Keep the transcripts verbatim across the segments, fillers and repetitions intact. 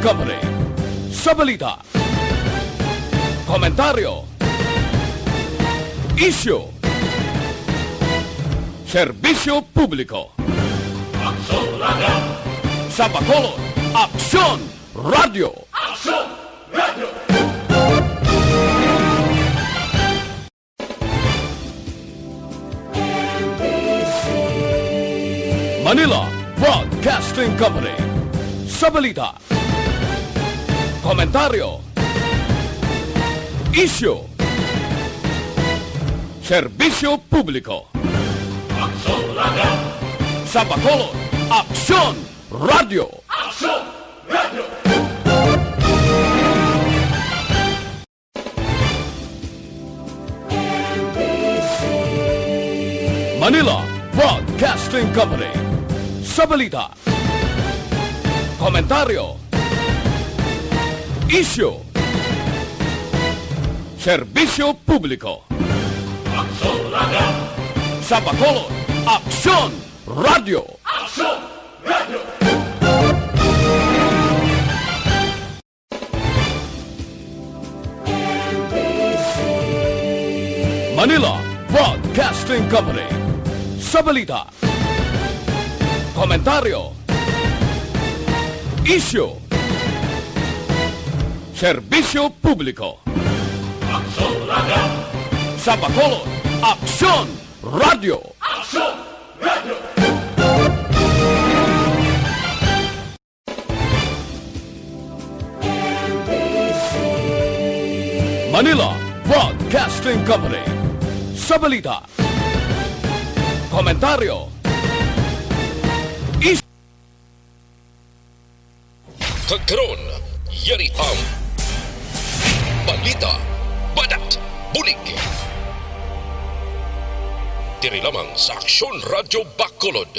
Company. Sa balita, komentaryo, isyu, serbisyo publiko. Aksyon Radio! Sa Bacolod, Aksyon Radio! Aksyon Radio! Manila Broadcasting Company. Sa balita, komentaryo, isyu, serbisyo publiko. Aksyon Radio! Sa Bacolod, Aksyon Radio! Aksyon Radio! Manila Broadcasting Company. Sa balita, komentaryo, isyu, serbisyo publiko. Aksyon Radio! Sa Bacolod, Aksyon Radio! Aksyon Radio! Manila Broadcasting Company. Sa balita, komentaryo, isyu, serbisyo publiko. Aksyon Radio! Sa Bacolod, Aksyon Radio! Aksyon Radio! Manila Broadcasting Company. Sa balita, komentaryo, is- Kag karon, yari ang balita, banat, bulig. Diri lamang sa Aksyon Radyo Bacolod.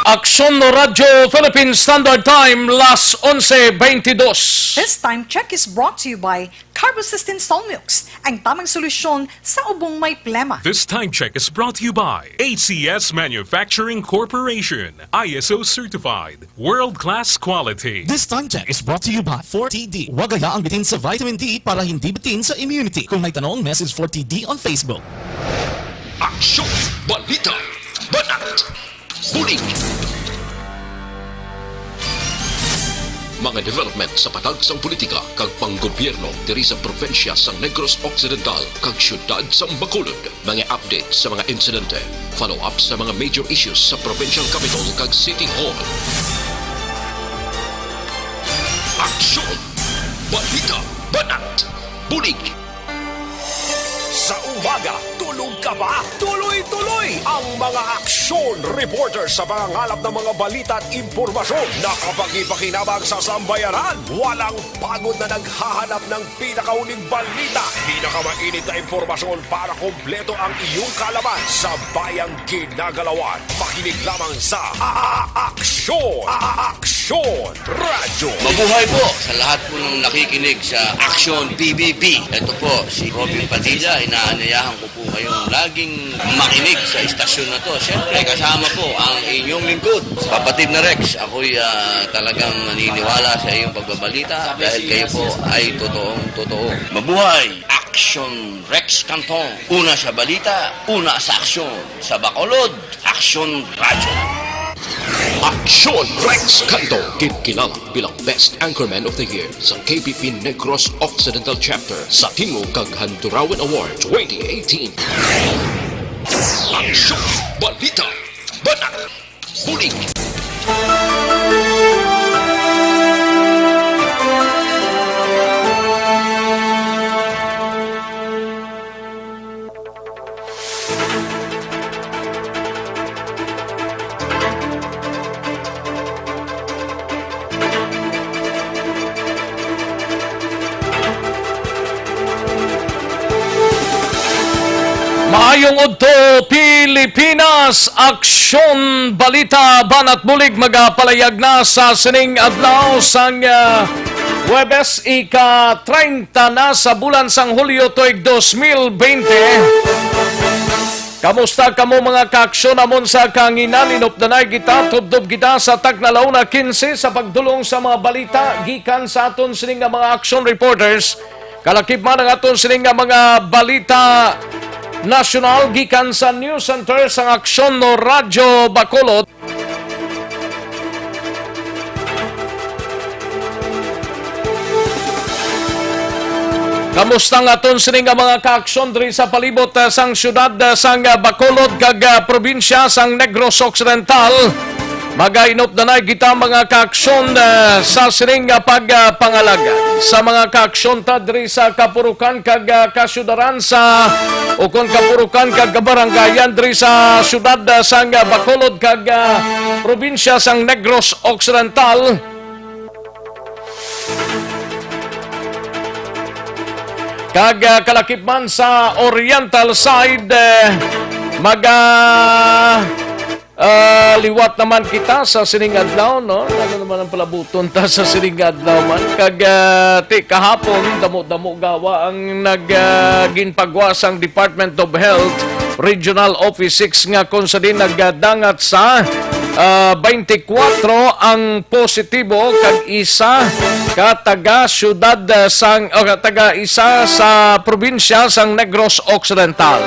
Aksyon Radyo Philippine Standard Time, las onse bentidus. This time check is brought to you by Carbocystin Solmux, ang tamang solusyon sa ubong may plema. This time check is brought to you by A C S Manufacturing Corporation, I S O certified, world-class quality. This time check is brought to you by four T D. Huwag hayaang bitin sa vitamin D para hindi bitin sa immunity. Kung may tanong, message four T D on Facebook. Aksyon, balita, banat, bulig. Mga development sa patag sang politika kag panggobyerno diri sa probinsya sang Negros Occidental kag siyudad sang Bacolod. Mga update sa mga insidente, follow-up sa mga major issues sa provincial capital kag city hall. Aksyon, balita, banat, bulig. Sa umaga, tulog ka ba? Tuloy-tuloy ang mga aksyon reporter sa pangangalap ng mga balita at impormasyon na kapakipakinabang sa sambayanan. Walang pagod na naghahanap ng pinakahuling balita, pinakamainit na impormasyon para kompleto ang iyong kaalaman sa bayang ginagalawan. Makinig lamang sa A-, A-, Aksyon! A-, A-, Aksyon! Radyo. Mabuhay po sa lahat po ng nakikinig sa Aksyon P B B. Ito po si Robin Padilla. Inaanyayahan ko po kayong laging makinig sa istasyon na to. Siyempre, kasama po ang inyong lingkod, kapatid na Rex. Ako'y, ah, talagang naniniwala sa iyong pagbabalita dahil kayo po ay totoong totoo. Mabuhay! Aksyon Rex Cantong. Una sa balita, una sa aksyon. Sa Bacolod, Aksyon Radyo. Aksyon Rex Cantong, ginkilala bilang Best Anchorman of the Year sa K B P Negros Occidental Chapter sa Tingog kag Handurawan Award twenty eighteen. Aksyon, balita, banat, bulig. Maayong udto, Pilipinas! Aksyon, balita, banat bulig magapalayag na sa sining adlaw sang, ah, Huwebes, ika-treinta na sa bulan sang Hulyo tuig dos mil bente. Kamusta kamo, mga kaaksyon? Amon sa kahanginan, inupdanay kita, tubtob kita sa takna la una quince sa pagdulong sa mga balita gikan sa aton sini nga mga action reporters. Kalakip man ang aton sini nga mga balita nasyonal gikan sa News Center sang Aksyon no Radyo Bacolod. Kamusta ang aton sini nga mga kaaksyon diri sa palibot, ah, sang siyudad, ah, sang, ah, Bacolod kag, ah, probinsya sang Negros Occidental? Magainupdanay kita, mga kaaksyon, ah, sa sining nga pagpangalagad sa mga kaaksyon ta diri sa kapurukan kag, ah, kasyudaran sa, ukon kapurukan kag kabarangayan diri sa siyudad, ah, sang, ah, Bacolod kag, ah, probinsya sang Negros Occidental. Kag, ah, kalakip man sa Oriental side, eh, maga, ah, liwat naman kita sa sining adlaw, no? Ano naman ang palabuton ta sa sining adlaw man? Kag, ah, ti kahapon, damo-damo gawa ang nag, ah, ginpagwa sang Department of Health Regional Office six nga kung sa din nagdangat sa, ah, twenty-four ang positibo kag isa ka taga siyudad, ah, sang, o ka taga isa sa probinsya sang Negros Occidental.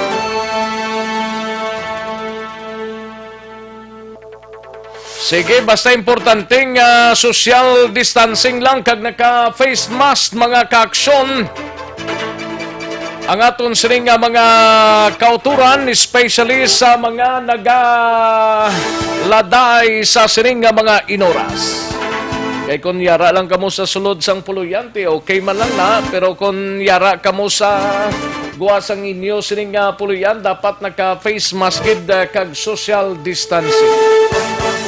Sige, basta importante nga social distancing lang kag naka-face mask, mga kaaksyon, ang aton sining nga mga kauturan, especially sa mga nagaladay sa sining nga mga inoras. Kay kung yara lang kamo sa sulod sang puluyante, okay man lang na, pero kung yara kamo sa gwa sang inyo sining nga puluyan, dapat naka-face mask gid, ah, kag social distancing.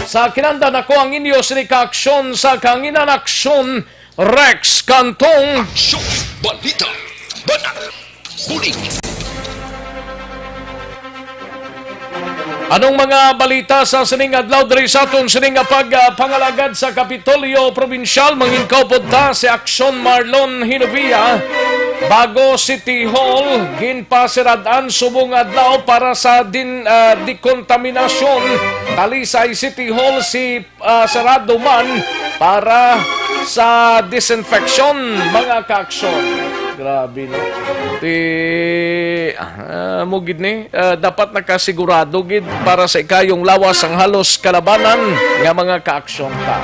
Sa kinandan ako ang inyo sini ka aksyon sa kanginan aksyon, Rex Cantong. Aksyon, balita, banat, bulig. Anong mga balita sa sining adlaw diri sa aton sining nga pagpangalagad sa Kapitolyo Probinsyal? Manginkaupod ta si Aksyon Marlon Hinovia. Bago City Hall, ginpasirad-an subong adlaw para sa din, ah, dekontaminasyon. Talisay City Hall si ah, sarado man para sa disinfection, mga kaaksyon. Grabe, no? Ti, ah, mo gid ni, ah, dapat nakasigurado gid para sa ikayong lawas ang halos kalabanan nga mga kaaksyon ta.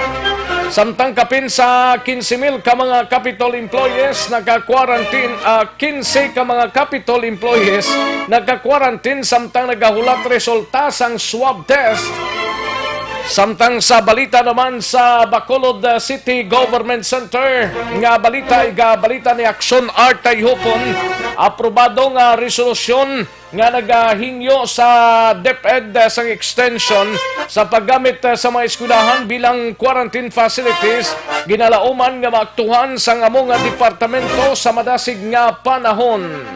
Samtang kapin sa quince mil ka mga Capitol employees naka-quarantine, ah, quince ka mga Capitol employees naka-quarantine samtang nagahulat resulta sang swab test. Samtang sa balita naman sa Bacolod, uh, City Government Center nga balita, igabalita ni Aksyon Art Tayhupon, aprobado nga resolusyon nga nagahingyo sa DepEd, uh, sang extension sa paggamit, uh, sa mga eskwelahan bilang quarantine facilities, ginalauman nga maaktuhan sang amo nga departamento sa madasig nga panahon.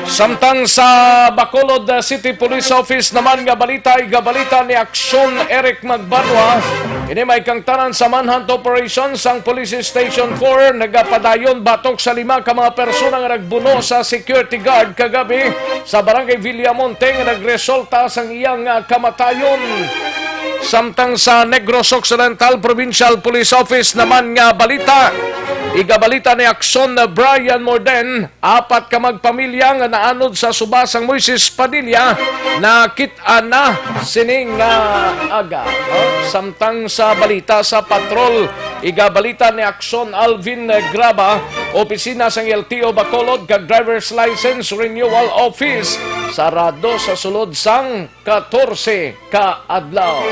Samtang sa Bacolod, uh, City Police Office naman nga balita, igabalita ni Aksyon Eric Magbanwa, ini may kangtanan sa manhunt operation sang Police Station four nagapadayon batok sa lima ka mga persona nga nagbuno sa security guard kagabi sa Barangay Villamonte nga nagresulta sang iyang, uh, kamatayon. Samtang sa Negros Occidental Provincial Police Office naman nga balita, igabalita ni Aksyon Brian Morden, apat ka magpamilya nga naanod sa suba sang Moises Padilla nakit-an na sining nga aga, no? Samtang sa balita sa patrol, igabalita ni Aksyon Alvin Graba, opisina sang L T O Bacolod kag Driver's License Renewal Office sarado sa sulod sang katorse ka adlaw.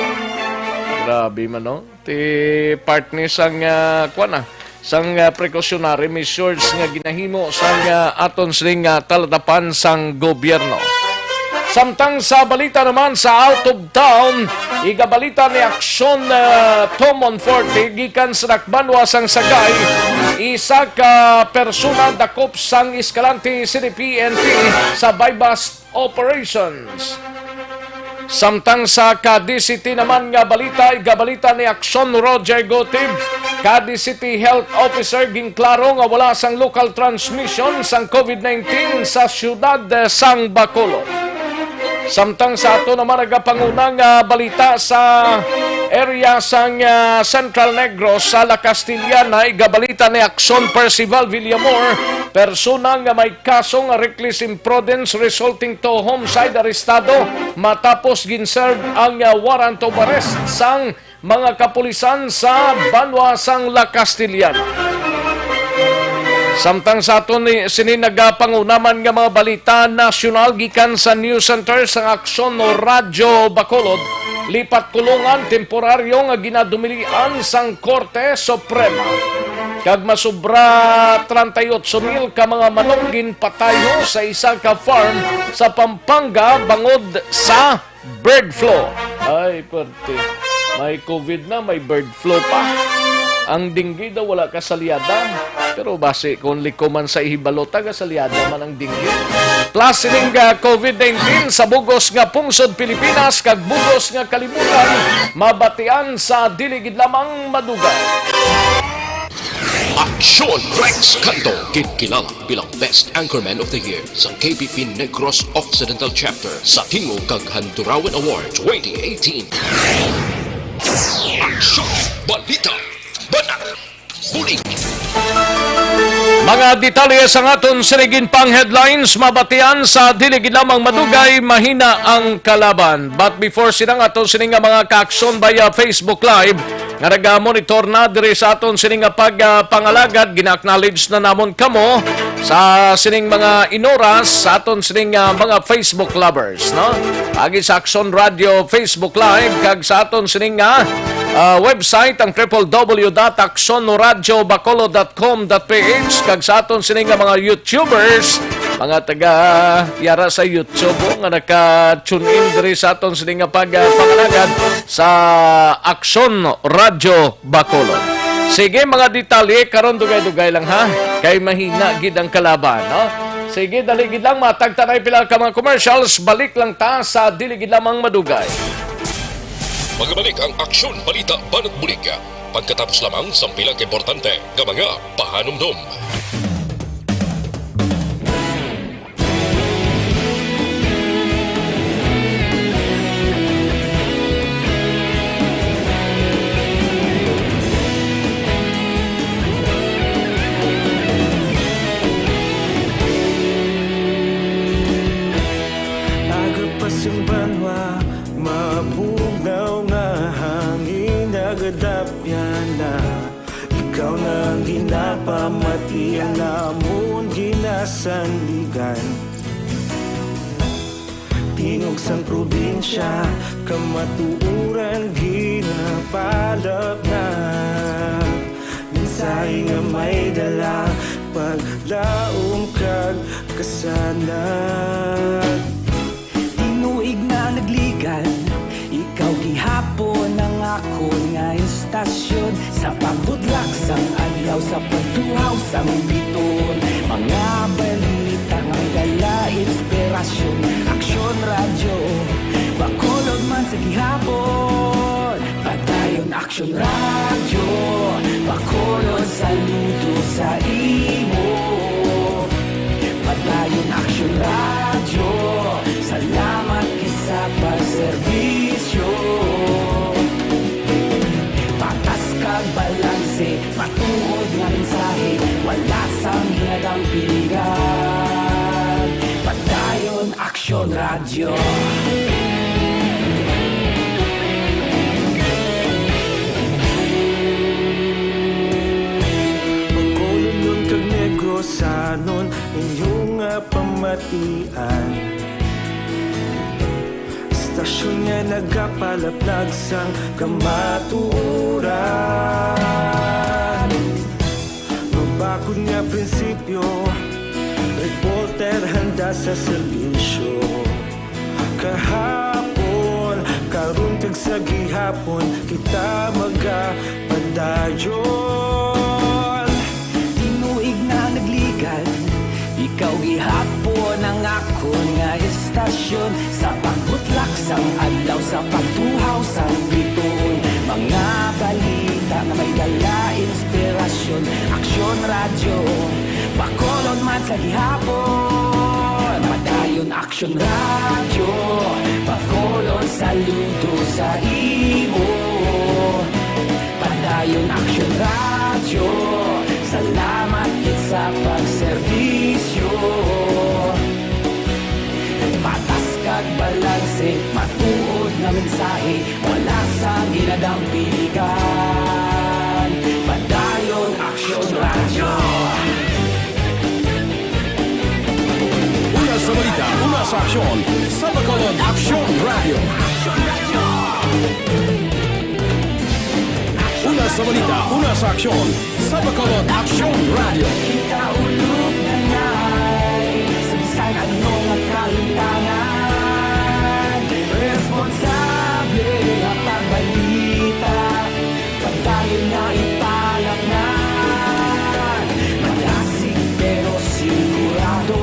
Grabe man, no? Ti part ni sang, ah, kuwan, ah, sang, ah, precautionary measures nga ginahimo sang, ah, aton sining, ah, talatapan sang gobyerno. Samtang sa balita naman sa out of town, igabalita ni Aksyon, ah, Tom Monforte gikan sa Dakbanwa sang Sagay, isa ka persona dakop sang Escalante C D P N P sa buy-bust operations. Samtang sa Cadiz City naman nga balita, igabalita ni Aksyon Roger Gotib, Cadiz City Health Officer, ginklaro nga wala sang local transmission sang COVID nineteen sa siyudad, eh, sang Bacolod. Samtang sa ato naman nagapanguna nga balita sa area sang, ah, Central Negros, sa La Castellana, igabalita ni Aksyon Percival Villamor, persona nga may kaso nga reckless imprudence resulting to homicide arestado matapos ginserve ang, ah, warrant of arrest sang mga kapulisan sa banwa sang La Castellana. Samtang sa aton ni, sini nagapangunaman nga mga balita nasyonal gikan sa News Center sang Aksyon o Radyo Bacolod, lipat kulungan temporaryo nga ginadumilian sang Korte Suprema. Kag masubra treinta y ocho mil ka mga manok ginpatayo sa isa ka farm sa Pampanga bangod sa bird flu. Ay, perte. May COVID na, may bird flu pa. Ang dengue daw wala kasalyada. Pero basi kung liko man sa ihibalo, taga-salyada man ang dengue. Plus sining, ah, COVID nineteen sa bugos nga pungsod Pilipinas kag bugos nga kalibutan, mabatian sa dili gid lamang madugay. Aksyon Rex Canto, ginkilala bilang Best Anchorman of the Year sa K P P Negros Occidental Chapter sa Tingog kag Handurawan Award twenty eighteen. Aksyon! Balita! Banat! Bulig! Mga detalye sang aton sining pang headlines, mabatian sa dili gid lamang madugay, mahina ang kalaban. But before sinang aton sini nga mga kaaksyon via Facebook Live, nga nagamonitor na diri sa aton sining nga pag, ah, pangalagad, gina-acknowledge na namon kamo sa sining mga inoras sa aton sining, ah, mga Facebook lovers, no? Agi sa Aksyon Radio Facebook Live kag sa aton sining nga, ah, website, ang triple W dot aksyon radio bacolod dot com dot P H, kag sa aton sining nga mga YouTubers, mga taga yara sa YouTube, oh, nga naka-tune in diri sa aton sining nga pag, ah, pangalagad sa Aksyon Radio Bacolod. Sige, mga detalye karon, dugay-dugay lang, ha, kay mahina gid ang kalaban, no? Sige, dali gid lang, matagta na pila ka mga commercials, balik lang ta sa dili gid lamang madugay. Magabalik ang Aksyon Balita Banat Bulig pagkatapos lamang sang pila ka importante nga mga pahanumdom. Aga pa sang banwa, mabugnaw nga hangin nagadapyan na. Ikaw na ang ginapamati, ang amon ginasandigan. Tingog sang probinsya, kamatuoran ginapalapnag. Mensahe nga may dala, paglaom kag kasanag. Tinuig na nagligan, ikaw gihapon ang akon nga istasyon. Sa pagbutlak sang adlaw, sa pagtuhaw sang biton, mga balita nga dala inspirasyon. Aksyon Radyo, Bacolod man sa gihapon. Padayon Aksyon Radyo, Bacolod, saludo sa imo. Padayon Aksyon Radyo, salamat gid sa pagserbisyo. Patas kag balanse, matuod nga mensahe, wala sang ginadampingan. Padayon Aksyon Radyo. Bacolodnon kag Negrosanon, inyo nga pamatian. Istasyon nga nagapalaplag sang kamatuoran. Mabakod nga prinsipyo, reporter handa sa serbisyo. Kahapon, karon kag sa gihapon, kita magapadayon. Tinuig na nagligan, ikaw gihapon ang akon nga istasyon. Sa pagbutlak Ang adlaw sa pagtuhaw sa bituon, mga balita nga may dala inspirasyon. Aksyon Radyo, Bacolod man sa gihapon. Padayon Aksyon Radyo, Bacolod saludo sa imo. Padayon Aksyon Radyo, salamat gid sa pagserbisyo. Patas kag balanse, matuod nga mensahe, wala sang ginadampigan. Padayon Aksyon Radyo. Una sa balita, una sa aksyon, sa Bacolod Aksyon Radyo. Una sa balita, una sa aksyon, sa Bacolod Aksyon Radyo. Kita ulog na ngay, sa bisan ano nga kalimtangan, responsable nga pagbalita, pagdayon nga ipalatnan, malasig pero sigurado,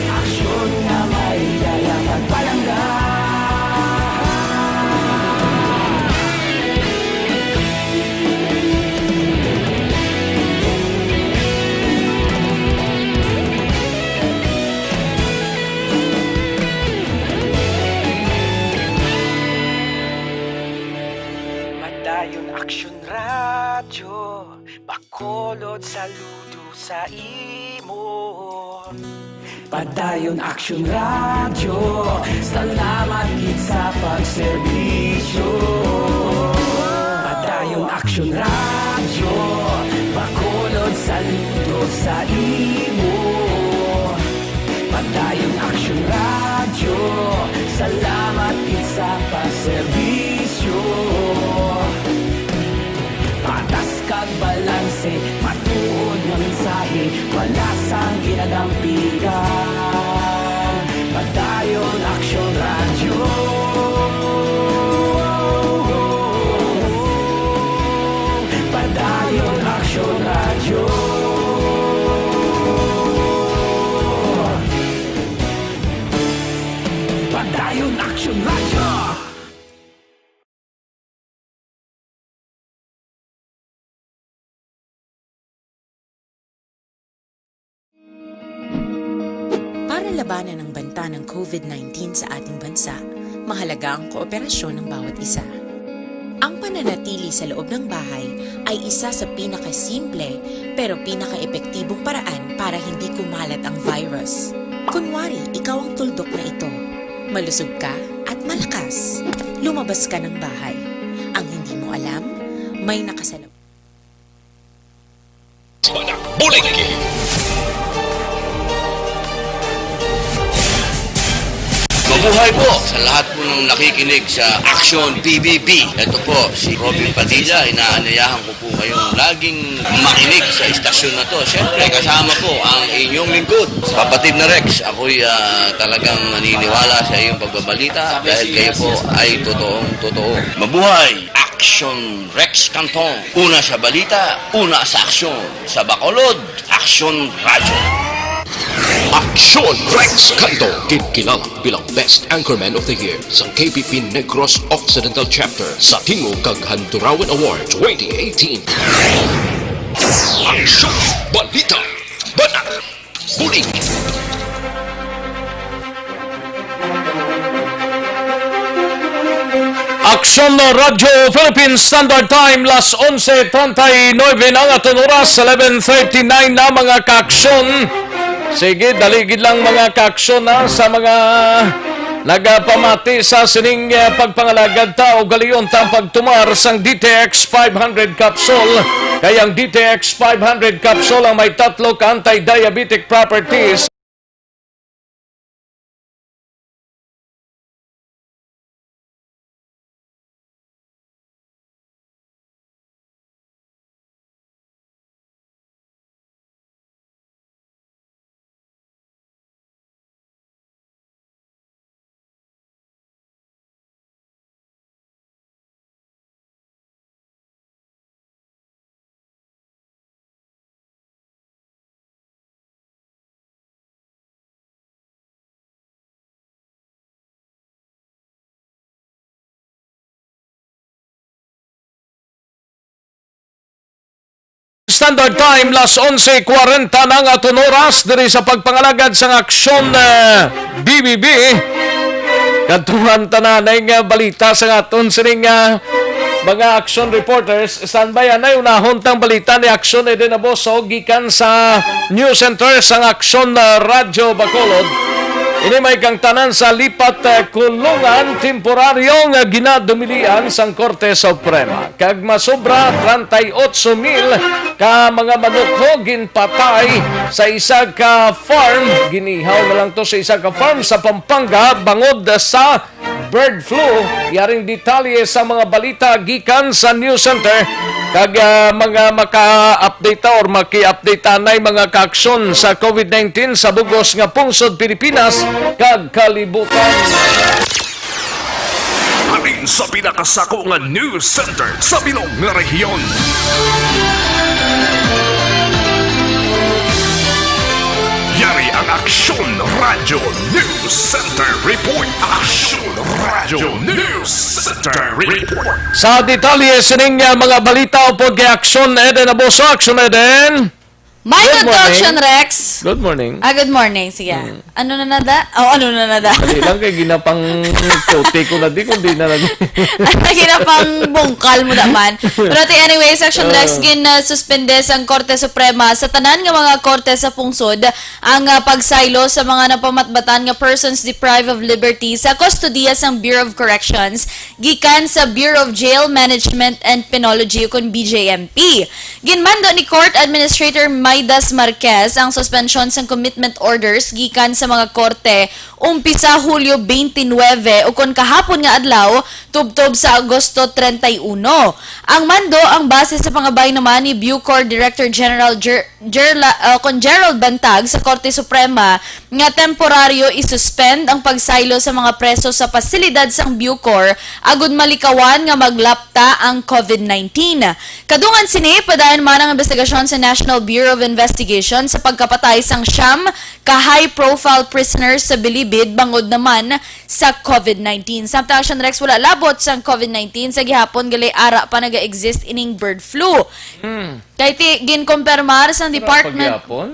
aksyon nga may dala pagpalangga. Padayon Aksyon Radyo, Bacolod saludo sa imo. Padayon Aksyon Radyo, salamat gid sa pagserbisyo. Padayon Aksyon Radyo, Bacolod saludo sa imo. Padayon Aksyon Radyo, salamat gid sa pagserbisyo. Patas kag balanse, matuod nga mensahe, wala sang ginadampigan. Padayon Aksyon Radyo. Padayon Aksyon Radyo. Padayon Aksyon Radyo. Para labanan ang banta ng covid nineteen sa ating bansa, mahalaga ang kooperasyon ng bawat isa. Ang pananatili sa loob ng bahay ay isa sa pinakasimple pero pinakaepektibong paraan para hindi kumalat ang virus. Kunwari, ikaw ang tuldok na ito. Malusog ka at malakas. Lumabas ka ng bahay. Ang hindi mo alam, may nakasalubong. Bulig. Mabuhay po sa lahat po ng nakikinig sa Action P B B. Ito po si Robin Padilla. Inaanyayahan ko po kayong laging makinig sa istasyon na to. Siyempre, kasama po ang inyong lingkod, kapatid na Rex. Ako'y, ah, talagang naniniwala sa iyong pagbabalita dahil kayo po ay totoong totoo. Mabuhay! Action Rex Canton. Una sa balita, una sa aksyon. Sa Bacolod, Action Radyo. Action Rex Canton, ginkilala bilang Best Anchorman of the Year sa K P P Negros Occidental Chapter sa Tingog kag Handurawan Award twenty eighteen. Action Balita. Bana. Bulig. Aksyon Radyo Philippine Standard Time, las onse treinta y nueve na ang aton oras, eleven thirty-nine na, mga kaaksyon. Sige, dali gid lang, mga kaaksyon, ha, sa mga nagapamati sa sining, eh, pagpangalagad ta, ugalion ta ang pagtumar sang D T X five hundred capsule. Kay ang D T X five hundred capsule ang may tatlo ka anti-diabetic properties. Standard Time, las onse kwarenta na nga aton oras diri sa pagpangalagad sang Aksyon, eh, B B B. Kadtuhan tanan ang, eh, balita sa aton sining, ah, mga action reporters. Standby, anay unahon tang balita ni Aksyon Eden Aboso gikan sa News Center sang Aksyon, ah, Radyo Bacolod. Ini may kang tanan sa lipat, eh, kulungan temporaryo nga ginadumilian sang Korte Suprema. Kag masobra treinta y ocho mil ka mga manok ho ginpatay sa isa ka farm. Ginihaw na lang to sa isa ka farm sa Pampanga bangod sa bird flu. Yaring detalye sa mga balita gikan sa News Center. Kag, ah, mga maka-update ta or maki-update ta anay mga kaaksyon sa covid nineteen sa bugos nga pungsod Pilipinas kag kalibutan. Halin sa pinakasako nga news center sa bilog nga rehiyon. Yari ang Aksyon Radyo News Center Report. Aksyon Radyo News Center Report. Sa detalye sining, ah, mga balita upod kay Aksyon Eden Aboso. Aksyon Eden. My Good morning. Production, Rex. Good morning. Ah, good morning. Sige. Mm. Ano na nada? Oh, ano na nada? Dali lang kay ginapang puti ko na di, kundi na nag- Ginapang bungkal mo naman. Pero ati, anyways, Action Rex, Ah. gin, uh, suspende sang Korte Suprema sa tanan nga mga korte sa pungsod ang, uh, pagsaylo sa mga napamatbatan nga persons deprived of liberty sa kustodiya sang Bureau of Corrections gikan sa Bureau of Jail Management and Penology, ukon B J M P. Ginmando ni Court Administrator Midas Marquez ang suspensyon sang commitment orders gikan sa mga korte umpisa Hulyo twenty-nine, ukon kahapon nga adlaw, tubtob sa Agosto treinta y uno. Ang mando ang base sa pangabay naman ni Bucor Director General Ger-, Gerla-, uh, kon Gerald Bantag sa Korte Suprema nga temporaryo isuspend ang pagsaylo sa mga preso sa pasilidad sang Bucor agud malikawan nga maglapta ang covid nineteen. Kadungan sini, padayon man ang investigasyon sa National Bureau of Investigation sa pagkapatay sang siyam ka high-profile prisoners sa bilibid bangod naman sa covid nineteen. Samtang, Action Rex, wala labot sang covid nineteen sa gihapon, gali ara pa naga-exist ining bird flu. Hmm. Kay ti, ginkumpirmar sang Wala pa department gihapon?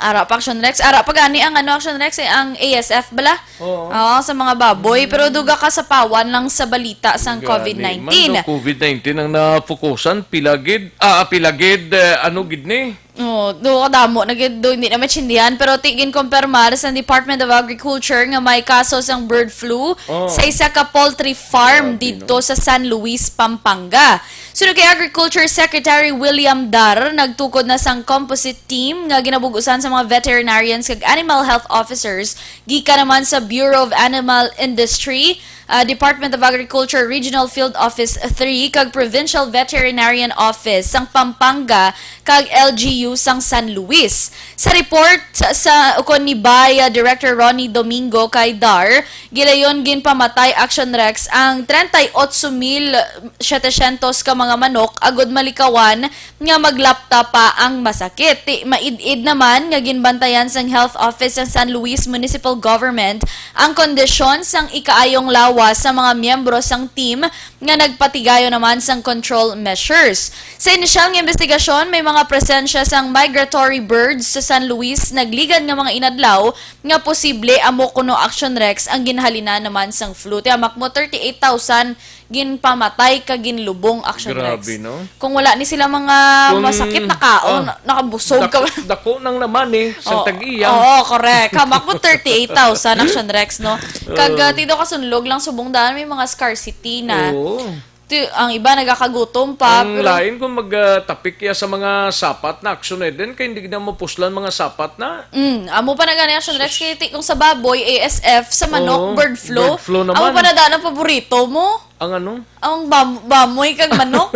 Ara pa, Action Rex. Ara pa gani ang, ano, Action Rex, eh, ang A S F bala? Oo. Oo, sa mga baboy. Pero duga ka sa pawan lang sa balita sang Gani, covid nineteen. Man, no, covid nineteen ang napukusan. Pila gid, ah, pila gid, eh, ano gid ni? Oh, do kadamo na gid do, hindi na maintindihan, pero ti ginkumpirmar sa Department of Agriculture nga may kaso sang bird flu Oh. sa isa ka poultry farm Grabe, didto no? sa San Luis, Pampanga. Suno kay Agriculture Secretary William Dar, nagtukod na sang composite team nga ginabug-usan sa mga veterinarians kag animal health officers gikan naman sa Bureau of Animal Industry, ah, Department of Agriculture Regional Field Office three kag Provincial Veterinarian Office sang Pampanga kag L G U sang San Luis. Sa report sa, ukon ni Bay, ah, Director Ronnie Domingo kay Dar, gilayon ginpamatay, Action Rex, ang treinta y ocho mil setecientos ka mga manok agud malikawan nga maglapta pa ang masakit. Ti, maid-id naman nga ginbantayan sang Health Office sang San Luis Municipal Government ang kondisyon sang ikaayong lawas sa mga miyembro sang team nga nagpatigayon naman sang control measures. Sa inisyal nga investigasyon, may mga presensya sang migratory birds sa San Luis nagligad nga mga inadlaw nga posible amo kuno, Action Rex, ang ginhalinan naman sang flu. Ti, hamak mo, thirty-eight thousand ginpamatay ka ginlubong, Action Rex. Grabe, no? Kung wala ni sila mga Kung, masakit na kaon, ah, nakabusog ka. Dako, dako nang naman eh, sa Oo. tag-iya. Oo, correct. Hamak mo thirty-eight thousand, Action Rex, no? Kag, Oo. ah, ti do kasunlog lang subong daan, may mga scarcity na. Oo. Ti, ang iba nagakagutom pa, Ang pero lain kung mag, ah, tapik ya sa mga sapat na, Action Eden, kay hindi na mapuslan mga sapat na. Mm, amo pa na gani, Action Rex, Sus. Kay ti, kung sa baboy, A S F, sa manok, Oo, bird flu. bird flu Amo naman. pa na daan ang paborito mo. Ang ano? Ang bam-, bamoy kag manok.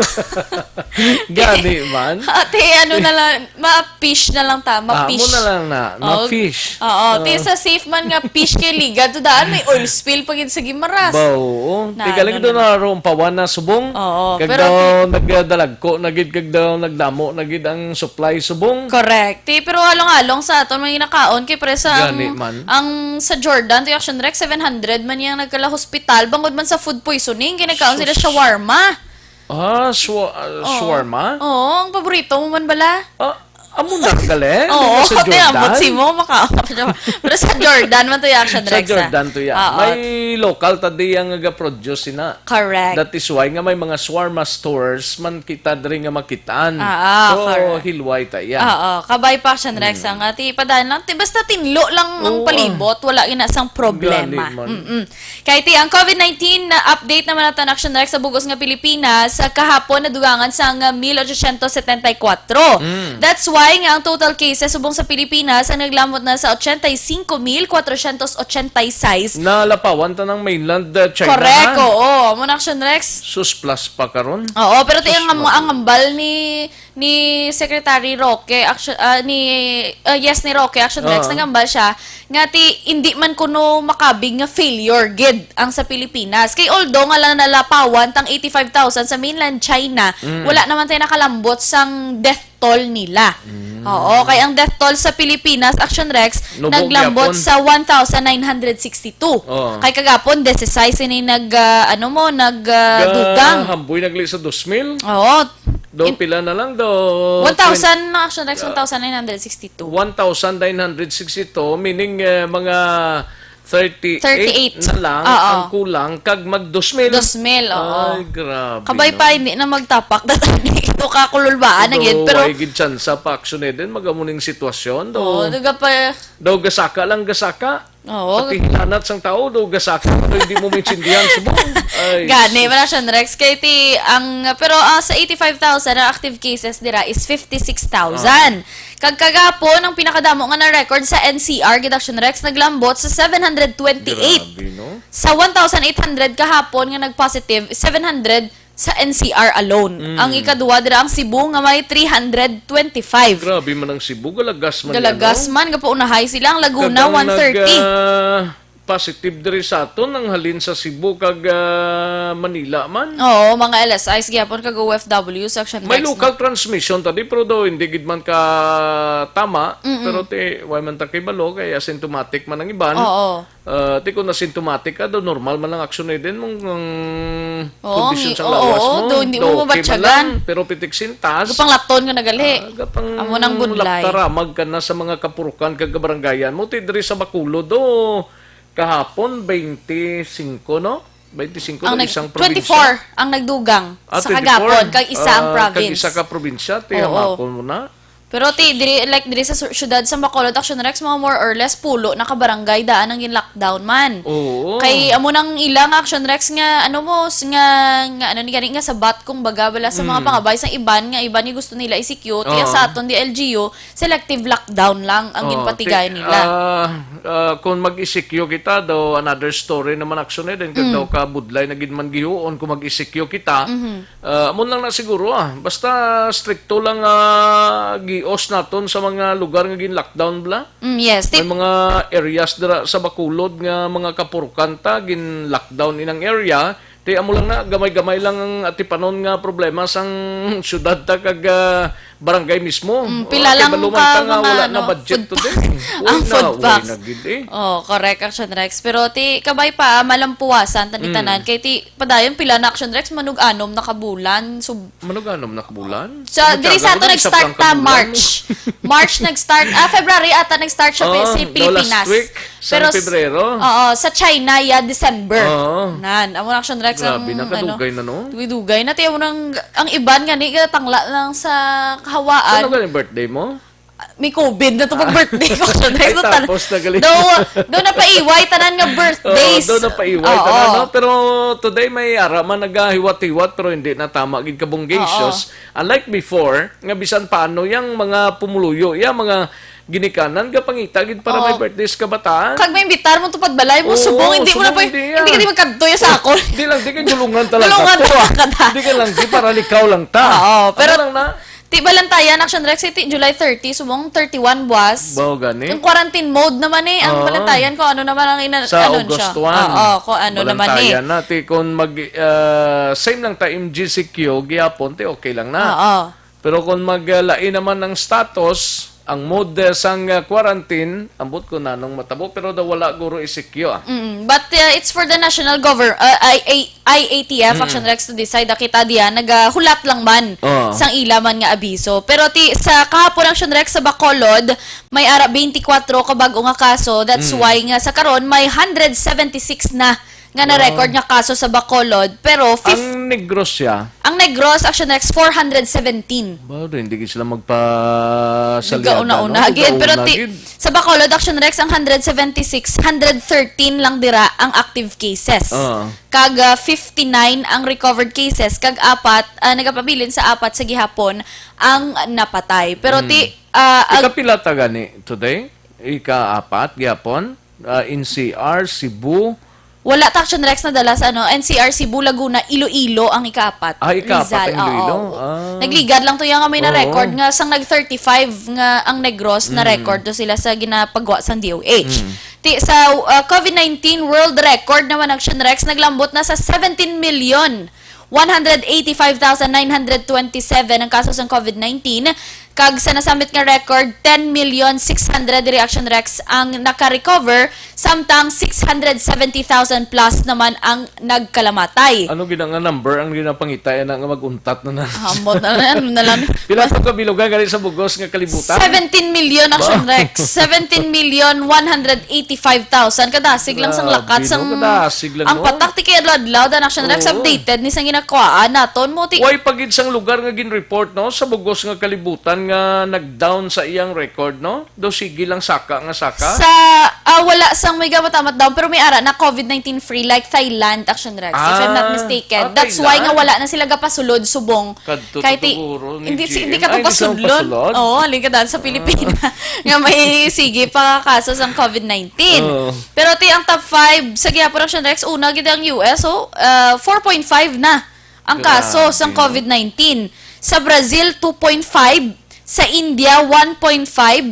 Gani man. Ate, ano na lang, ma-fish na lang ta, Ah, ma-fish. amo na lang na, Oh, ma-fish. Oo, Oh. ti sa safe man nga fish kay ligad, to daan may oil spill pa gid sa Guimaras. Ba, oo. Na, Tiga lang ano doon na. na roong pawan na subong. Oo, Kag pero daw ti- nagdalagko na gid, kag daw nagdamo na gid ang supply subong. Correct. Ti, pero halong-halong sa aton may nakaon kay presa ang, Gani man. ang sa Jordan, ti Action Rex, seven hundred man yang nagkala hospital, bangod man sa food poisoning, kay nagkaon sila Sus. shawarma. Ah, swa- ah, Oo. Shawarma? Oo, ang paborito mo man bala? Ah, amo na gali? Oo, Sa kaya Jordan? Butsi mo, maka Pero sa Jordan man to yung Action Sa Rex, ah. Jordan to ya. Oo. May local ta di ang nag-produce sina. Correct. That is why nga may mga shawarma stores man kita diri nga makitaan. Ah, ah, So, correct. Hilway ta iya. Oo, kabay pa, Action Rex, ang ati, padayon lang. Ti, basta tinlo lang ang Oo, palibot, wala gina sang problema. Gani man. Mm-mm. Kay ti, ang COVID nineteen na update naman nato, Action Rex, sa bugos nga Pilipinas, sa kahapon nadugangan sang mil ochocientos setenta y cuatro. Mm. That's why nga ang total cases subong sa Pilipinas ang naglamot na sa ochenta y cinco mil cuatrocientos ochenta y seis. Nalapawan ta ng mainland uh, China Correct, na. Oo. Amo na, Action Rex. Sus plus pa karon. Oo, pero ti Sus, ang, Maria. ang ambal ni ni Secretary Roque, action, ah, ni ah, yes, ni Roque, Action Rex, Ah. nagambal siya nga ti hindi man kuno makabig nga failure gid ang sa Pilipinas. Kay although nga lang nalapawan tang eighty-five thousand sa mainland China, Mm. wala naman tayo nakalambot sang death toll nila. Oo, kay ang death toll sa Pilipinas, Action Rex, Nubog naglambot yapon. Sa one thousand nine hundred sixty-two. Oo. Kay kagapon, disisais ini nag, ah, ano mo, nag, ah, dugang. Hamboy nagli sa dos mil. Oo. Do In- pila na lang do? One thousand na, Action Rex, one thousand nine hundred sixty-two. One thousand nine hundred sixty-two, meaning eh, mga thirty-eight, Thirty-eight. Na lang Oo. Ang kulang kag mag dos mil. Dos mil, oo. Ay, grabe. Kabay no? pa, hindi na magtapak. Ito ka kululbaan na gid. Do, Pero, way gid tsansa pa aksyon din, mag-amo ning sitwasyon. Do, oo, duga pa, do gasaka lang gasaka. Oo. Pati hinanat sang tao, do gasaka. Pero hindi mo maintindihan, subong. Ay, Gani, sus. Wala siya, Rex. Kay ti, ang, pero ah, sa eighty-five thousand, ang active cases dira is fifty-six thousand. Kag kagapon, ang pinakadamo nga na-record sa N C R, gid, Action Rex, naglambot sa seven hundred twenty-eight. Grabe, no? Sa one thousand eight hundred kahapon nga nag-positive, seven hundred sa N C R alone. Mm. Ang ikaduha dira ang Cebu nga may three hundred twenty-five. Grabe man ang Cebu, galagas man Galagas yan, no? man, gapaunahay sila. Ang Laguna, Kag ang one thirty. nag, ah, positive diri sa aton ang halin sa Cebu kag ah, Manila man. Oo, mga L S Is gyapon kag O F W sa Action May Rex, local no? Transmission tadi, pero daw hindi gid man ka tama, Mm-mm. Pero ti, why man ta kay balo kay asymptomatic man ang iban. Oo. Ah, ti kung asymptomatic ka, daw normal man lang action na din mong ang Oo, kondisyon ang- sa oo, lawas oo, mo. daw hindi Daw mo okay man mabatyagan. Lang, pero pitik sintas. Gapanglaton nga nagali. Ah, gapang Amo nang budlay. Laptaramag ka na sa mga kapurukan kag kabarangayan mo. Ti diri sa Bacolod, do, kahapon, twenty-five, no? Twenty-five Ang ang nag- isang twenty-four probinsya. Ang nagdugang Ah, sa twenty-four? kagapon, kag isa ang Ah, province. Kag isa ka probinsya, ti Oo. Hamapon mo na. Pero ti, diri, like, diri sa su- syudad sa Bacolod, Action Rex, mga more or less, pulo na ka barangay daan ang gin-lockdown man. Oo. Kay amo nang ilang Action Rex nga, ano mo, s- nga, nga, ano ni gani, nga sabat, kung baga, bala sa mga Mm. pangabay, sa iban, nga iban nga gusto nila i-secure, kaya Oo. sa aton, D L G U, selective lockdown lang ang Oo, ginpatigay ti- nila. Ah, ah, kung mag-E C Q kita, daw another story naman action eh. Then, kag Mm. daw ka budlay na gid man gihuon kung mag-E C Q kita. Mhm. Ah, amo lang na siguro ah. Basta stricto lang ah, gios naton sa mga lugar nga gin-lockdown bla. Mm, yes. May Tip- mga areas dira sa Bacolod nga mga kapurukan ta, gin-lockdown inang area. Ti amo lang na, gamay-gamay lang ang atipanon nga problema sang syudad ta kag ah, barangay mismo. Mm, pila Okay, lang baluman ka ta nga mga, wala ano, na budget food today. pa- ang Uy, food na, uy, packs. na gid eh. Oh, correct, Action Rex. Pero ti, kabay pa, ah, malampuwasan, tani Mm. tanan. Kay ti, padayon pila na, Action Rex, manug-anom na kabulan. So, Manug-anom na kabulan? sa, diri sa ato Matyaga, nag-start isa ta pang March. March nag-start. Ah, February ata nag-start siya Oh, si no, Pilipinas. last week, sa Pero s- Pebrero. Oo, sa China, yeah, December. Oo. Nan, amo na, Action Rex, Grabe, ang, nakadugay ano, na, no? Dugay-dugay na, ti, amo nang, ang iban nga ni, tangla lang sa kahawaan. Ano ka yung birthday mo? May COVID na to pag birthday ko. Action Rex, Ay, no, tan- tapos na gali. Daw, daw napaiway tanan nga birthdays. Oo, daw napaiway Oo. tanan, no? Pero today may ara man nagahiwat-hiwat pero hindi na tama gid kabunggisios. Unlike before, nga bisan paano yang mga pumuluyo, yang mga ginikanan, gapangita gid para Oo. May birthdays kabataan. Kag may imbitar mo tupad balay mo, Oo, subong, hindi mo na subong, pa, hindi hindi yan. Ka di magkadto ya sa akon. Di lang, di kay dulungan talaga. Dulungan to, talaga ah. ka na. Di ka lang, di para likaw lang ta. Oo, pero Ano lang na? Ti balantayan, Action Rex, ti July thirty, subong thirty-one buwas. Bao gani? Ang quarantine mode naman eh, ang Oo. balantayan ko ano naman ang ina, Sa ano August siya. one. Oo, kung ano naman eh. Balantayan na, ti kung mag, ah, same lang ta M G C Q, gihapon, ti okay lang na. Oo. Pero kung maglain naman ng status, Ang mode, eh, sang, eh, quarantine, ambot ko na nung matabo, pero daw wala guro isikyo, ah. Mm, but, uh, it's for the national govern-, uh, I A, I A T F, Mm. Action Rex, to decide. Kita diyan, nagahulat lang man Oo. sang ila man nga abiso. Pero ti, sa kahapon, Action Rex, sa Bacolod, may ara twenty-four ka bag-o nga kaso. That's Mm. why nga sa karon may hundred seventy-six na nga Wow. na-record nga kaso sa Bacolod. Pero fif-, Ang Negros siya? ang Negros, Action Rex, four hundred seventeen. Ba, hindi sila magpasalian, Nagkauna-una no? gid. Pero Nagkauna ti, gid. sa Bacolod, Action Rex, ang hundred seventy-six, hundred thirteen lang dira ang active cases. Oo. Kag, ah, fifty-nine ang recovered cases. Kag apat, ah, nagapabilin sa apat sa gihapon ang napatay. Pero ti, Mm. ah, ag- Ikapila ta gani today? Ika-apat gihapon? Ah, N C R, Cebu. Wala ta, Action Rex, nadala sa, ano, N C R, Cebu, Laguna, Iloilo ang ikaapat. Ah, ikaapat Rizal, ang Iloilo? oo. Ah. Nagligad lang to, yan nga may Oo. na-record nga sang nag thirty-five nga ang Negros, Mm. na-record to sila sa ginapagwa sang D O H. Mm. Ti, sa, uh, COVID nineteen world record naman, Action Rex, naglambot na sa seventeen million one hundred eighty-five thousand nine hundred twenty-seven ang kaso sang COVID nineteen. Kag sa nasambit nga record, ten million six hundred diri, Action Rex, ang naka-recover, samtang six hundred seventy thousand plus naman ang nagkalamatay. Ano gina nga number ang ginapangita yan nga mag-untat na na? Ambot na lang, ano na lang. Pila to ka bilugan gani sa bugos nga kalibutan? Seventeen million, Action Ba? Rex. Seventeen million one hundred eighty-five thousand. Kadasig lang sang Grabe, lakat sang no? Kadasig lang, ang no? patak ti kay adlaw-adlaw, dan Action Rex Oo. updated ni sang ginakuhaan naton mo ti Way pa gid sang lugar nga gin-report, no, sa bugos nga kalibutan nga nag-down sa iyang record, no? Do sige lang saka nga saka. Sa, ah, wala sang may gamatamat down, pero may ara na COVID nineteen free, like Thailand, Action Rex, if I'm not Ah, mistaken. ah, That's why nga Thailand. wala na sila gapasulod subong Kadto Kahit to i-, siguro ni hindi, G M. hindi ka Ay, to hindi ka pasulod. pasulod? Oo, halin ka daan sa Pilipinas nga may sige pa kaso sang COVID nineteen. Oo. Pero ti ang top five sa gihapon, Action Rex, una gid ang U S, so, ah, four point five na ang kaso Grabe, sang no? COVID nineteen. Sa Brazil, two point five. Sa India, one point five.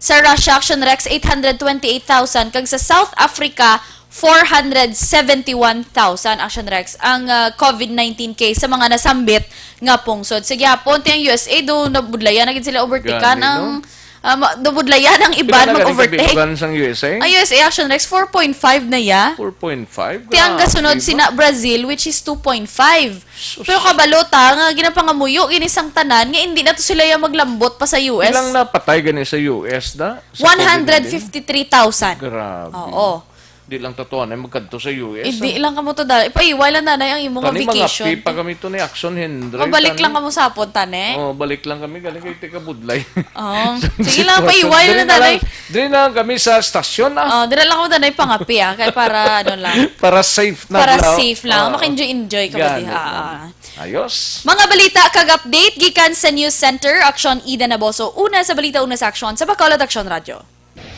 Sa Russia, Action Rex, eight hundred twenty-eight thousand. Kag sa South Africa, four hundred seventy-one thousand, Action Rex, ang, ah, COVID nineteen case sa mga nasambit nga pungsod. Sa gihapon, ti ang U S A, do nabudlayan na gid sila overtikan Gani, ang, no? ah, ma-, nabudlayan ang iban Pila na gani mag-overtake. kabilugan sang U S A? Ang U S A, Action Rex, four point five na ya. Four point five? Ti ang Grabe, gasunod no? sina Brazil, which is two point five. Sus. Pero kabalo ta nga ginapangamuyo gini sang tanan nga hindi na to sila ya maglambot pa sa U S. Ilang napatay gani sa U S da? Sa COVID nineteen? One hundred fifty-three thousand. Grabe. Oo. Di lang tatuan ay magkadto sa U S, Hindi ah. lang kamo to dali. Paiway lang nanay ang imo nga Tani, mga vacation. pi pa kami to ni Action Henry, Mabalik tani. lang kamo sa hapon, tani. Oh, balik lang kami, galing kay Tika Budlay. Oh. Sa Sige lang, sitwasyon. paiway Diri lang, na nanay. lang, diri na lang kami sa stasyon, ah. Oh, dira lang kamo, nanay, pangapi, ah. Kay para, ano lang. Para safe na Para lang. safe lang. Ah. Maka-enjoy-enjoy ka ba Gani diha? lang. Ah. Ayos. Mga balita kag update gikan sa News Center, Aksyon Ida Naboso. Una sa balita, una sa aksyon, sa Bacolod Aksyon Radyo.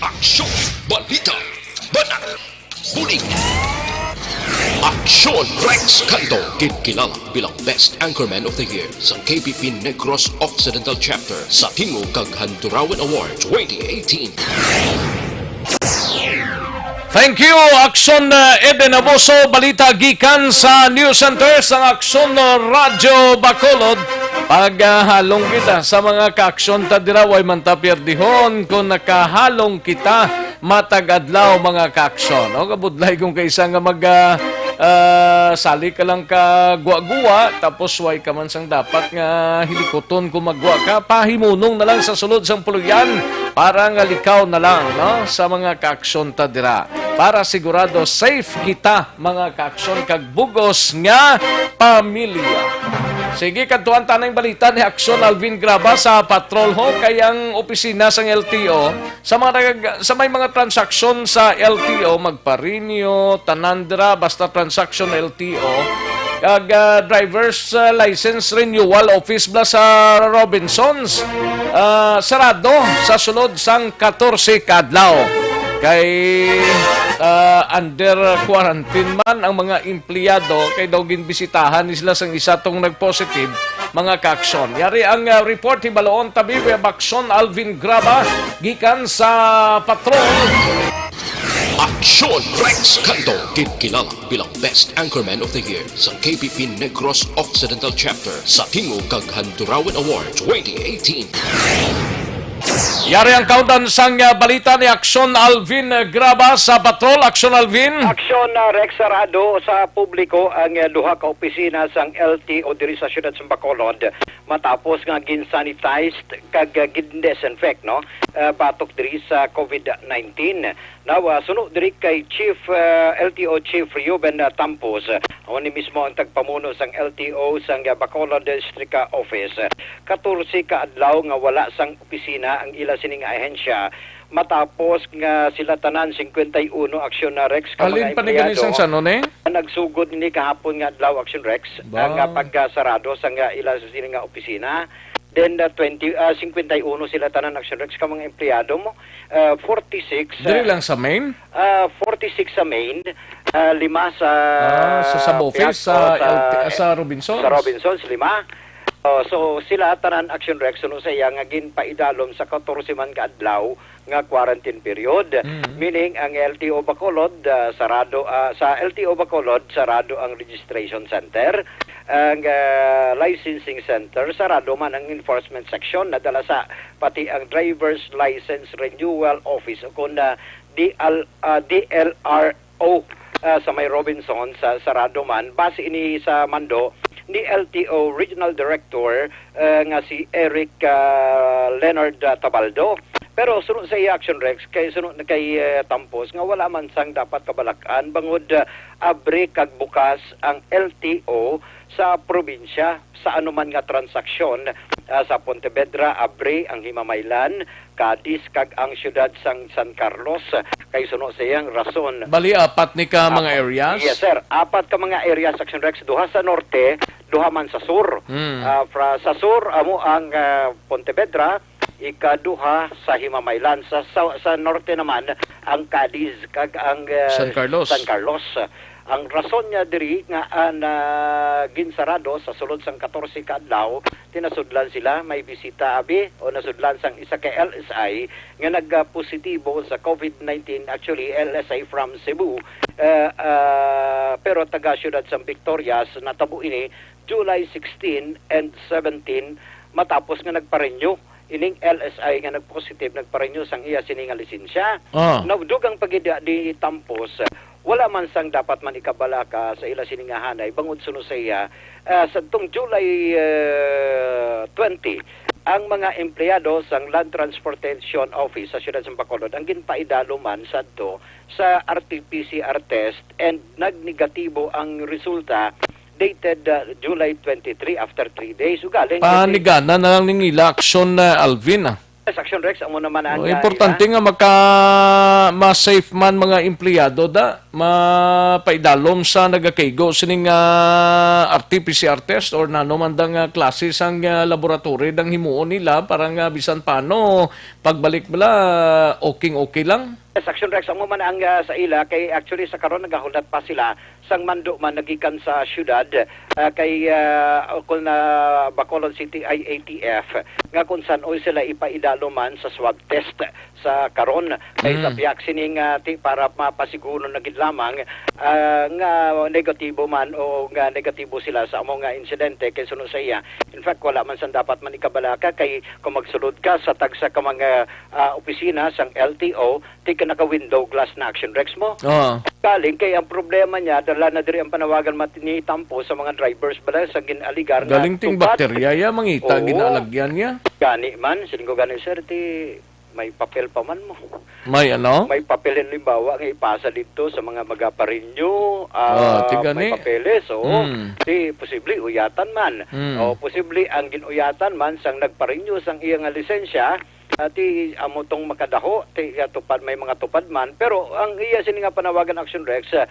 Aksyon, balita, banat, bulig. Aksyon Rex Canto, ginkilala bilang Best Anchorman of the Year sa K B P Negros Occidental Chapter sa Tingog kag Handurawan Award twenty eighteen. Thank you, Aksyon, uh, Eden Aboso. Balita gikan sa News Center sang Aksyon, uh, Radyo Bacolod. Paghalong kita sa mga kaaksyon ta dira, way man ta pierdihon kung nakahalong kita matag adlaw, mga kaaksyon. O, kabudlay kung kaisa nga mag, ah, ah, sali ka lang ka guwa-guwa, tapos way ka man sang dapat nga hilikuton kung maggwa ka, pahimunong na lang sa sulod sang puloy-an para nga likaw na lang, no, sa mga kaaksyon ta dira. Para sigurado safe kita, mga kaaksyon, kag bugos nga pamilya. Sige, kadtuan ta na ang balita ni Aksyon Alvin Graba sa patrol, ho, kay ang opisina sang L T O, sa mga nag-, sa may mga transaksyon sa L T O, magpa-renew, tanan dira, basta transaksyon L T O, kag, ah, driver's, ah, license renewal office bala sa Robinsons, ah, sarado sa sulod sang katorse ka adlaw. Kay, ah, under quarantine man ang mga empleyado, kay daw ginbisitahan ni sila sang isa tong nag-positive, mga kaaksyon. Yari ang, ah, report, hibaloon ta bi, Web Aksyon Alvin Graba, gikan sa patrol. Aksyon Rex Canto, ginkilala bilang Best Anchorman of the Year sa K B P Negros Occidental Chapter sa Tingog kag Handurawan Award twenty eighteen. Yari ang kaundan sang, ah, balita ni Aksyon Alvin, ah, Graba sa Patrol. Aksyon Alvin. Aksyon, ah, Rex, sarado sa publiko ang, ah, duha ka opisina sang L T O diri sa siyudad sa Bacolod matapos nga gin-sanitized kag, ah, gin-disinfect, no? Ah, batok diri sa COVID nineteen. Now, ah, suno diri kay Chief, ah, L T O Chief Reuben, ah, Tampos, ah, amo ni mismo ang tagpamuno sang L T O sang, ah, Bacolod District, ah, Office. Katorse ka adlaw nga wala sang opisina ang ila sini nga ahensya matapos nga sila tanan singkwenta y uno, Aksyon na Rex, ka mga Alin pa ni gani sang empleyado sano, ne? Nagsugod ni kahapon nga adlaw, Aksyon Rex, Ba? Ang, ah, pagkasarado sang, ah, ila sini nga opisina. Then, ah, twenty, ah, singkwenta y uno sila tanan, Aksyon Rex, ka mga empleyado mo. Ah, forty-six, Diri ah, lang sa main? Ah, forty-six sa main, ah, lima sa Ah, sa sub-office, Piat, sa o sa, L T, ah, sa Robinsons? Sa Robinsons, lima. Oh, so, sila tanan, Aksyon Rex, suno sa iya nga ginpaidalom sa katorse man ka adlaw nga quarantine period. Mm. Meaning, ang L T O Bacolod, ah, sarado, ah, sa L T O Bacolod, sarado ang registration center, ang, ah, licensing center, sarado man ang enforcement section, nadala sa pati ang driver's license renewal office o kun, ah, D L, ah, D L R O, ah, sa may Robinson, sa sarado man. Base ini sa mando ni L T O Regional Director, ah, nga si Eric, ah, Leonard, ah, Tabaldo. Pero suno sa iya, Action Rex, kay suno na kay, eh, Tampos nga wala man sang dapat kabalak-an bangod, ah, abre kag bukas ang L T O sa probinsya sa anuman nga transaksyon, ah, sa Pontevedra, abre ang Himamaylan, Cadiz, kag ang siyudad sang San Carlos, kay suno sa iyang rason. Bali, apat ni ka mga Apat. areas? Yes, sir. Apat ka mga areas, Action Rex. Duha sa norte, duha man sa sur. Hmm. Ah, fra-, sa sur, amo ang, ah, Pontevedra, ikaduha sa Himamaylan. Sa, sa, sa norte naman, ang Cadiz, kag ang, ah, San Carlos. San Carlos. Ang rason niya diri nga, ah, na ginsarado sa sulod sang katorse ka adlaw, tinasudlan sila may bisita abi o nasudlan sang isa ka L S I nga nagpositibo sa COVID nineteen, actually L S I from Cebu, eh, ah, pero taga siyudad sang Victorias. Natabo ini July sixteen and seventeen matapos nga nagparenew ining L S I nga nagpositive, nagparenew sang iya sini nga lisensya. Ah. Now, dugang pa gid ni Tampos, wala man sang dapat man ikabalaka sa ila sini nga hanay, bangod suno sa iya, ah, sadtong July, ah, twenty, ang mga empleyado sang Land Transportation Office sa siyudad sa Bacolod ang ginpaidalo man sadto sa R T P C R test and nagnegatibo ang resulta dated, ah, July twenty-three after three days. Ugaling, Panigana na lang ning ila aksyon, ah, Alvin, ah. Yes, Action Rex, amo naman ang, Oh, ah, importante ila. nga maka-, ma-safe man mga empleyado da, mapaidalom sa nagakaigo sining, ah, R T P C R test or nano man dang, ah, klase sang, ah, laboratory dang himuon nila para nga bisan paano pagbalik bala, okay, okay lang. Yes, Action Rex, amo man ang, ah, sa ila kay actually sa karon nagahulat pa sila sang mando man nagikan sa siyudad, ah, kay, ah, o kon na Bacolod City I A T F, nga kung san-o sila ipaidalo man sa swab test sa karon. Kay sa Mm. biyak sini nga ti para mapasiguro na gid lamang, ah, nga negatibo man o nga negatibo sila sa amo nga insidente kay suno sa iya. In fact, wala man sang dapat man ikabalaka kay kung magsulod ka sa tagsa ka mga, ah, opisina sang L T O, ti ka naka-window glass na Action Rex mo. Oo. Galing kay ang problema niya, dala na diri ang panawagan mat-, ni Tampo sa mga drivers bala sa gin-aligar nga Galing ting tupad. bakterya, ya, mangita, Oo. ginaalagyan niya. Gani man, siling ko gani, sir, ti may papel pa man mo. May ano? May papel, halimbawa, nga ipasa dito sa mga magaparinyo, ah, Oh, ti gani. may papeles, oo. Mm. Ti posible, uyatan man. Mm. O, posible, ang ginuyatan man sang nagparinyo sang iya nga lisensya, ah, ti amo tong makadaho, ti, ah, tupad, may mga tupad man. Pero ang iya sini nga panawagan, Action Rex, ah,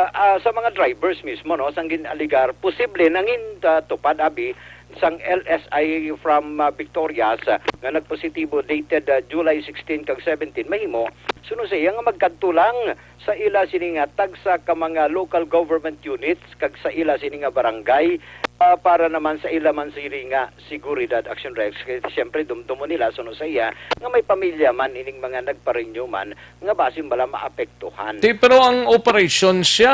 ah, sa mga drivers mismo, no, sang gin-aligar, posible nangin, ah, tupad abi sang L S I from, ah, Victorias, ah, nga nagpositibo dated, ah, July sixteen kag seventeen, mahimo, suno sa iya nga magkadto lang sa ila sini nga tagsa ka mga local government units kag sa ila sini nga barangay, Ah, para naman sa ila man siri nga seguridad, Action Rex, kay siyempre dumdumo nila suno sa iya nga may pamilya man ining mga nagpa-renew man nga basin bala maapektuhan. Ti, pero ang operation siya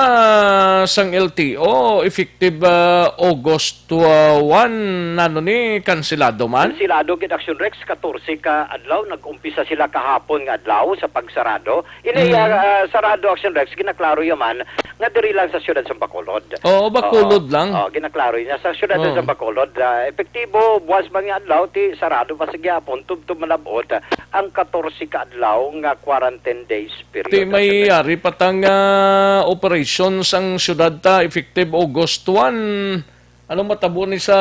sang L T O, effective, ah, August, ah, one, nano ni, kansilado man? Kansilado gid, Action Rex, katorse ka adlaw, nag-umpisa sila kahapon nga adlaw sa pagsarado. Ini, Mm. ah, ah, sarado, Action Rex, ginaklaro yaman nga diri lang sa siyudad sa Bacolod. Oo, Bacolod Oo. lang. Oo, ginaklaro niya sa siyudad Oo. sa Bacolod. Ah, epektibo, buwas man nga adlaw, ti sarado pa sa gihapon, tubtob malab-ot, ah, ang katorse ka adlaw nga quarantine days period. Ti may ari pa tang, ah, operation sang siyudad ta, effective August one. Anong matabo ni sa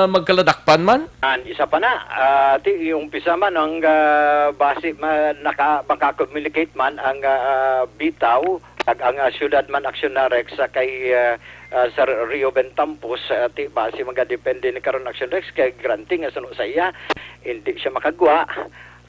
magkaladakpan man? An, isa pa na, ah, ti, yung umpisa man ang, ah, basi ma-, naka-, maka-communicate man ang, ah, bitaw, kag ang, ah, siyudad man, Action Rex, sa kay, ah, ah, Sir Reuben Tampos, ah, ti, basi magadepende ni karon, Action Rex, kay granting nga suno sa iya, hindi siya makagwa,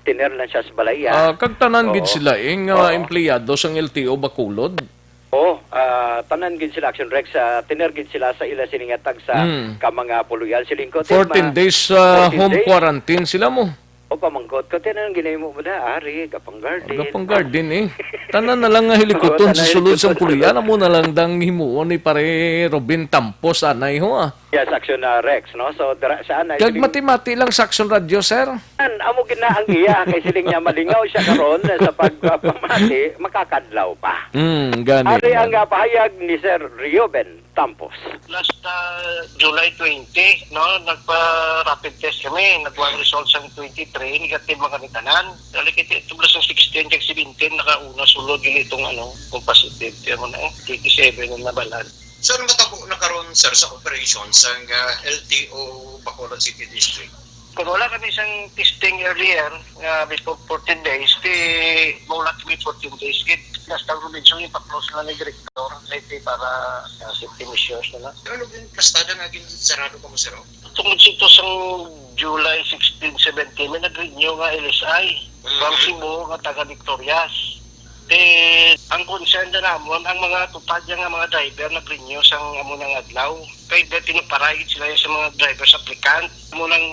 tener lang siya sa balaya. Ah, kag tanan gid Oo. sila, eh, nga Oo. empleyado sang L T O Bacolod. Oh, ah, tanan gid sila, Action Rex, ah, tener gid sila sa ila sini nga tagsa Hmm. ka mga puluyan. Siling ko, ti, fourteen ma-, days, ah, fourteen home days. quarantine sila mo. O, pamangkot ko, ti, anong ginahimo mo na? Ari, gapang garden. Gapang garden, eh. Tanan na lang nga hilikuton Oo, sa tanan sulod sang hilikuton. puluyan, amo na lang dang himuon ni Pare Robin Tampos, anay ho, ah. Yes, Action, ah, Rex, no? So, dira siya na. Kag mati-mati lang sa Action Radio, sir. An, amo gid na ang iya, kay siling niya malingaw siya karon sa pagpamati, makakadlaw pa. Mm, gani, Ari ang, gani. ah, pahayag ni Sir Reuben Tampos. Last, ah, July twenty, no, nagpa-rapid test kami. Nagkuha ang results ang twenty-three, negative man kami tanan. Dali kay ti-, tublas ang sixteen, kag seventeen, nakauna sulod yun itong, ano, kung positive. Kaya mo na, eh, twenty-seven ang nabalan. Sir, matabo na karon, sir, sa operation sang, ah, L T O Bacolod City District? Kung wala kami sang testing earlier, nga before fourteen days, ti mawala kami fourteen days. Gid, basta ang Robinson, ipa-close na ni Director, kay ti para, ah, safety measures na lang. Ano yung kastada nga ginsarado ka mo, sir? Tungod sito sang July sixteen, seventeen, may nag-renew nga L S I from Mhm. Cebu nga taga Victorias. Then, ang concern na namon, ang mga tupad niya nga mga driver nag-renew sang amo nang adlaw. Kay dahil tinuparay sila sa mga driver sa applicant. Amo nang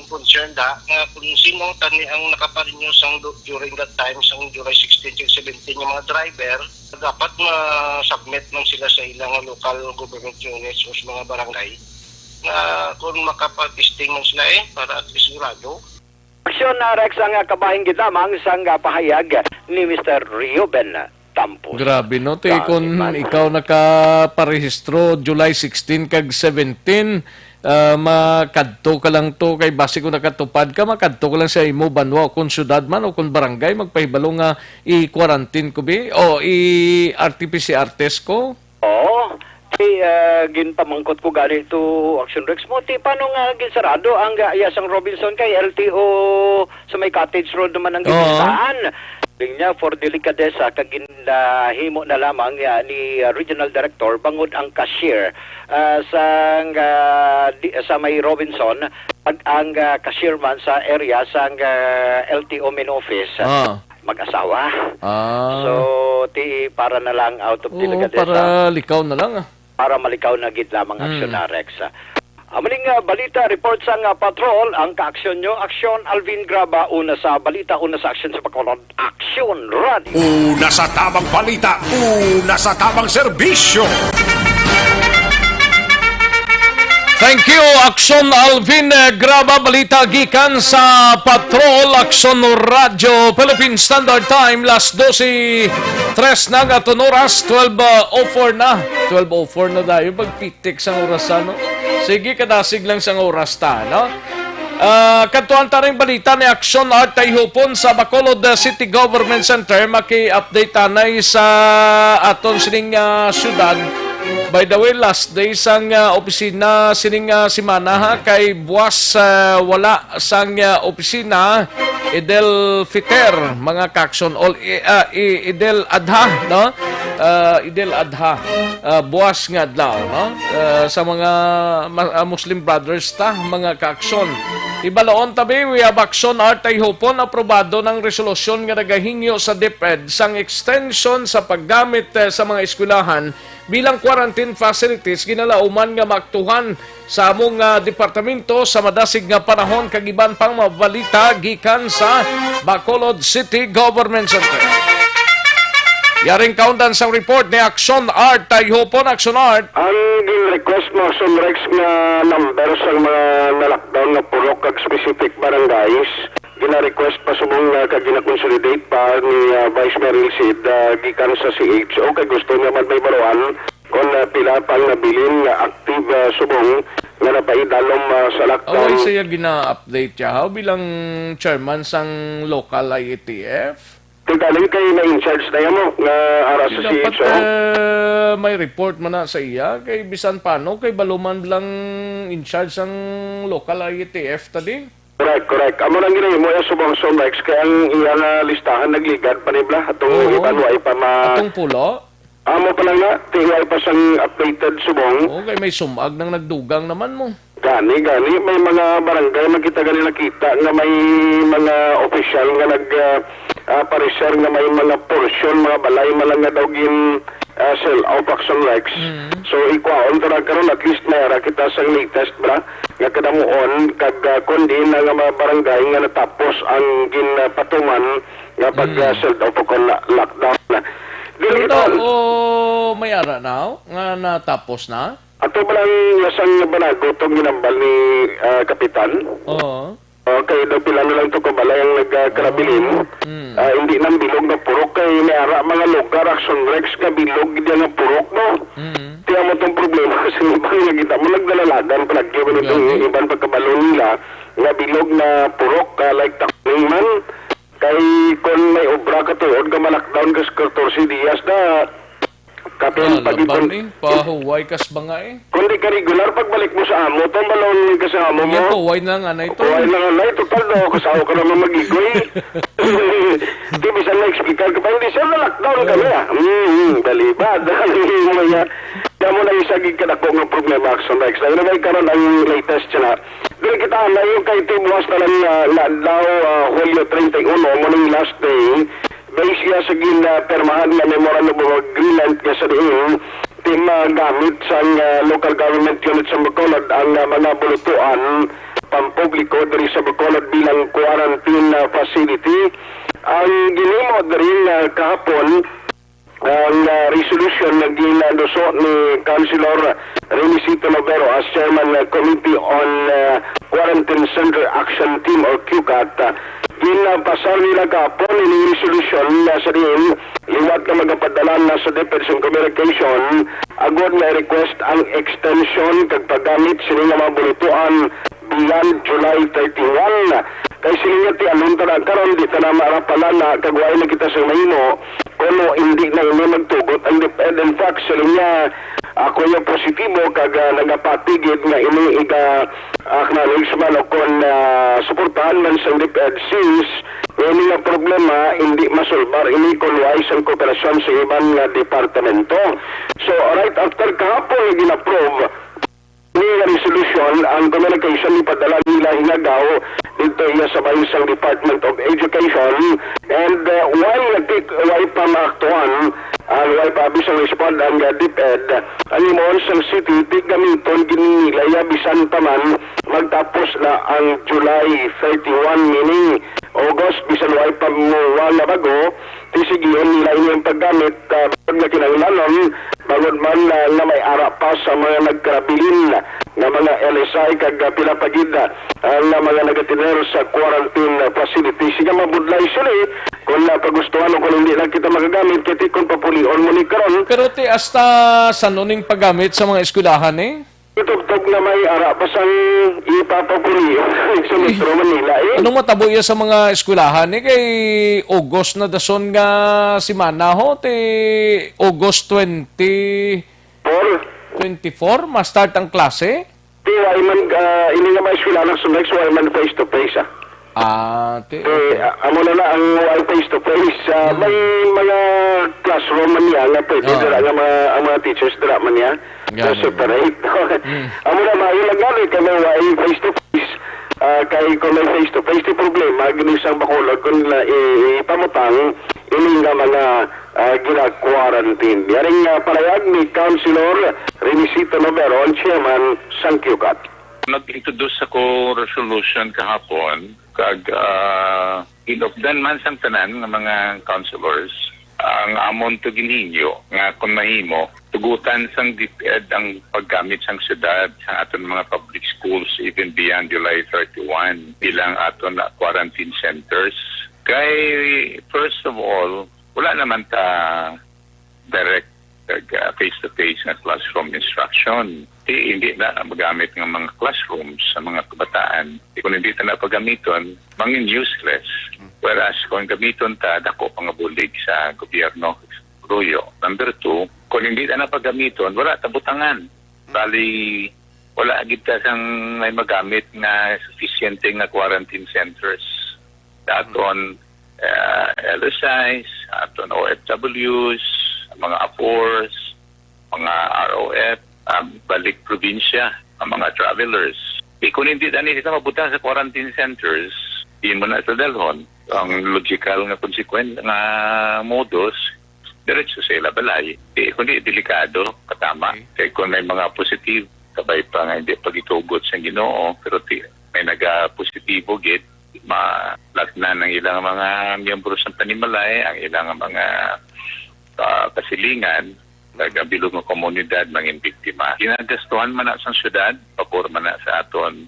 concern da, nga kung sino tani ang nakaparenew sang du-, during that time, sang July sixteen to seventeen, yung mga driver, dapat ma-submit man sila sa ilang local government units o sa mga barangay nga kung makapag-testing man sila, eh, para at least sigurado. Action, ah, Rex, ang, ah, kabahin gid lamang sang, ah, pahayag ni Mister Reuben Tampos. Grabe, no? Ti, Grabe kung man. ikaw nakaparehistro July sixteen kag seventeen, ah, makadto ka lang to, kay basi kung nakatupad ka, makadto ka lang sa imo banwa o kung syudad man o kung barangay, magpahibalo nga i-quarantine ko bi o i-R T P C R test ko. Oo. Ti, ah, ginpamangkot ko gani to Action Rex mo. Ti, paano nga ginsarado ang, ah, iya sang Robinson kay L T O sa may Cottage Road naman ang Oo. ginuntahan? Siling niya, for delikadesa, kag ginahimo na lamang, ah, ni, ah, Regional Director bangod ang cashier, ah, sang, ah, di, sa may Robinson, kag ang, ah, cashier man sa area sang, ah, L T O main office. Ah. Mag-asawa. Ah. So, ti para na lang out of Oo, delikadesa. Para likaw na lang, ah. Para malikaw na gid lamang. Hmm. Action na, Rex. Amo ning, ah, balita, report sang, ah, patrol, ang kaaksyon nyo, Aksyon Alvin Graba, una sa balita, una sa aksyon sa Bacolod, Aksyon Radio. Una sa tabang balita, una sa tabang serbisyo. Thank you, Aksyon Alvin, eh, Graba. Balita gikan sa Patrol, Aksyon Radio, Philippine Standard Time, las dose tres na ang aton oras, twelve oh four na. Twelve oh four na tayo, pagpitik sang oras, ano? Sige, kadasig lang sang oras ta, no? Ah, kadtuan ta ring balita ni Aksyon Art Tayhupon sa Bacolod, ah, City Government Center. Maki-update tanay sa aton sining, ah, syudad. By the way, last day sang, ah, opisina sining, ah, semana, ha, kay buwas, ah, wala sang, ah, opisina, Idel Fiter, mga kaaksyon, all, i-, ah, i-, Idel Adha, no? Ah, Idel Adha, ah, buwas nga adlaw, no? Ah, sa mga ma-, ah, Muslim brothers ta, mga kaaksyon. Ibaloon tabi, we have Action Art Ayhupon, aprobado ng resolusyon nga nagahingyo sa DepEd sang extension sa paggamit, eh, sa mga eskwelahan bilang quarantine facilities, ginalauman nga maaktuhan sa among, ah, departamento sa madasig nga panahon, kag iban pang mga balita gikan sa Bacolod City Government Center. Yaring kaundan sang report ni Action Art Tayhopon. Action Art. Ang gin-request mo, Action Rex, nga number sang mga na-lockdown nga purok kag specific barangays, gina-request pa subong nga kag gina-consolidate pa ni, ah, Vice Mayor Ilcid, ah, gikan sa C H O, kay gusto niya man may baruan kung, ah, pila pa ang nabilin nga active, ah, subong nga napaidalom, ah, sa lockdown. Away siya gina-update siya, how, bilang chairman sang local I A T F? Ti galing kay na in charge na yan mo, nga ara sa Dapat, C H O. Eh, may report man na sa iya. Kay bisan paano, kay baluman lang in charge ang local I A T F tadi. Correct, correct. Amo nang ginahimo yung subong sa Rex, kay ang iya nga listahan nagligad pa ni bla. Atong Oo. Iban wa pa ma- Atong pulo? Amo pa lang na, ti wa pa sang updated subong. Oo, kay may sumag nang nagdugang naman mo. Gani, gani, may mga barangay man kita gani nakita nga may mga opisyal nga nag, ah, ah, pareser nga may mga porsyon, mga balay man lang nga daw gin, ah, sell off, Action Rex. Mm. So, ikuhaon ta na karon, at least may ara kita sang latest, bra, nga kadamuon, kag, ah, kon diin na nga mga barangay nga natapos ang ginpatuman nga pag, Mm. ah, sell off o kon la-, lockdown. Dili Pero ito, daw, o may ara na, oh, nga natapos na? Ato ba lang nga sang banago tong ginambal ni, ah, Kapitan? Oo. Ah, kay daw pila na lang to ka balay ang nagkarabilin. Oo. Mm. Ah, hindi nang bilog nga purok kay may ara mga lugar, Action Rex, nga bilog gid nga purok, no? Mm. Kaya mo tong problema sa iban nga kita mo nagdalalagan palagi man itong Grabe. Iban pagkabalo nila nga bilog na purok, ah, like Takling man. Kay kung may obra ka tuod nga ma-lockdown ka sa katorse dias na, Kapin Ah, pag-ipon. Laban ni, pahuway kas banga eh. Kundi ka regular, pagbalik mo sa amo, to, malong ka sa amo mo. Iya, pahuway na nga na ito. Pahuway na nga na ito, tal, no? Kasawa ka naman mag-igoy. Di, bisan na-explicar ka pa, hindi, sir, na-lockdown kami, ah. Hmm, hmm, balibad. Ano yung mo niya? Kaya mo na isa gig kadako nga problema, Action Rex. Anyway, karon ang latest siya na. Dili kita layo kay ti buwas na lang nga, nga adlaw, ah, Hulyo treinta y uno, mo ning last day. Base siya sa ginapirmahan nga Memorandum of Agreement nga sa diin, ti magamit sang, ah, local government unit sa Bacolod ang, ah, mga bulutuan pampubliko diri sa Bacolod bilang quarantine, ah, facility. Ang ginhimo diri nga kahapon, ang, ah, resolution nga ginaluso ni Councilor Remisito Lovero as chairman nga Committee on, ah, Quarantine Center Action Team or QCAT, ah, ginapasar nila gahapon ining resolusyon nga sa diin liwat nga magapadala na sa Department of Communication agod nga request ang extension kag paggamit sini nga mga bulutuan beyond July thirty-one. Kay sini nga ti alon ta na karon, di ta na maarapalan na kag wala na kita sa mahimo. Kuno hindi na ini magtugot ang DepEd. In fact, sa linya, ako yung positibo kag, ah, nagapati gid nga ini iga-acknowledge man o kon, ah, suportahan man sa DepEd since ini nga problema hindi masulbar ini kon way sang kooperasyon sa iban nga departamento. So, right after kahapon nga gin-approve, Ni nga resolusyon, ang communication ipadala nila hinagaw dito iya sa bahin sang Department of Education, and, uh, why nga tik-, why pa maaktuhan, uh, why pa abi sang respond ang, uh, DepEd, ang himuon sang city, ti gamiton gid nila iya bisan pa man magtapos na ang July thirty-one, meaning August, bisan why pa mo nga bago, Ti sigion nila ini ang paggamit, ah, bangod nga kinahanglanon, bangod man, ah, nga may ara pa sa mga nagkarabilin nga mga L S I kag, ah, pila pa gid, ah, nga mga nagatener sa quarantine facility. Siya mabudlay sila, eh, kung, ah, pagustuhan o kung hindi lang kita makagamit, kay ti kung papulion mo ni karon. Pero ti, hasta san-o ning paggamit sa mga eskwelahan, eh? Itubtob nga may ara pa sang ipapabuli sa Metro Manila, eh. Anong matabo iya sa mga eskwelahan, eh? Kay August na dason nga simana, ho, ti August twenty, Four. Twenty-four, ma-start ang klase? Ti, wa man, ah, ini nga mga eskwelahan sa next, wa man face to face, ah. Ah, ti, Eh, okay. Ah, amo na na ang way face to face. Ah, Hmm. may mga classroom man niya nga pwede Ah. dira nga mga, ang mga teachers dira man niya. Gani. Na separate. Hmm. Amo na, maayo lang gani kay may way face to face. Ah, kay kung may face-to-face, di problema gini sang Bacolod kung la-, i-, ipamutang ini nga mga, ah, gina-quarantine. Yaring, ah, palayag ni Councilor Renisito Novero, ang chairman sang CUCAT. Nag-introduce ako resolution kahapon, kag, ah, ginupdan man sang tanan nga mga councilors ang amon to ginhingyo nga, kung mahimo, tugutan sang DepEd ang paggamit sang syudad, sa aton mga public schools, even beyond July thirty-one, bilang aton na quarantine centers. Kay, first of all, wala naman ta direct kag, ah, face-to-face nga classroom instruction. Di, hindi na magamit nga mga classrooms sa mga kabataan. Di, kung hindi ta na pagamiton, mangin useless. Whereas, kung gamiton ta, dako pa nga bulig sa gobyerno. Ruyo. Number two, kung hindi ta na pagamiton, wala ta butangan. Bali, wala gid ta sang may magamit nga sufisyente nga quarantine centers. Sa aton, ah, L S Is, aton O F Ws, mga afors, mga R O F, ah, balik probinsya, ang mga travelers. Di, kung hindi tani sila mabutang sa quarantine centers, di mo na sa dalhon. Ang logical nga consequence nga modus, diretso sa ila balay. Di, kundi delikado, katama. Okay. Kay kung may mga positive, kabay pa nga hindi pagitugot sa Ginoo, pero ti-, may naga-positibo gid, malagnan ang ilang mga miyembro sa panimalay, ang ilang mga, ah, kasilingan, nagabilog nga komunidad, mangin biktima. Ginagastuhan man na sa syudad, pabor man na sa aton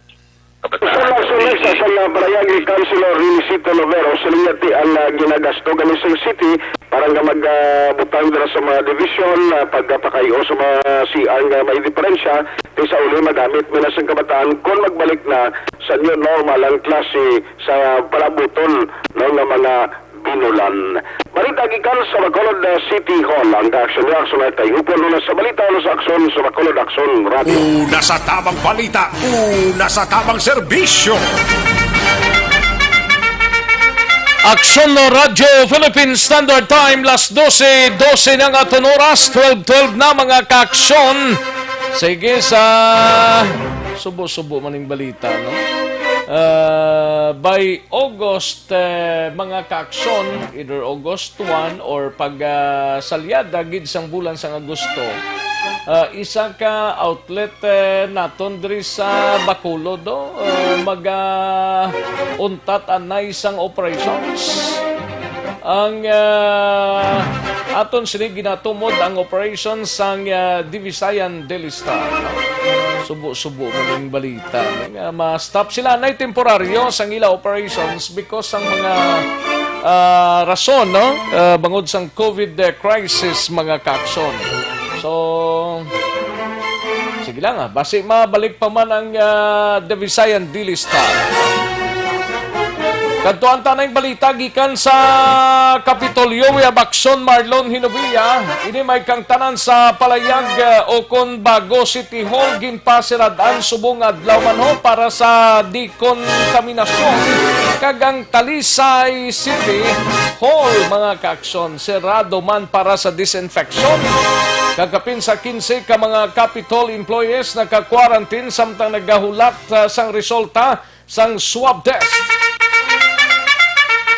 kabataan. Sa lason sa, sa nga palayag ni Councilor Renisito Lovero, sa linyati ang, ah, ginagasto gani sa city para nga mag, ah, butang dira sa mga division, ah, pagpakay-o sa mga C R nga may diferensya, kay sa uli magamit man na sa kabataan kung magbalik na sa new normal ang klase sa palabuton, no, nga mga binulan. Balita gikan sa Bacolod, ah, City Hall. Ang kaaksyon ni Aksyon ay kayupon una sa balita, una sa Aksyon sa Bacolod, Aksyon Radio. Una sa tamang balita, una sa tamang serbisyo. Aksyon Radyo Philippine Standard Time, las dose, dose na ang aton oras, twelve twelve na, mga kaaksyon. Sige, sa subo-subo man ning balita, no? Ah, by August, eh, mga kaaksyon, either August one or pag, ah, salyada gid sang bulan sang Agosto, ah, isa ka outlet, eh, naton diri sa Bacolod, no? Ah, maga-untat anay sang operations. Ang, ah, aton sini ginatumod ang operation sang, ah, Divisayan Daily Star. Subo-subo man ning balita nga ma-stop sila nay temporaryo sang ila operations because sang mga, ah, rason, no? Ah, bangod sang COVID, eh, crisis, mga kaaksyon. So, sige lang, ah. Basi mabalik pa man ang, ah, The Visayan Daily Star. Kadtuan ta na ang balita gikan sa Kapitolyo, we have Aksyon Marlon Hinovia. Ini may kangtanan sa palayag, ah, ukon bago City Hall ginpasirad-an subong adlaw man ho para sa decontamination, kag ang Talisay City Hall, mga kaaksyon, sirado man para sa disinfection. Kag kapin sa quince ka mga Capitol employees naka-quarantine samtang nagahulat, ah, sang resulta sang swab test.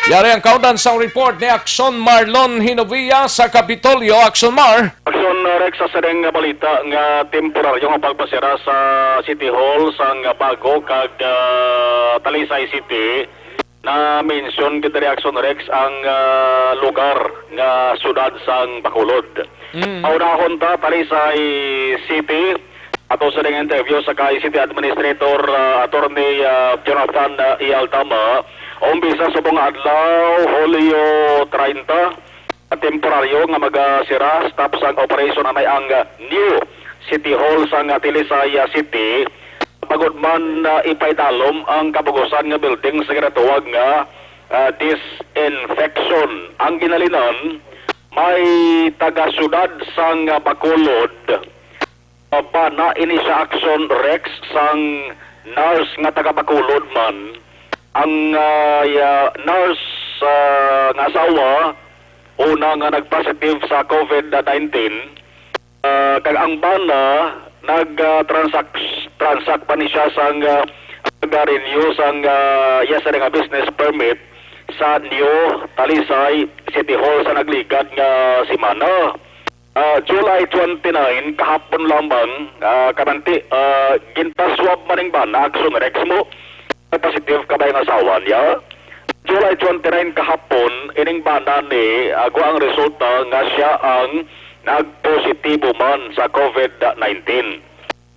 Yari ang kaundan sang report ni Aksyon Marlon Hinovia sa Kapitolyo. Aksyon Mar. Aksyon, uh, Rex, sa sining balita nga temporaryo nga pagpasira sa City Hall sang bago kag, uh, Talisay City, na-mention gid diri, Aksyon Rex, ang, uh, lugar nga siyudad sang Bacolod. Mm. Paunahon ta, Talisay City, ato sa ning interview sa kay City Administrator, uh, Attorney, uh, Jonathan, uh, E. Altama, umpisa subong nga adlaw, Hulyo treinta, temporaryo nga magasira, stop sang operation anay ang, ah, new City Hall sang, ah, Talisay, ah, City, bangod man, ah, ipaidalom ang kabugusan nga building sa ginatawag nga, ah, disinfection. Ang ginhalinan, may taga-siyudad sang, ah, Bacolod, bana ini sa Aksyon Rex, sang nurse nga taga Bacolod man. Ang, ah, ya-, nurse, ah, nga asawa, una nga nag-positive sa COVID nineteen, ah, kag ang bana nag, ah, transact, transact pa ni siya sang, ah, nag, nag-renew sang, ah, iya sini nga business permit sa New Talisay City Hall sa nagligad nga semana. Ah, July twenty-nine, kahapon lamang, ah, kamanti, ah, ginpaswab man ning bana, Action Rex mo. Positive kabay ang asawa niya. July twenty-nine kahapon, ining bana ni, ah, gwa ang resulta nga siya ang nagpositibo man sa COVID nineteen.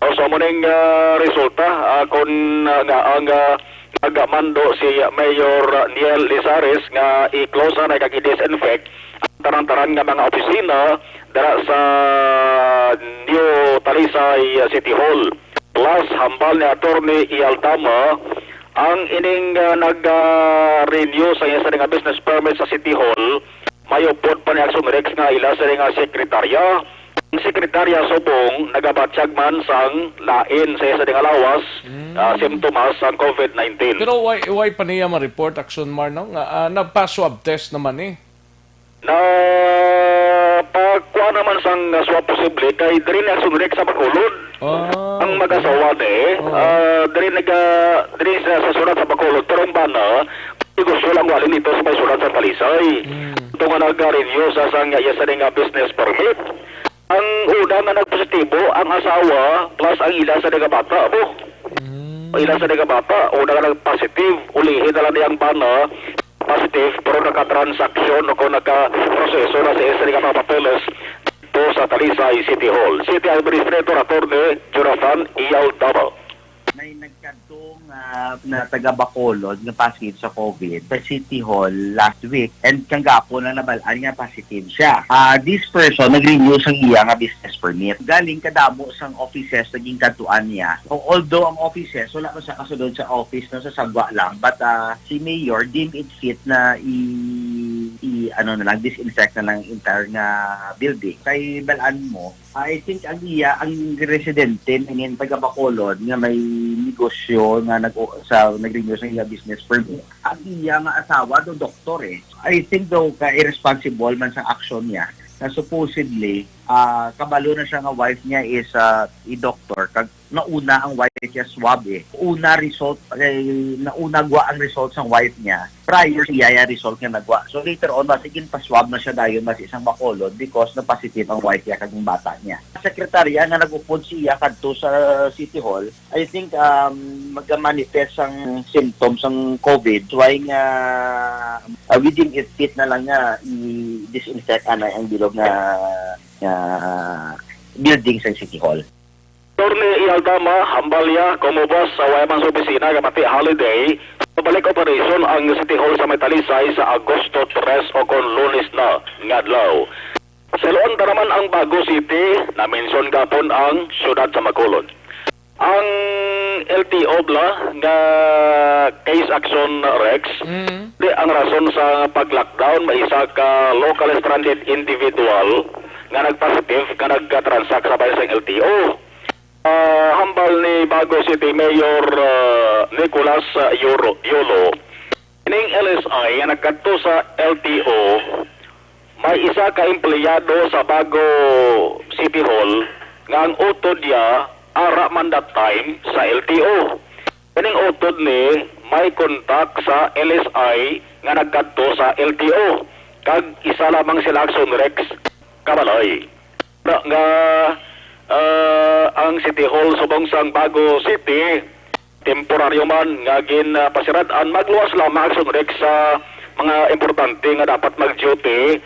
O, so, amo ning, ah, resulta, ah, kun, ah, nga ang, ah, nagmando si Mayor Niel Lizares nga i-close na kag i-disinfect ang tanan-tanan nga mga opisina dira sa New Talisay City Hall. Plus, hambal ni Attorney Ialdama, ang ining, ah, nag, ah, renew sa iya sini nga business permit sa City Hall, may upod pa ni Action Rex nga ila sini nga sekretarya. Ang sekretarya subong nagabatyag man sang lain sa iya sini nga lawas, Mm. ah, simptomas sang COVID nineteen. Pero why, why pa niya ma-report, Action Mar, no? Nga, ah, nagpa-swab test naman eh. Na pakuha naman sang swab posible kay diri ni Action Rex sa Bacolod. Ah, Ang okay. mag-asawa ni, Oh. ah, diri naga, diri sa, sa surat sa Bacolod, pero ang bana, negosyo lang wali nito sa may surat sa Talisay. Mm. Ito nga nag-renew sa sang iya sini nga business permit. Ang una nga nagpositibo, ang asawa, plus ang ila sini nga bata, bo. Mm. Ila sini nga bata, una nga nag-positive, ulihi na lang niya ang bana, positive, pero nakatransaksyon o kung nakaproseso na sa isa nga mga papeles dito sa Talisay City Hall. City Administrator Attorney Jonathan Iyaldama. May nagkadto nga na taga Bacolod nga positive sa COVID sa City Hall last week, and kagapon na nabal-an nga positive siya. Ah, this person nag-renew sang iya nga business permit. Galing kadamo sang offices naging kadtuan niya. O, although ang offices wala pa siya kasulod sa office, no, sa sagwa lang, but, ah, si Mayor deem it fit na i, i ano na lang, disinfect na lang entire nga building. Kay balaan mo, I think ang iya, ang residente, meaning taga Bacolod, nga may negosyo nga nag, sa, nag-renew sa iya business permit. Ang iya nga asawa do doktor eh. I think daw ka irresponsible man sa action niya na supposedly, ah, kabalo na siya nga wife niya is, ah, i-doktor, kag nauna ang wife niya swab eh. Una result, eh, nauna gwa ang result sang wife niya prior sa iya result nga nagwa. So later on, basi ginpa-swab na siya dayon, basi sang Bacolod, because na-positive ang wife niya kag ang bata niya. Sekretarya nga nag-upod siya kadto sa City Hall, I think, um, maga-manifest ang symptoms sang COVID. Why nga, uh, within it fit na lang nga i-disinfect anay ang bilog nga, nga building sa City Hall. Attorney Ialdama, hambal niya, kumubos sa wala man sa opisina nga pati holiday, mabalik operation ang City Hall sa may Talisay sa Agosto tres o kon Lunes na nga adlaw. Sa Luanda naman ang Bago City, na-mention gapon ang siyudad sa Bacolod. Ang L T O bala nga case action, Rex, Mm. di ang rason sa pag-lockdown, may isa ka local stranded individual nga nag-positive nga nag-transact sa bahin sang L T O. Ah, hambal ni Bago City Mayor, ah, Nicolas, ah, Yoro-, Yolo, ining L S I nga nagkadto sa L T O, may isa ka empleyado sa Bago City Hall nga ang utod niya ara man that time sa L T O. Ining utod ni may kontak sa L S I nga nagkadto sa L T O, kag isa lamang sila, Action Rex, kabalay. Na nga, ah, ang City Hall subong sang Bago City, temporaryo man nga gin, ah, pasirad-an, magluwas lamang, Action Rex, sa mga importante nga dapat mag-duty,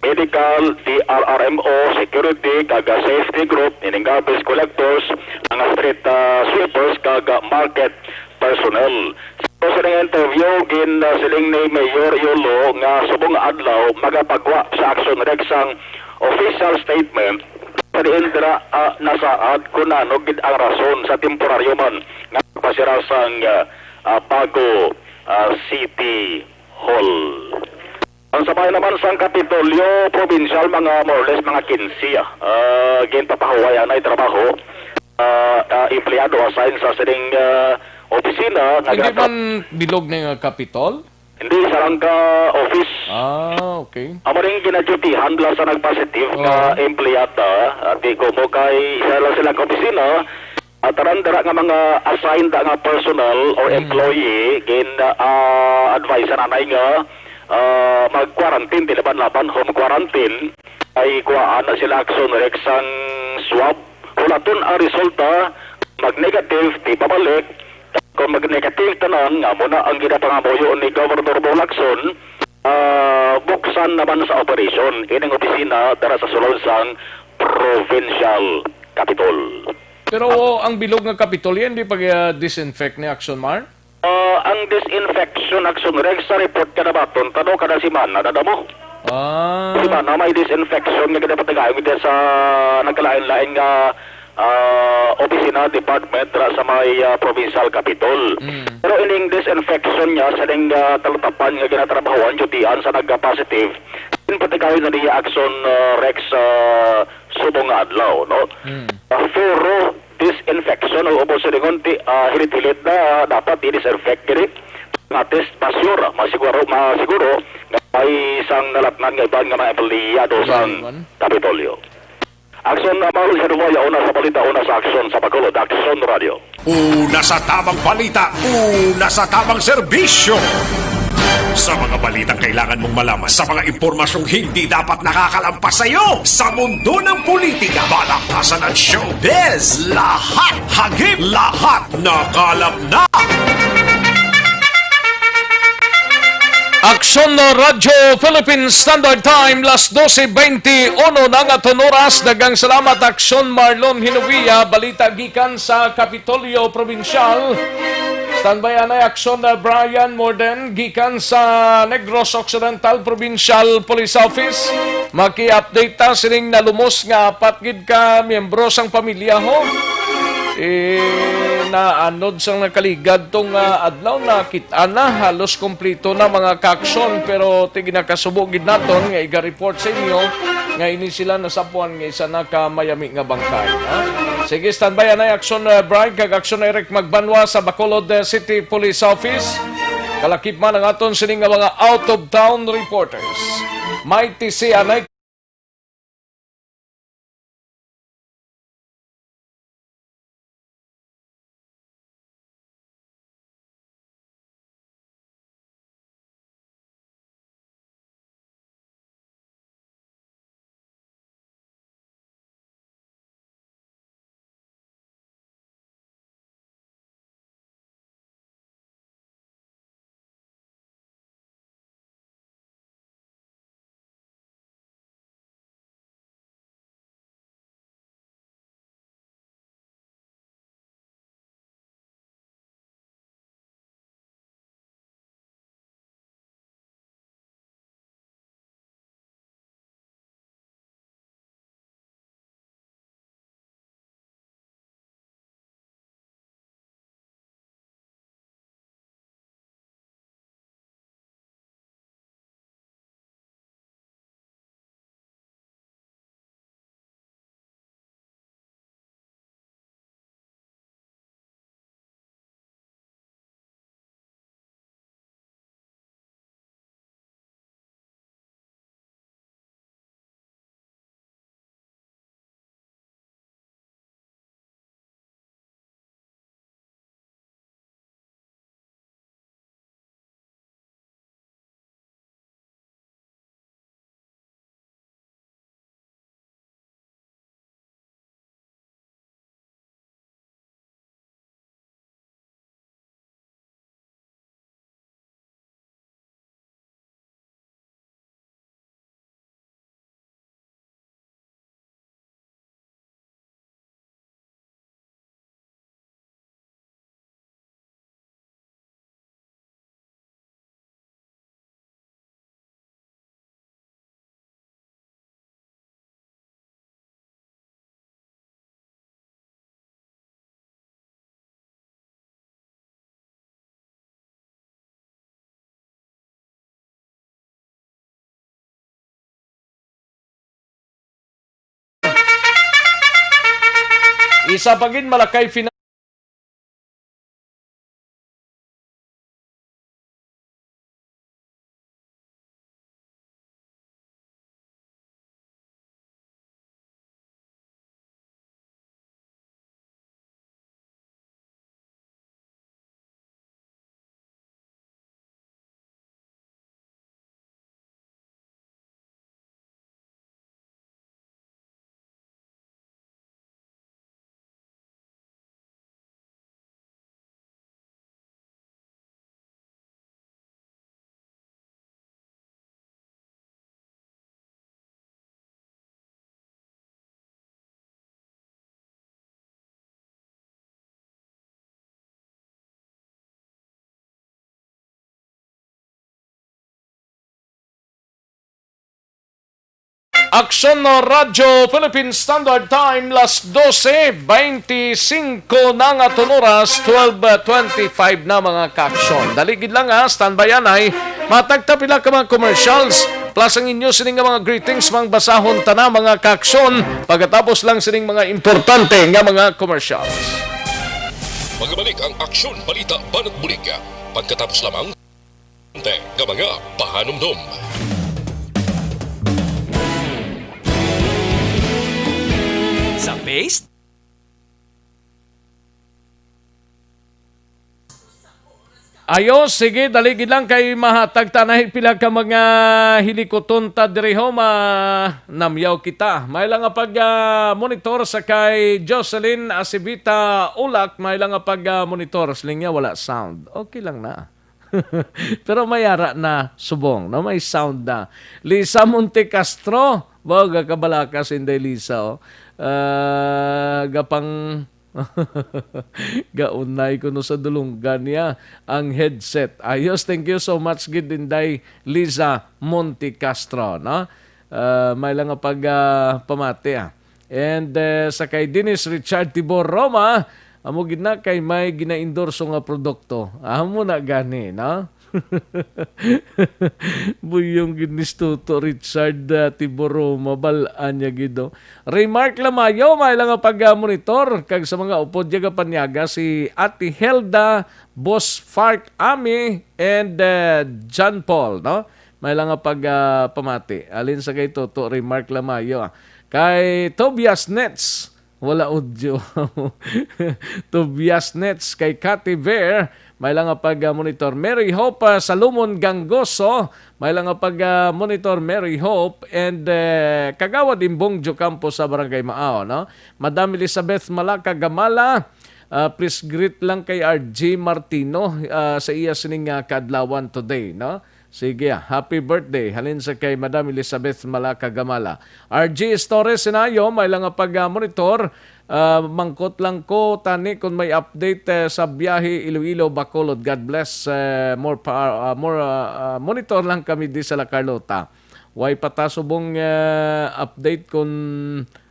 medical, D R R M O, security, kag, ah, safety group, ining garbage collectors, mga street, ah, sweepers, kag, ah, market personnel. Sa sining interview, gin, ah, siling ni Mayor Yolo nga subong adlaw magapagwa sa Action Rex sang official statement sa diin dira, ah, nasaad kung ano gid ang rason sa temporaryo man nga pagpasira sang, ah, ah, Bago, ah, City Hall. Ang sa bahin naman sang Kapitolyo Probinsyal, mga more or less mga kinse, ah, ah, ginpapahuway anay trabaho, ah, ah, empleyado assign sa sining, ah, opisina nga Hindi ginatra- man bilog na nga Kapitol? Hindi, isa lang ka office. Ah, okay. Amo rin ginadyutihan bala sa nagpositive nga Oo. empleyada, ah, di ko mo kay isa lang sila ka opisina, At tanan dira nga mga assigned nga personnel or Mm. employee, gin, ah, advise sa nanay nga, ah, mag-quarantine, di laban-laban, home quarantine. Ay kuhaan na sila, Action Rex, sang swab. Hulaton ang resulta, mag-negative, di pabalik. Kung mag-negative tanan, nga mo na ang ginapangamuyo ni Governor Bong Lacson, ah, buksan naman sa operasyon ining opisina dara sa sulod sang provincial capitol. Pero ang bilog nga Kapitolyo, hindi pag, ah, disinfect ni Action Mar? Ah, ang disinfection, Action Rex, sa report ka na baton, tano kada semana na damo. Ah. Semana may disinfection nga ginapatigayon dito sa nagkalain-lain nga, ah, opisina, department, ra sa may, ah, provincial capitol. Mm. Pero ining disinfection niya sa ning, ah, talatapan nga ginatrabahoan, dutian sa nagka-positive, ginpatigayon na niya, Action, ah, Rex, ah, subong nga adlaw, no? Mm. Ah, thorough disinfection o ubos silingon, ti, ah, hilit-hilit na dapat i-disinfect gini. Nga test pa sure, masiguro, masiguro nga may isang nalatnan nga iban nga mga empleyado sang Iwan. Kapitolyo. Action, ah, Marlon Janumoy, una sa balita, una sa aksyon sa Bacolod, Action Radio. Una sa tamang balita, una sa tamang serbisyo. Sa mga balitang kailangan mong malaman, sa mga impormasyong hindi dapat nakakalampas sa iyo, sa mundo ng politika, balaktasan at showbiz, lahat hagip, lahat nakalap na. Aksyon na Radyo Philippine Standard Time, las dose bente uno na nga aton oras. Daghang salamat, Aksyon Marlon Hinovia. Balita gikan sa Kapitolyo Provincial. Standby anay, Aksyon na Brian Morden gikan sa Negros Occidental Provincial Police Office. Maki-update ta sining nalumos nga apat gid ka miyembro sang pamilya, ho. Eh, naanod sang nakaligad tong, ah, adlaw, nakit-an na halos kompleto na mga kaaksyon, pero ti ginakasubo gid naton nga iga-report sa inyo nga ini sila nasapuan nga isa na ka mayami nga bangkay, ha? Sige, standby anay, Aksyon, ah, Brian kag Aksyon Eric Magbanwa sa Bacolod, ah, City Police Office. Kalakip man ang aton sini nga mga out-of-town reporters. May T C anay. Isa pa gid, Malakay Fina- Aksyon na Radyo Philippine Standard Time, las dose beintisinko na nga tun oras, twelve twenty-five na, mga kaaksyon. Dali gid lang, ha, standby anay. Matagta pila ka mga commercials, plus ang inyo sining nga mga greetings, mangbasahon ta na, mga kaaksyon, pagkatapos lang sining mga importante nga mga commercials. Magabalik ang Aksyon Balita Banat Bulig pagkatapos lamang nga mga pahanumdom. Sa paste? Ayo, sige, dali gid lang kay mahatag ta na pila ka mga hilikuton ta diri, ho, ma-, namyaw kita. May lang nga pag, ah, monitor sa kay Jocelyn Asibita Ulak, may lang nga pag, ah, monitor. Siling niya wala sound. Okay lang na. Pero may ara na subong, no? May sound na. Lisa Monte Castro, ba, gakabalaka si Inday Lisa, oh. Ah, gapang gaunay ko no sa dulunggan niya ang headset. Ayos, thank you so much gid, Inday Lisa Monte Castro, no? Ah, may lang nga pag, ah, pamati, ah. And, eh, sa kay Dennis Richard Tibor Roma, amo gid na kay may gina-endorso nga produkto. Amo na gani, no? Buyong gid ni Toto Richard, ah, Tibor Roma, bal-an niya gid, oh. Remark Lamayo, may lang nga pag, ah, monitor. Kag sa mga upod niya, gapanyaga si Ate Helda, Boss Fark Ami, and, eh, John Paul, no? May lang nga pag, ah, pamati. Alin sa kay Toto, Remark Lamayo, ah. Kay Tobias Nets, wala audio. Tobias Nets, kay Cathy Ver, may lang nga pag, ah, monitor. Mary Hope, ah, Salomon Gangoso, may lang nga pag, ah, monitor. Mary Hope, and, eh, Kagawad Imbong Jocampo sa Barangay Maao, no? Madam Elizabeth Malaka Gamala, ah, please greet lang kay R G Martino, ah, sa iya sining, ah, kaadlawan today, no? Sige, ah, happy birthday. Halin sa kay Madam Elizabeth Malaka Gamala. R G Torres Sinayo, may lang nga pag, ah, monitor. Ah, mangkot lang ko, tani, kung may update, eh, sa biyahe Iloilo, Bacolod. God bless. Eh, more pa-, ah, more, ah, ah, monitor lang kami di sa La Carlota. Way pa ta subong, eh, update kung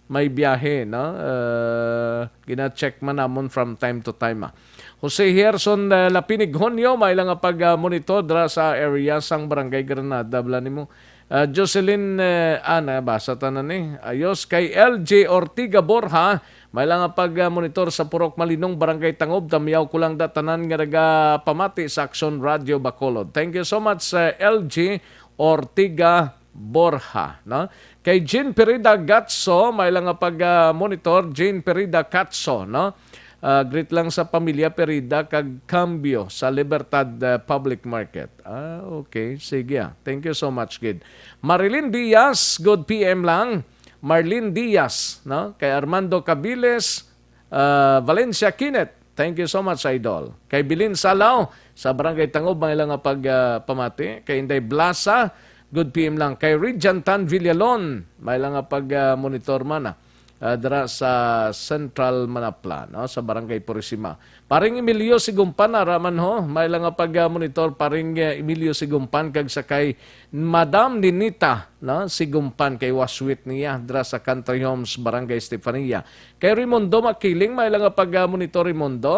may biyahe, no? Eh, gina-check man namon from time to time, ah. Jose Gerson, eh, Lapinig Honyo, may lang nga pag, ah, monitor dra sa area sang Barangay Granada, bala nimo. Ah, Jocelyn, eh, ah, nabasa ta na ni. Ayos. Kay L J Ortiga Borja, may lang nga pag, ah, monitor sa Purok Malinong, Barangay Tangob. Tamyaw ko lang da tanan nga nagapamati sa Aksyon Radio Bacolod. Thank you so much, eh, L J Ortiga Borja, no? Kay Jean Perida Gatso, may lang nga pag, ah, monitor, Jean Perida Gatso, no? Ah, greet lang sa pamilya Perida kag Cambio sa Libertad, ah, Public Market. Ah, okay. Sige, ah. Thank you so much, gid. Marilyn Diaz, good P M lang. Marlene Diaz, no? Kay Armando Cabiles, ah, Valencia Kenneth. Thank you so much, Idol. Kay Bilin Salaw, sa Barangay Tangob, may lang nga pag, ah, pamati. Kay Inday Blasa, good P M lang. Kay Rijan Tan Villalon, may lang nga pag, ah, monitor man, ah, ah, dira sa Central Manapla, no, sa Barangay Purisima. Paring Emilio Sigumpan, ara man ho, may lang nga pag, ah, monitor, Paring, ah, Emilio Sigumpan, kag sa kay Madam Ninita, no, Sigumpan, kay waswit niya dira sa Country Homes, Barangay Estefania. Kay Raimundo Makiling, may lang nga pag, ah, monitor, Raimundo.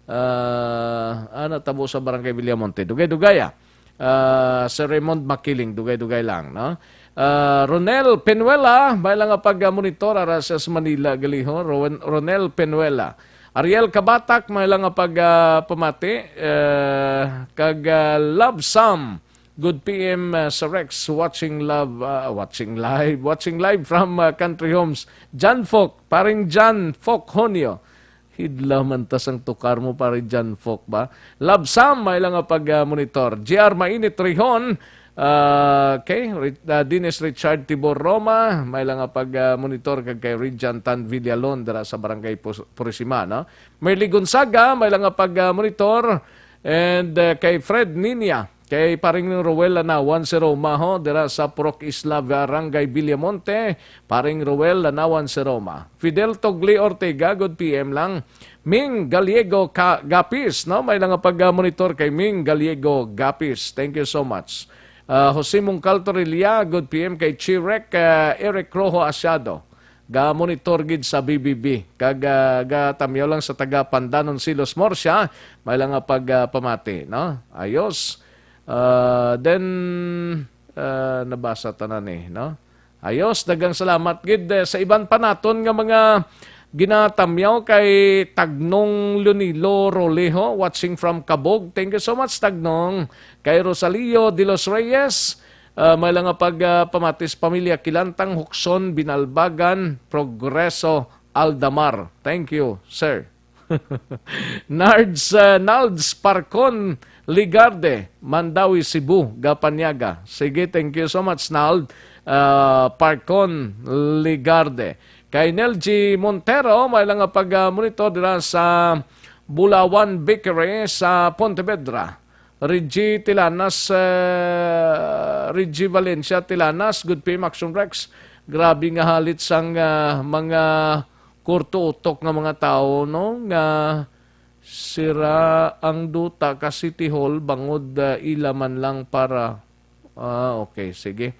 Ah, ah, natabo sa Barangay Villamonte. Dugay-dugay, ah. Ah, Sir Raymond Makiling, dugay-dugay lang, no? Ah, Ronel Penuela, may lang nga pag, ah, monitor, ara siya sa Manila, gali ho. Rowen-, Ronel Penuela. Ariel Kabatak, may lang nga pag, ah, pamati. Eh, kag, ah, Love Sam, good P M, ah, sa Rex, watching love, ah, watching live, watching live from, ah, Country Homes. John Foc, paring John Foc Honio. Hidla man ta sang tukar mo, pare John Foc ba? Love Sam, may lang nga pag, ah, monitor. G R Mainit Rihon, ah, okay, Ri-, ah, Dennis Richard Tibor Roma, may lang nga pag, ah, monitor kag kay Rijan Tan Villalon dira sa Barangay Pus-, Purisima, no? Merly Gonzaga, may lang nga pag, ah, monitor. And, ah, kay Fred Ninia, kay paring Roel Lanawan si Roma, ho, dira sa Purok Isla, Barangay Villamonte, paring Roel Lanawan si Roma. Fidel Togli Ortega, good P M lang. Ming Gallego Ka-, Gapis, no? May lang nga pag-monitor kay Ming Gallego Gapis. Thank you so much. Ah, Jose Mungcal Torilla, good P M kay Chirek, ah, Eric Rojo Asiado. Ga-monitor gid sa B B B. Kag, ah, gatamyaw lang sa taga Pandanon Silos Murcia, may lang nga pag, ah, pamati, no? Ayos. Ah, then, ah, nabasa tanan eh, no? Ayos, daghang salamat gid, eh, sa iban pa naton nga mga ginatamyaw kay Tagnong Leonilo Rolejo, watching from Cabog. Thank you so much, Tagnong. Kay Rosalio de los Reyes, ah, may lang nga pag, ah, pamati sa pamilya Kilantang, Hukson, Binalbagan, Progreso, Aldamar. Thank you, sir. Nards, ah, Nalds Parcon Ligarde, Mandawi, Cebu, gapanyaga. Sige, thank you so much, Nald, ah, Parcon Ligarde. Kay Nel G Montero, may lang nga pag, ah, monitor dira sa Bulawan Bakery sa Pontevedra. Reggie Tilanas, eh, Reggie Valencia Tilanas, good P M Action Rex. Grabe nga halit sang, ah, mga kurto utok nga mga tawo, no, nga sira ang duta ka City Hall bangod, ah, ila man lang para, ah, okay, sige.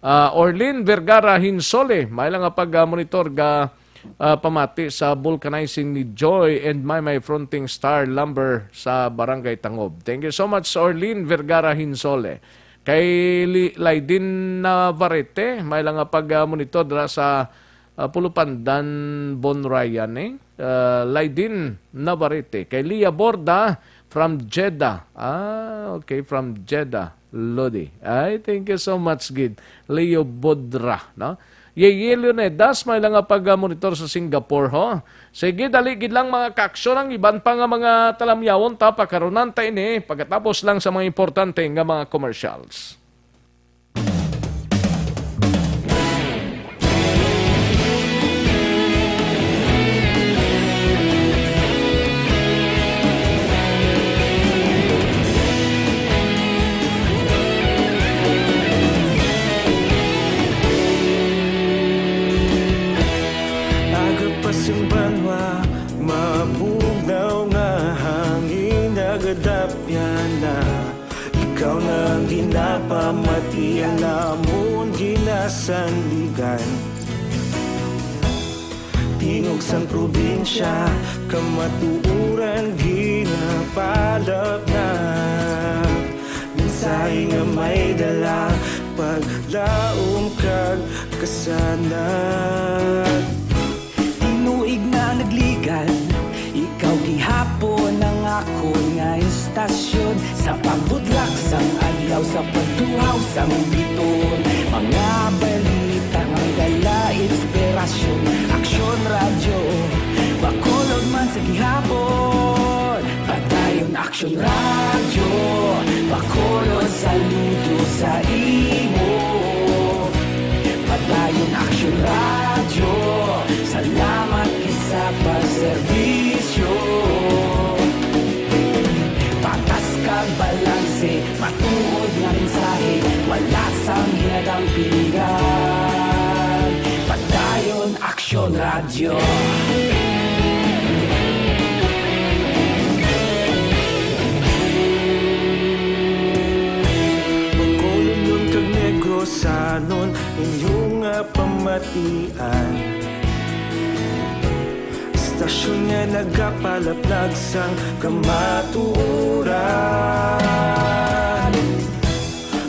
Ah, Orlin Vergara Hinsole, may lang nga pag-monitor ga, ah, pamati sa vulcanizing ni Joy and Maymay Fronting Star Lumber sa Barangay Tangob. Thank you so much, Orlin Vergara Hinsole. Kay Li-, Laidin Navarrete, may lang nga pag-monitor dira sa, ah, Pulupandan, Bonrayan, eh. Ah, Laidin Navarrete. Kay Lia Borda from Jeddah. Ah, okay, from Jeddah, Lodi. Ay, thank you so much, gid. Leo Bodra, no? Yeye Leonidas, may lang nga pag-monitor sa Singapore, ho? Sige, dali gid lang, mga kaaksyon, ang iban pa nga mga talamyawon ta, pakarunan ta ini pagkatapos lang sa mga importante nga mga commercials. Aga pa sing banwa, mabugnaw nga hangin, nagadapyan na. Ikaw na ang ginapamati, ang amon ginasandigan. Tingog sang probinsya, kamatuoran ginapalapnap. Mensahe nga may dala, paglaom kag kasanag. Tinuig na nagligan, ikaw gihapon ang akon nga istasyon. Sa pagbutlak sang adlaw, sa pagtuhaw sang bituon, mga balita nga may dala inspirasyon. Aksyon Radyo, Bacolod man sa gihapon. Padayon Aksyon Radyo, Bacolod, saludo sa imo. Padayon Aksyon Radyo, salamat gid sa pagserbisyo. Patas kag balanse, matuod nga mensahe, wala sang ginadang piligan. Padayon Aksyon Radyo. Bacolodnon kag Negrosanon, inyo nga pamatian. Istasyon nga nagapalaplag sang kamatuoran.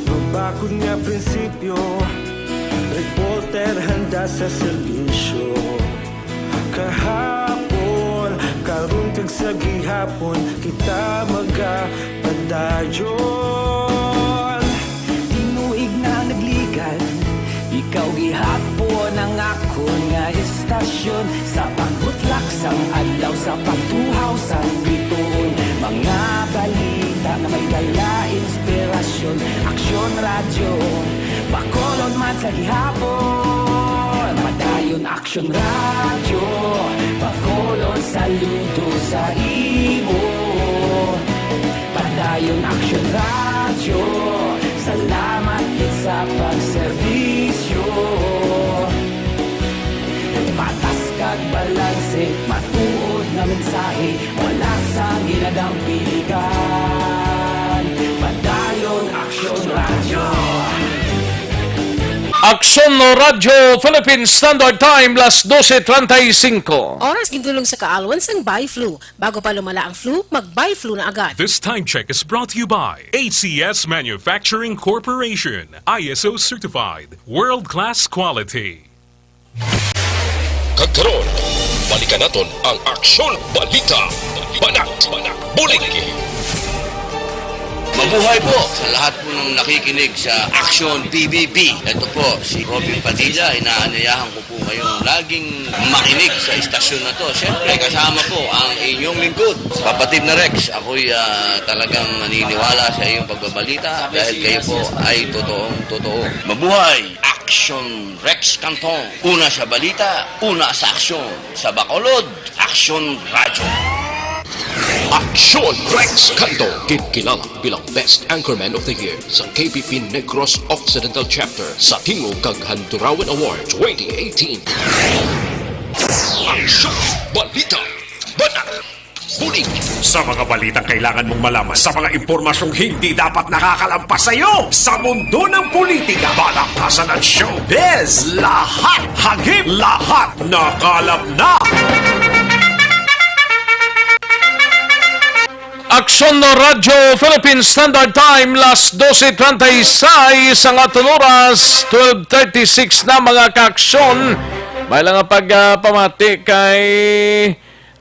Mabakod nga prinsipyo, reporter handa sa serbisyo. Kahapon, karon kag sa gihapon, kita magapadayon. Tinuig na nagligan, ikaw gihapon ang akon nga istasyon. Sa pagbutlak sang adlaw, sa pagtuhaw sang bituon, mga balita nga may dala inspirasyon. Aksyon Radyo, Bacolod man sa gihapon. Padayon Aksyon Radyo, Bacolod, saludo sa imo. Padayon Aksyon Radyo, salamat gid sa pagserbisyo. Patas kag balanse, matuod nga mensahe, wala sang ginadang piligan. Padayon Aksyon Radyo. Aksyon Radyo Philippine Standard Time, las dose treinta y cinco. Oras gintulong sa kaalwan sang Biflu. Bago pa lumala ang flu, mag-Biflu na agad. This time check is brought to you by A C S Manufacturing Corporation, I S O certified, world-class quality. Kag karon, balikan naton ang Aksyon Balita. Banat, Bulig. Mabuhay po sa lahat po ng nakikinig sa Aksyon P B B. Ito po si Robin Padilla. Inaanyayahan ko po kayong laging makinig sa istasyon na to. Siyempre, kasama po ang inyong lingkod, kapatid na Rex. Ako'y, ah, talagang naniniwala sa iyong pagbabalita dahil kayo po ay totoong totoo. Mabuhay! Aksyon Rex Cantong. Una sa balita, una sa aksyon. Sa Bacolod, Aksyon Radyo. Aksyon Rex Cantong, ginkilala bilang Best Anchorman of the Year sa K P P Negros Occidental Chapter sa Tingog kag Handurawan Award twenty eighteen. Aksyon Balita. Banat. Bulig. Sa mga balitang kailangan mong malaman, sa mga impormasyong hindi dapat nakakalampas sa iyo, sa mundo ng politika, balaktasan at showbiz, lahat hagip, lahat nakalap na. Aksyon Radyo Philippine Standard Time, las dose treinta y seis ang aton oras, twelve thirty-six na, mga kaaksyon. May lang nga pagpamati kay,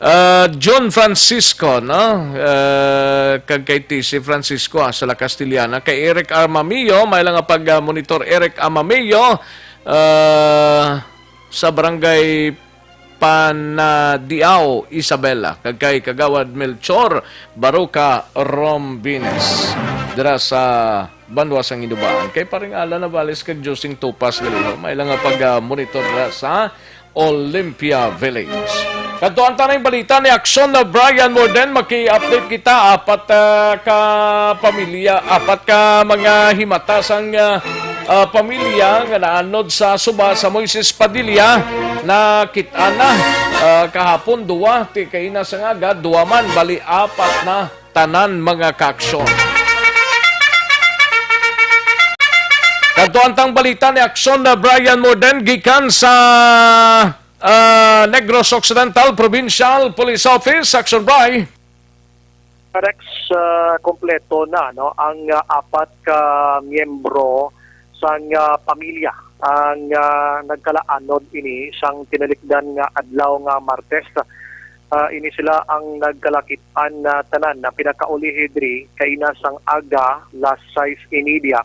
ah, John Francisco, no? Ah, kag kay T C Francisco, ah, sa La Castellana. Kay Eric Amamillo, may lang nga pag-monitor, Eric Amamillo, ah, sa Barangay Panadiao, Isabela, kag kay Kagawad Melchor Baroca Rombines dira sa Banwa sang Inubaan, kay Paring Alan Navales kag Josing Topas Galiho, may lang nga pag-monitor dira sa Olympia Village. Kadto ang tanang balita ni Aksyon na Brian Morden. Maki-update kita. Apat, ah, ka pamilya, apat ka mga himata sang, ah, ah, pamilya nga naanod sa suba sa Moises Padilla nakit-an na, ah, kahapon. Duwa ti kaina sang aga, duwa man, bali apat na tanan, mga kaaksyon. Kadto ang tang balita ni Aksyon na Brian Morden gikan sa, ah, Negros Occidental Provincial Police Office. Aksyon, Bri. Rex, ah, kompleto na, no, ang, ah, apat ka miyembro sang, ah, pamilya ang, ah, nagkalaanod ini sang tinalikdan nga adlaw nga Martes. Ah, ini sila ang nagkalakit-an na tanan na pinakaulihi diri kaina sang aga, las sais y media,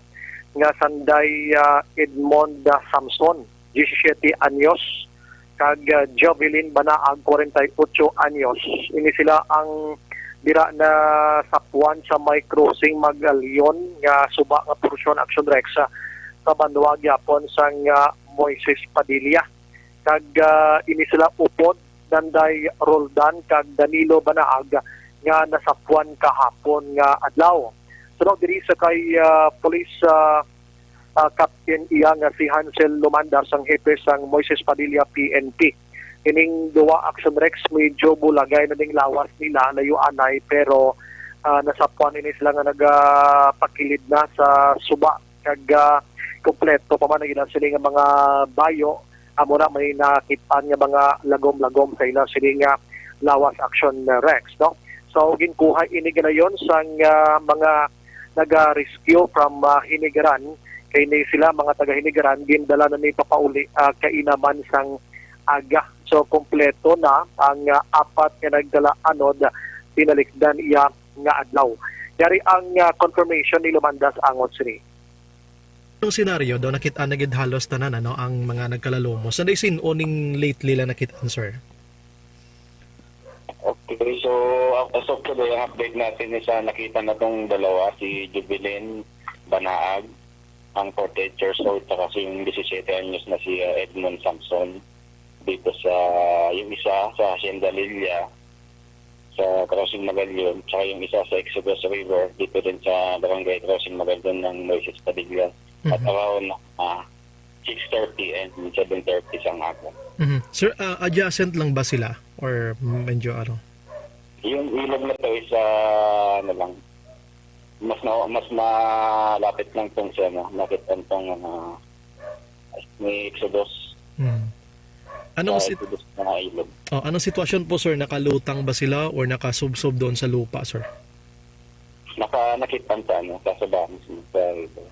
nga sanday, ah, Edmond, ah, Samson, disisiete anyos, kag, ah, Jovelyn Banaag, kwarenta y otso anyos. Ini sila ang dira nasapwan sa may crossing Magalion nga suba nga porsyon, Action Rex, ah, sa banwa gyapon sang, ah, Moises Padilla. Kag, ah, ini sila upod nanday Roldan kag Danilo Banaag nga nasapwan kahapon nga adlaw. Suno diri sa kay, ah, Police, ah, ah, Captain iya nga si Hansel Lumandas, ang hepe sang Moises Padilla P N P. Ining duwa, Action Rex, medyo bulagay na ning lawas nila, layo anay, pero, ah, nasapwan ini sila nga nagapakilid na sa suba, kag, ah, kompleto pa man ang ila sini nga mga bayo. Amo na, may nakit-an nga mga lagom-lagom sa ila sini nga lawas, Action Rex, no? So, ginkuha ini ganayon sang, ah, mga naga-rescue from, ah, Hinigaran. Kay ni sila, mga taga Hinigaran, gindala na ni papauli, ah, kaina man sang aga. So, kompleto na ang, ah, apat nga nagkalaanod, tinalikdan iya nga adlaw. Yari ang, ah, confirmation ni Lumandas angot sini. Anong senaryo daw, nakit-an na gid halos tanan, ano, ang mga nagkalalumos? Ano sin-o ning lately lang nakit-an, sir? Okay, so, as of today, ang update natin is, ah, nakita na tong dalawa, si Jubilin Banaag, ang forty-eight years old, saka si yung disisiete anyos na si, ah, Edmond Samson, dito sa, yung isa sa Hacienda Lilia, sa Crossing Magalion, saka yung isa sa Exodus River, dito din sa Barangay Crossing Magalion ng Moises Padilla. At Mhm. around, ah, six thirty and seven thirty sa umaga. Mhm. Sir, ah, adjacent lang ba sila? Or medyo ano? Yung ilog na to is, ah, ano lang, mas na, mas malapit lang tong sa, ano, nakit-an tong, ah, may Exodus. Hmm. Anong Sa sit-, Exodus na ilog. Oh, anong sitwasyon po, sir? Nakalutang ba sila or nakasubsob doon sa lupa, sir? Naka-, nakitang sa ano, sa sabahan, sa river.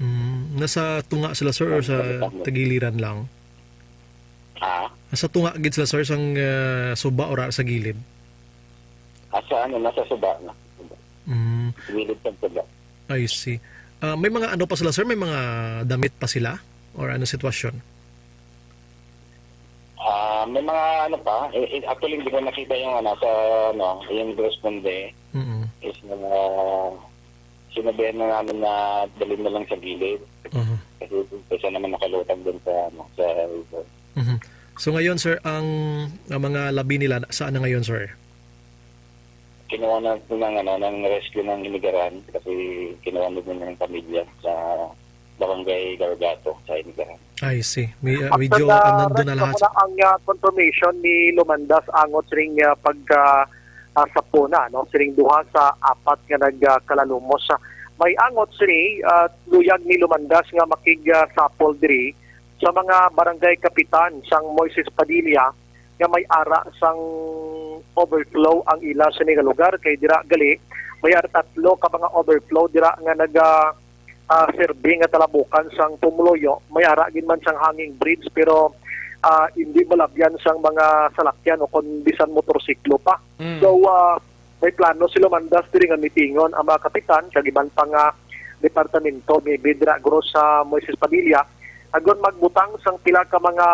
Mm, nasa tunga sila, sir, or sa Nasa tunga. tagiliran lang? Ha? Nasa tunga gid sila, sir, sang, ah, suba or sa gilid? Ah, sa ano, nasa suba na. Mm. Gilid sa suba. I see. Ah, may mga ano pa sila, sir? May mga damit pa sila? Or ano sitwasyon? Ah, may mga ano pa. Eh, eh, actually, hindi ko nakita yung ano, sa ano, yung responde Mm-mm. is mga sinabihan na namin na dalhin na lang sa gilid. Aha. Kasi kaysa naman nakalutang dun sa ano, sa river. Mhm. So ngayon, sir, ang, ang mga labi nila, saan na ngayon, sir? Kinuha na po ng, ano, ng rescue ng Inigaran kasi kinuha na din ng pamilya sa Barangay Garugato sa Inigaran. I see. May, uh, After medyo, na uh, nandun na rest lahat. Muna ang, uh, confirmation ni Lumandas angot ring, uh, pagka, uh, sapona, no? Siring duha sa apat nga nagkalalumos. May angot sini, uh, luyag ni Lumandas nga makig, uh, sapol diri sa mga barangay kapitan sang Moises Padilla nga may ara sang overflow ang ila sini nga lugar, kay dira gali may ara tatlo ka mga overflow dira nga naga, ah, serbi nga talabukan sang pumuluyo, may ara gid man sang hanging bridge, pero, ah, hindi malabyan sang mga salakyan o kon bisan motorsiklo pa. Mm. So, ah, may plano si Lumandas diri nga mitingon ang mga kapitan kag iban pa nga departamento, maybe dira guro sa Moises Padilla, agon magbutang sang pila ka mga,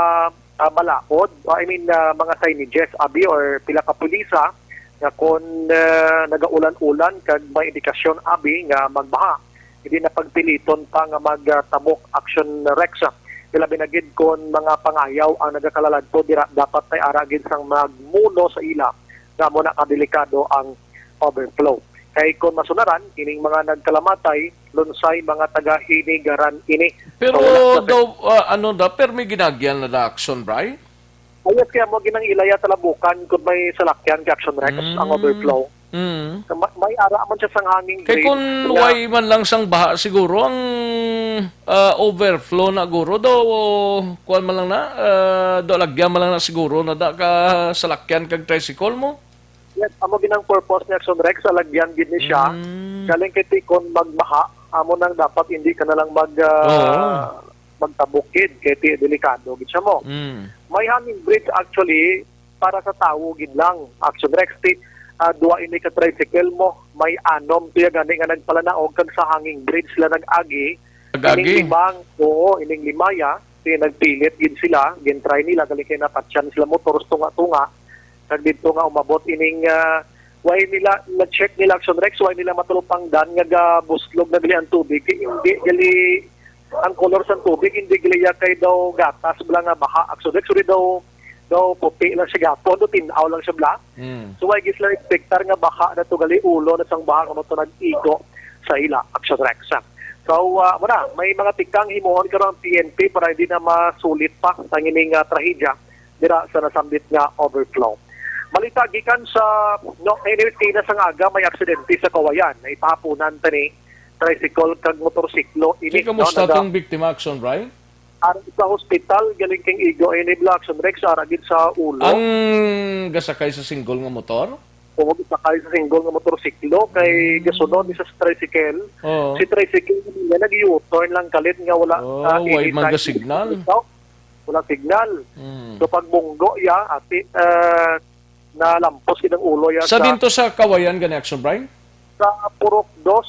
ah, balaod, I mean, ah, mga signages, abi, or pila ka pulisa nga kon, ah, nagaulan-ulan kag may indikasyon, abi, nga magbaha, hindi na pagpiliton pa nga magtabok, Action Rex. Ilabi na gid kon mga pangayaw ang nagakalaladto dira, dapat may ara gid sang magmuno sa ila nga amo na kadelikado ang overflow. Kay kon masunaran, ining mga nagkalamatay, lunsay mga taga Hinigaran ini. Pero So, wala na daw, ah, ano da, pero may ginagyan na da action, Bri? Ayos kaya mo ginang ilaya talabukan kung may salakyan kay Action Rex Mm. ang overflow. Mm. Sa ma-, may ara man siya sang hanging Kay bridge. Kung Kaya why man lang sang baha siguro ang, ah, overflow na guro do, o kuwan man lang na, ah, do lagyan man lang na siguro na da ka salakyan kag tricycle mo? Yes, amo ginang purpose ni Action Rex, sa lagyan gid ni siya. Mm. Galing kay ti kon magbaha, amo nang dapat hindi ka na lang mag, ah, Oo. magtabok gid, kay ti delikado gid siya mo. Mm. May hanging bridge actually para sa tawo gid lang. Action Rex, ti, ah, duha ini ka tricycle mo, may anom tuya gani nga nagpalanaog kag sa hanging bridge sila nag-agi. Nag-agi? Ining limang, oo, ining limaya, ti nagpilit gid sila, gin-try nila, galing kay napatyan sila motor, tunga-tunga. Kag didto nga umabot ining, ah, way nila, na-check nila Action Rex, way nila matulupangdan nga gabuslog na gali ang tubig. Kay hindi gali ang kolor sang tubig, hindi gali ya kay daw gatas bala nga baha Action Rex, uri daw, daw puti lang siya gapon, daw tin-aw lang siya bala. Mm. So, way gid sila expectar nga baha na to gali, ulo na sang baha nga mo to nag-igo sa ila Action Rex. So, ah, mo na, may mga tikang himuon karon ang P N P para hindi na masulit pa ang ining, ah, trahedya dira sa nasambit nga overflow. Balita gikan sa, no, anyway, tina sang aga may aksidente sa Kawayan. Naipahaponan tani tricycle kag motorsiklo ini, Sige, no, kamusta naga- tong biktima, Action Brian? Ara sa hospital, galing kang igo ini, bala, Action Rex, ara gid sa ulo. Ang gasakay sa single nga motor? O, gasakay sa single nga motorsiklo, kay Hmm. gasunod ni sa tricycle. Oo. Si tricycle niya nag-U-turn lang kalit nga wala, Oh, ah, way man anytime ga-signal. Wala signal. Mm. So, pagbunggo iya, ati, ah, nalampos gid ang ulo iya Sa sa dinto sa Kawayan gani, Action Brian? Sa Purok Dos,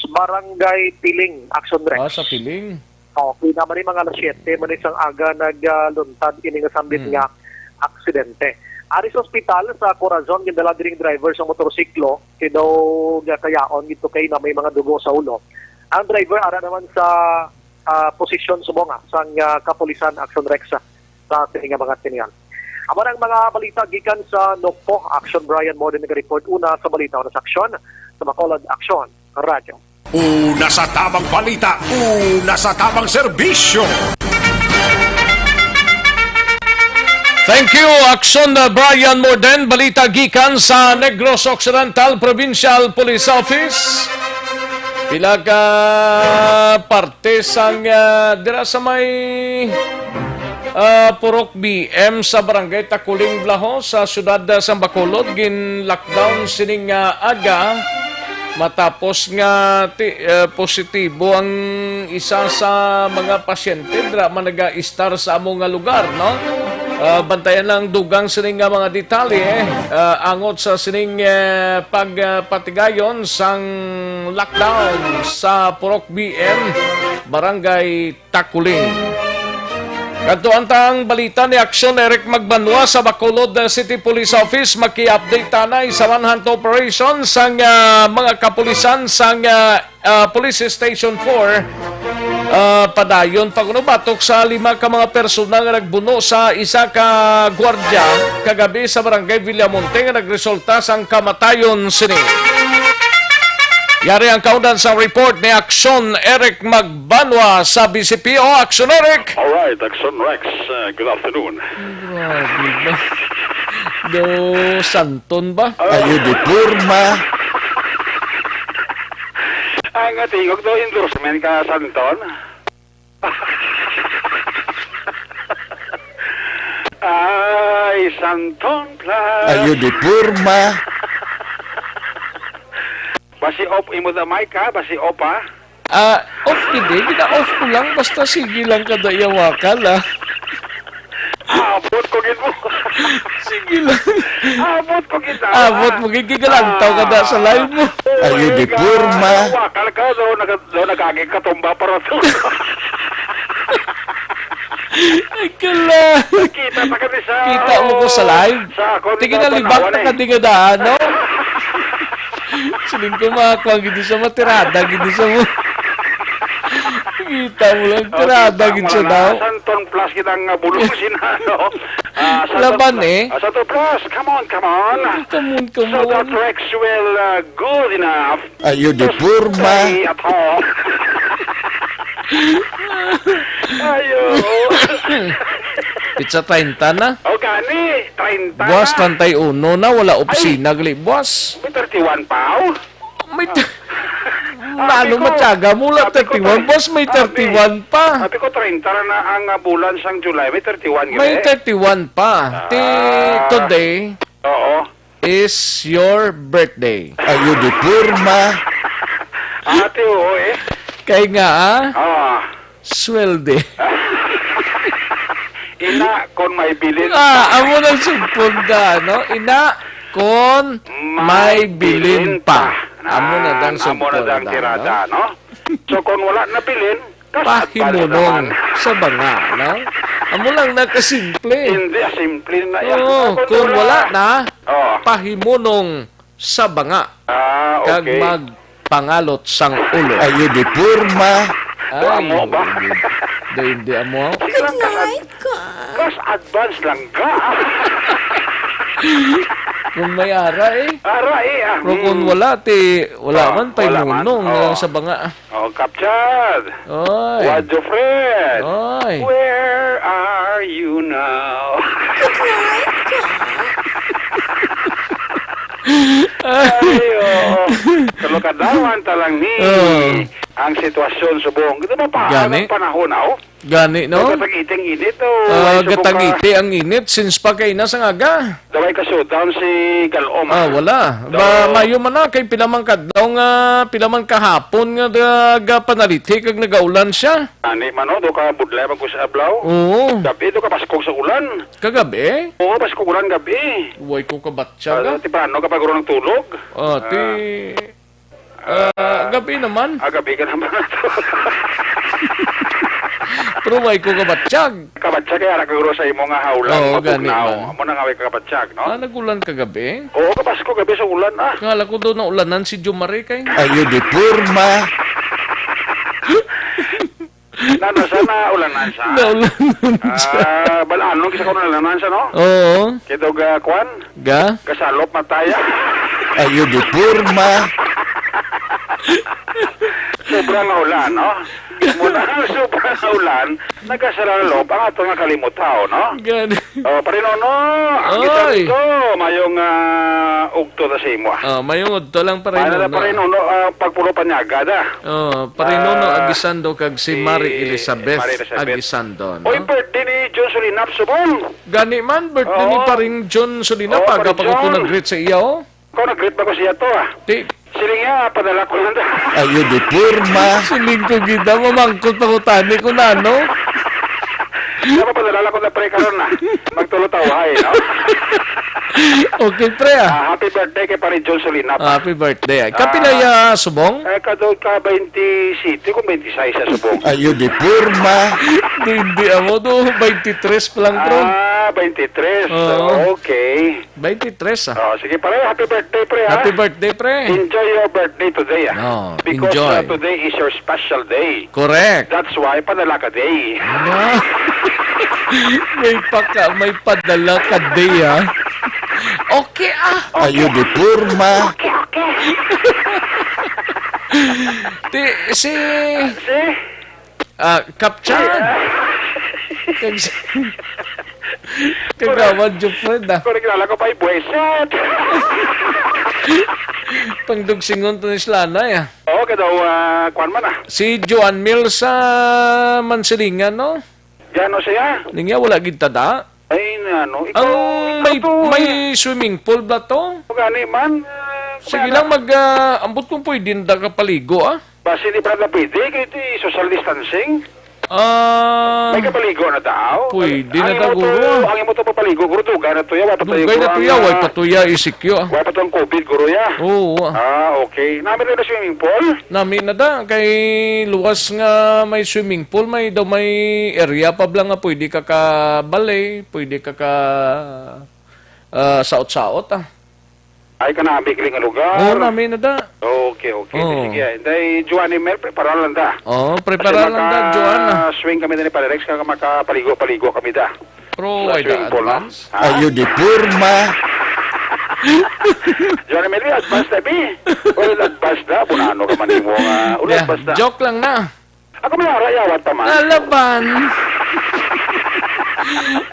Barangay Piling, Action Rex. Ah, sa Piling. Oh, kay naman ni mga alas siyete man isang aga nagluntad ini nga sambit Mm. nga aksidente. Ari sa ospital sa Corazon, gindala diri ang driver sa motorsiklo, kay daw gakayaon gid to kay na may mga dugo sa ulo. Ang driver ara naman sa ah, posisyon subong, ah, sang, ah, kapulisan, Action Rex, ah, sa ating nga mga tinian. Amo ang mga balita gikan sa Nokpo. Action Brian Morden nag-report una sa balita o sa aksyon sa Bacolod Action Radio. Una sa tamang balita, una sa tamang serbisyo. Thank you, Action, uh, Brian Morden. Balita gikan sa Negros Occidental Provincial Police Office. Pila ka parte sang, ah, dira sa may, ah, Purok B M sa Barangay Takuling, Blaho, sa siyudad, ah, sang Bacolod, gin-lockdown sining, ah, aga matapos nga ti-, ah, positibo ang isa sa mga pasyente dira man naga-istar sa amo nga lugar, no? Ah, bantayan lang dugang sining nga mga detalye, ah, angot sa sining, eh, pagpatigayon sang lockdown sa Purok B M, Barangay Takuling. Kadto ang tang balita ni Aksyon Eric Magbanwa sa Bacolod City Police Office. Maki-update tanay sa manhunt operation sang, ah, mga kapulisan sang, ah, ah, Police Station four, ah, padayon pa kuno batok sa lima ka mga persona nga nagbuno sa isa ka gwardiya kagabi sa Barangay Villamonte nga nagresulta sang kamatayon sini. Yari ang kaundan sa report ni Aksyon Eric Magbanwa sa B C P O. Aksyon Eric! Alright, Action Rex, uh, good afternoon. Grabe ba? Do Santon ba? Ayo di porma. Ang tingog do, endorsement ka, Santon? Ay, Santon Plus. Ayo di porma. Basi off imo the mic, ha? Basi off, ha? Ah, off gid eh. Gina-off ko lang. Basta sige lang kada iyawakal, ah. Abot ko gid mo. Sige lang. Abot ko gid, ah. Abot mo gid. Gigalantaw ka da sa live mo. Ayo di porma. Wakal ka, do, nag-, do, nag-agi ka tumba para to. Ay, kala. Kita ta ka di sa, Kita mo ko sa live. Sa akon Tingin na nga libak panawan na eh. Ka di nga daan, no? Siling ko, makakuha gid sa matirada, gid sa mo. Kita mo lang, Oh, tirada, kita gid mo sa lang na daw. Santon Plus kita nga bulong sina, no? Ah, Santon Laban Plus. Eh. Ah, Santon Plus, come on, come on. Come on, come So that on. Rex will, uh, good enough Ayo di to porma. Stay at home. Ayo. Pizza treinta na. O gani, treinta Buwas na. Treinta y uno na, wala Ay. Opisina gali buwas. May thirty-one pa, oh. May t-, Ah, ano sabi ko, matyaga mo la sabi ko, thirty-one, boss, may ah, thirty-one pa. Sabi ko, treinta na na ang, ah, bulan sang July, may thirty-one May gani. Thirty-one pa. Ah. Ti today Oo. Is your birthday. Ayo di porma. Ate, oo eh. Kay nga, ah? Ah. Swelde. Ina, kon may bilin Ah, pa. Amo nang sugpon da, no? Ina, kon may May bilin bilin pa. pa. Amo na dang Ah, amo na sugpon dang da, tirada, no? No? So, kon wala na bilin, kas advance Pahimunong naman. Sa banga, no? Amo lang na kasimple. Hindi, ah, simple na yan. Oo, Kon kung wala wala na, Oh. Pahimunong sa banga Ah, kag okay. Magpangalot sang ulo. Ayo di porma. Ay, Amo ba? Hindi, hindi amo. Sige lang, kas ad-, kas advance lang ka. Kung may ara eh. Ara eh, ah. Pero kung Hmm. Wala, ti, wala Ah, man, wala man. Pahimunong Oh. Na sa banga. Oh, Kapchad. Oy. Wadyo Fred. Oy. Where are you now? Ay, oh. Tulo ka dawan talang ni Oh. Ang sitwasyon subong. Ito ba pa Gani? Ang panahon, oh? Gani, no? Daw gatagiti ang init, oh. Ah, ay, subong ka. Gatagiti ang init since pa kay na sa ngaga. Daway ka shutdown si Galom, Ah, ah. Wala. Ba, So, mayo man na kay pila man kadlaw nga, pila man kahapon nga nagapanalithi kag nagaulan siya. Ani man, no, do ka budlay man ko sa ablaw. Oo. Gabi do ka baskog sa ulan. Kagabi? Oo, baskog ulan gabi. Way ko kabatsyag, Ah, ah. Temprano ka pa guro nagtulog. Ah, ti Ah, Ah, gabi naman. Ah, gabi ka naman. Pero way ko kabatsyag. Kabatsyag kay ara ka guro sa imo nga hawlang Oo, gani mabugnaw. Man. Amo na nga way ka kabatsyag, no? Ah, nag-ulan kagabi? Oo, kapas ko gabi sa ulan, ah. Kala ko daw naulanan si Jomare kay. Ayo di porma. Na, na, sa naulanan sa? Naulanan sa. Ah, bala, anong kisa ko naulanan sa, no? Oo. Kito ga, kwan? Ga? Gasalop mataya. Ayo di porma. sobra nga ulan, no? Muna ang sobra nga ulan, nagkasala na loob ang ato nga kalimutaw, no? Gani. Oh, Pare Nono, ang Oy! Ito, mayong ah, ugto na sa imo, ah. Oh, mayong udto lang, Pare Mayroon na, Nono. Pare Nono, ah, pagpulo panyaga da. Oh, Pare Nono Ah, Aguisando kag si si Mari Elizabeth Mari Elizabeth. Aguisando, no? Oy, birthday ni John Solinap, subong. Gani man, birthday ni Oo. Paring John Solinap, Oo, aga Paring pa ko John. Nag-greet sa iya, oh. Ikaw nag-greet ba ko siya to, ah? Ti- Sila nga, padala ko lang da. Ayo di porma. Siling ko gid, mamangkot pa ko tani ko na, no? Dapat padala lang ko na, pre, karon na. Magtulo tawahay, no? Okay, pre, ah. Ah, happy birthday kay Pare John Solinap. Happy birthday. Kapila Ah. ya, subong? Eh, kado ka twenty-seven kung twenty-six sa subong. Ayo di porma. Di, hindi ako do, twenty-three pa lang, bro. Ah, twenty-three. Oo. Okay. Twenty-three, ah. Oh, sige, pare. Happy birthday, pre, ha? Happy birthday, pre. Enjoy your birthday today, ah. No, Because, enjoy. Uh, today is your special day. Correct. That's why, padala ka day. Ah. May paka-, may padala ka day, ah. Okay, ah. Ayo di porma. Okay, okay. Ti, si Si? Ah, Kap Chan. Kag-, Kagawad Jupred, ah. Kung nakilala ko pa, ay buwisit. Pangdugsingon to ni Slanay, ah. Oo, kaya daw, ah, kuwan man, ah. Si Joan Mil sa Mansilingan, no? Gano siya? Ningya, wala gid tada. Ay, na, no? Ikaw, Ang ikaw may, to, may eh. Swimming pool ba to? Gani man, ah, Sige wala lang, na. Mag, ah, ambot kung pwede na kapaligo, ah. Basi di pa na pwede, kay iti social distancing. Ah, May kapaligo na daw. Pwede na Ang imo daw, to, guro. Ang imo to papaligo, guro, dugay na to, ya. Wa pa tayo, Dugay na guro, to, ang, ya. Way ah, patuya, E C Q, ah. Way pa to ang covid, guro, ya. Oo, ah. Ah, okay. Nami na swimming pool? Nami na da, kay luwas nga may swimming pool, may daw may area pa bala nga pwede ka kabalay, pwede ka ka, ah, saot-saot, ah. Ay, ka na, bigli nga lugar. Oo, nami na da. Okay, okay. Oo. Sige, ah. Inday, Joanny Mel, prepara lang da. Oo, prepara Kasi lang da, maka-, Joanna. Swing kami din ni Pare Rex, kaya makapaligo-paligo kami da. Pro, Sa ay da swimming pool, no? advance. Ha? Ayo di porma. Joanny Mel, advance na, bi. Well, advance na. Punano ka man mo nga. Ulit, Yeah, advance na. Joke lang na. Ako may ara, yawat pa man. Alaban.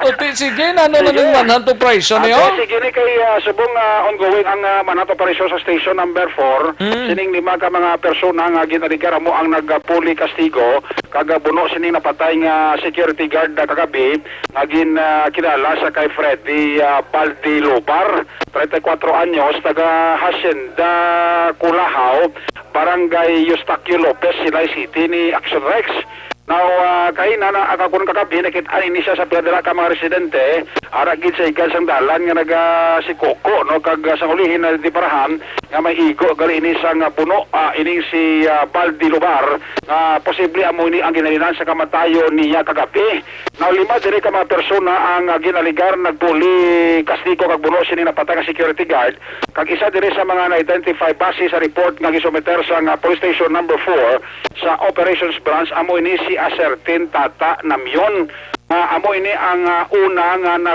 O, ti-, sige, nano na Sige. ning manhunt operation Ate, niyo? Sige ni kay, ah, subong, ah, ongoing ang, ah, manhunt operation sa station number four. Mm. Sining lima ka mga persona nga ginaligar amo ang nagapuli kastigo kag, ah, buno sining napatay nga security guard na kagabi nga gin, ah, kilala sa kay Freddy, ah, Baldi Lubar, treinta y cuatro anyos, taga Hacienda Culahaw, Barangay Eustaquio Lopez, Silay City ni Action Rex. Now, ah, kay na, na, kagabi nakit-an ini siya sa pila dira ka mga residente, ara gid sa ikan sang dalan nga naga si Coco, no, kag, ah, sa ulihin na di parahan nga may igo gali ini sang, ah, puno, ah, ining si, ah, Baldi Lubar, nga posible amo ini ang ginhalinan sa kamatayon niya kagabi. Now, lima diri ka mga persona ang, ah, ginaligar nagpuli kastigo kag buno sini napatay nga security guard, kag isa diri sa mga na-identify base sa report nga gisumiter sa nga police station number four sa Operations Branch, amo ini si Asertin Tata Namion. Ah, amo ini ang, ah, una nga na,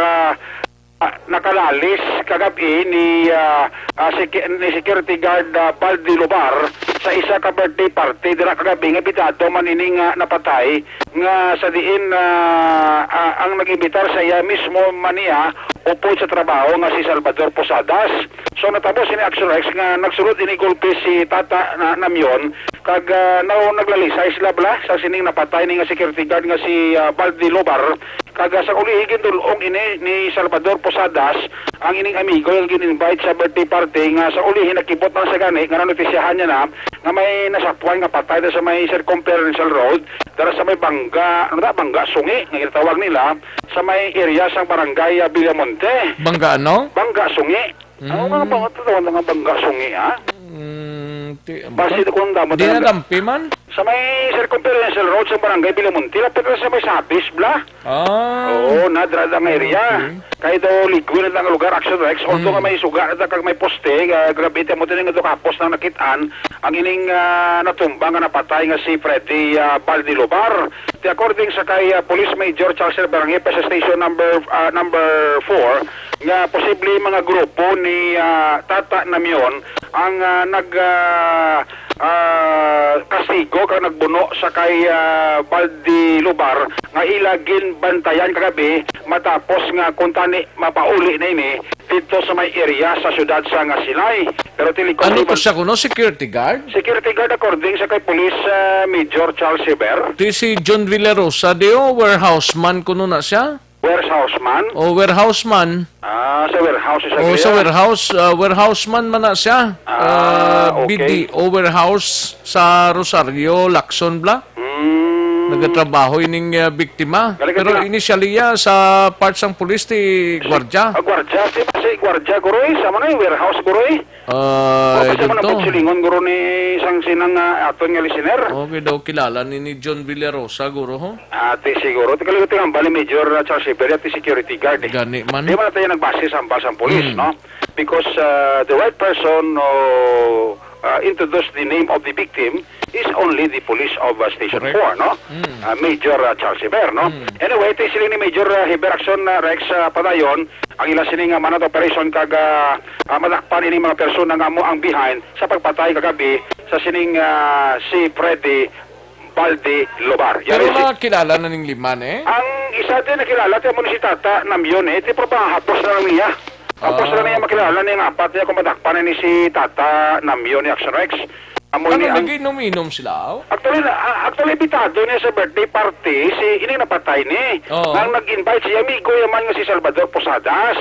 ah, nakalalis kagabi ni, ah, ah, sec-, ni security guard, ah, Baldi Lubar sa isa ka birthday party dira kagabi nga bidado man ini nga napatay nga sa diin, ah, ah, ang nag-imbitar sa iya mismo man niya upod sa trabaho nga si Salvador Posadas. So, natabo sini Action Rex nga nagsulod ini gulpi si Tata na, Namion, kag, ah, na, naglalisay sila bala sa sining napatay ni nga security guard nga si, ah, Baldi Lobar. Kag, ah, sa ulihi, gindul-ong ini ni Salvador Posadas, ang ining amigo nga gin-invite sa birthday party, nga sa ulihi nakibot lang sa gani nga nanotisyahan niya na nga may nasapwan nga patay na sa may Circumferential Road, dara sa may Bangga, ano na, Bangga Sungi, nga ginatawag nila, sa may area sang barangay, ah, Villamonte. Bangga ano? Bangga Sungi. Ano nga Mm. ba nga tawag nga Bangga Sungi, ha? Mm, ti-, Basi ba? Kung damo Di na na lang. Dampi man? Sa may Circumferential Road sa barangay Villamonte, lapit na sa may Sabis, bla? Ah. Oo, nadra ang area. Okay. Kay daw ligoy na ang lugar, Action Rex. Although Mm. nga may suga na kag may poste, ah, grabe, ti amo tini nga daw kapos nang nakit-an ang ining, ah, natumba nga napatay nga si Freddy, ah, Baldilobar. Ti according sa kay, ah, Police Major Charles Berangay pa sa station number, ah, number four, nga posible mga grupo ni, ah, Tata Namion ang, ah, nag, ah, ah, kastigo kag nagbuno sa kay, ah, Baldi Lubar nga ila ginbantayan kagabi matapos nga kuntani mapauli na ini didto sa may area sa siyudad sa Ngasinay. Pero tili ko Ano to siya kuno? Security guard? Security guard, according sa kay Police, ah, Major Charles Heber. Ti si John Villarosa, di o warehouse man kuno na siya? Warehouse man? O warehouse man. Ah, sa warehouse siya O sa kaya? warehouse, ah, warehouse man man na siya. Ah, Ah, okay. B D O warehouse sa Rosario, Lacson bla. Mm. Nagatrabaho ining, ah, biktima. Galing ka Pero sila. initially, ah, sa part sang pulis ti gwardya. Ah, gwardya. Si, si gwardya, guro, eh. Sama na yung warehouse, guro, eh. Ah, Basta mo na dito. pagsilingon, guro, ni isang sinang, ah, aton nga listener. Okay daw, kilala ni, ni John Villarosa, guro, ho? Ati siguro. Ti kaliwat nga bali Major, ah, Charles Rivera, ti security guard, eh. Gani man. Di man tayo nagbase sa hambal sa pulis, Mm. no? Because, ah, the right person who, ah, introduced the name of the victim is only the police of, ah, Station Correct. four, no? Mm. Ah, Major, ah, Charles Rivera, no? Mm. Anyway, ti siling ni Major, ah, Rivera Action, ah, Rex, ah, padayon, ang ila sini nga manhunt operation kag, ah, ah, madakpan ini mga persona nga amo ang behind sa pagpatay kagabi sa sining, ah, si Freddy Baldi Lobar. Yan Pero si nakilala na ning lima, eh? Ang isa din nakilala, ti amo ni si Tata Namyon, eh. Ti, pero hapos na lang niya. Hapos na lang Ah. niya makilala ni ang apat niya kung madakpan na ni si Tata Namyon ni Action Rex. Amo Ano, ni ang nag-inom-inom sila, aw? Actually, na- ah, actually, imbitado niya sa birthday party si ining napatay ni. Oo. Nang nag-invite siya, amigo yaman nga si Salvador Posadas.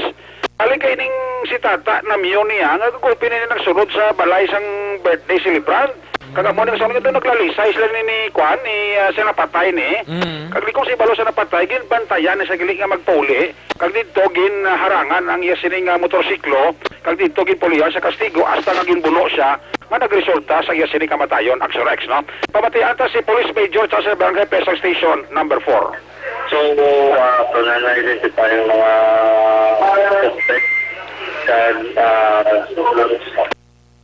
Ali kay ning si Tata Namyon niya, nga gagulpi na niya nagsunod sa balay sang birthday celebrant. Kag amo ni, so, nga doon naglalisay sila ni, ni, kuan, ni, ah, sa napatay ni. Mm. Kag di ko si balo sa napatay, ginbantayan ni sa gili nga magpauli. Kag didto ginharangan ang iya sini nga motorsiklo, kag didto ginpulihan sa kastigo hasta nga ginbuno siya, nga nagresulta sa iya sini kamatayon, Action Rex, no? Pamatian ta si Police Major Charles Barangay Pesang Station number four. So, ah, so na na-identify ang mga suspect sa, ah,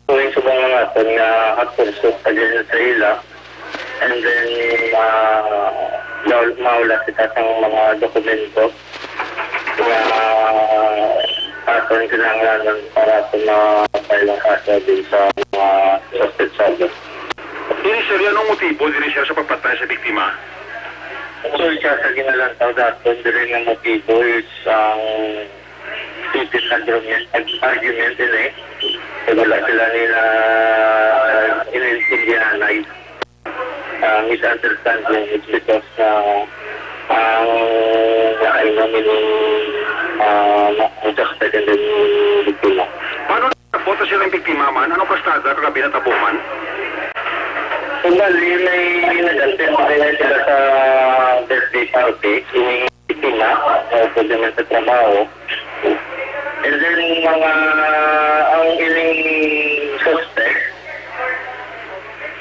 Tuwing subong nga aton nga aktor sa pagdala sa ila, and then, ah, maul-, maula kita sang mga dokumento nga, ah, aton kinahanglanan para sa mga file ang kaso din sa mga suspetsado. Diri, sir, anong motibo diri, sir, sa pagpatay sa biktima? Actually, siya sa ginalantaw daton, diri nga motibo is ang heated argument, ag-, argument din eh. Kaya wala sila nila inintindihan ay, ah, misunderstanding is because na ang nainom ini, ah, ma-, ang suspect and then biktima. Paano naabot na silang biktima man? Anong pasada kagabi natabo man? Kung bali, may nag-attend din sila sa birthday party. Ini biktima, uh, pwede man sa trabaho. And then, mga, ang ining suspect,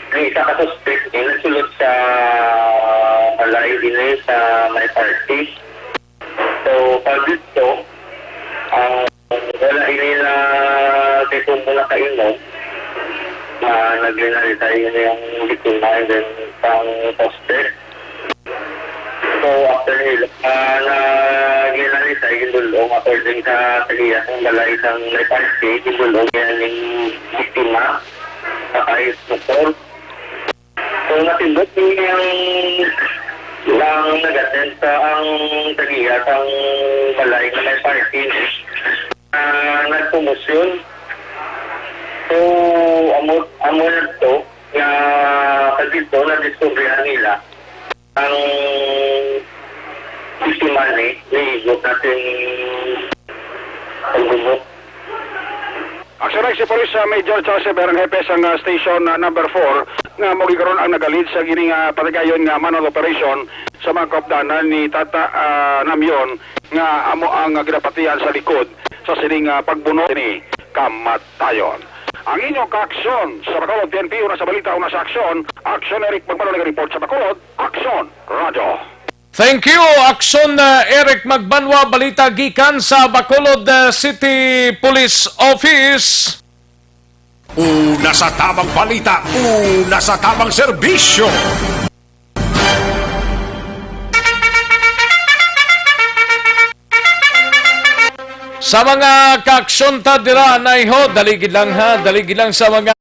ang isa ka suspect, eh, nagsulod sa balay din eh, sa may party. So, pag dito, ang wala ini na kay kung muna kainom, na naglinari tayo yung biktima and then pang suspect. So, after nila, ah, na ginanisa, gindulong, according sa tagiya kong balay sang may party, gindulong yan yung biktima sa kahit motor. So, natindog yung lang nag-attend sa ang tagiya sang balay na may party na nagkumusyon. So, amo, amo na to nga pag dito, nadiskubrihan nila ang biktima ni, niigot natin pagbubok. Action Rex, si Police, ah, Major Charles Eber, ang hepe sang, ah, Station, ah, number four, nga mo gikaron ang nagalid sa gini nga patagayon nga manhunt operation sa mga kaupdanan ni Tata, ah, Namyon nga amo ang, ah, ginapatihan sa likod sa sining, ah, pagbuno ni kamatayon. Ang inyong kaaksyon sa Bacolod, T N P, una sa balita, una sa aksyon. Aksyon, Eric Magmalo, nag-report sa Bacolod. Aksyon, Radyo. Thank you, Aksyon, uh, Eric Magbanwa. Balita gikan sa Bacolod, uh, City Police Office. Una sa tabang balita, una sa tabang serbisyo. Sa mga kaaksyon ta dira, anay ho, dali gid lang ha, dali gid lang sa mga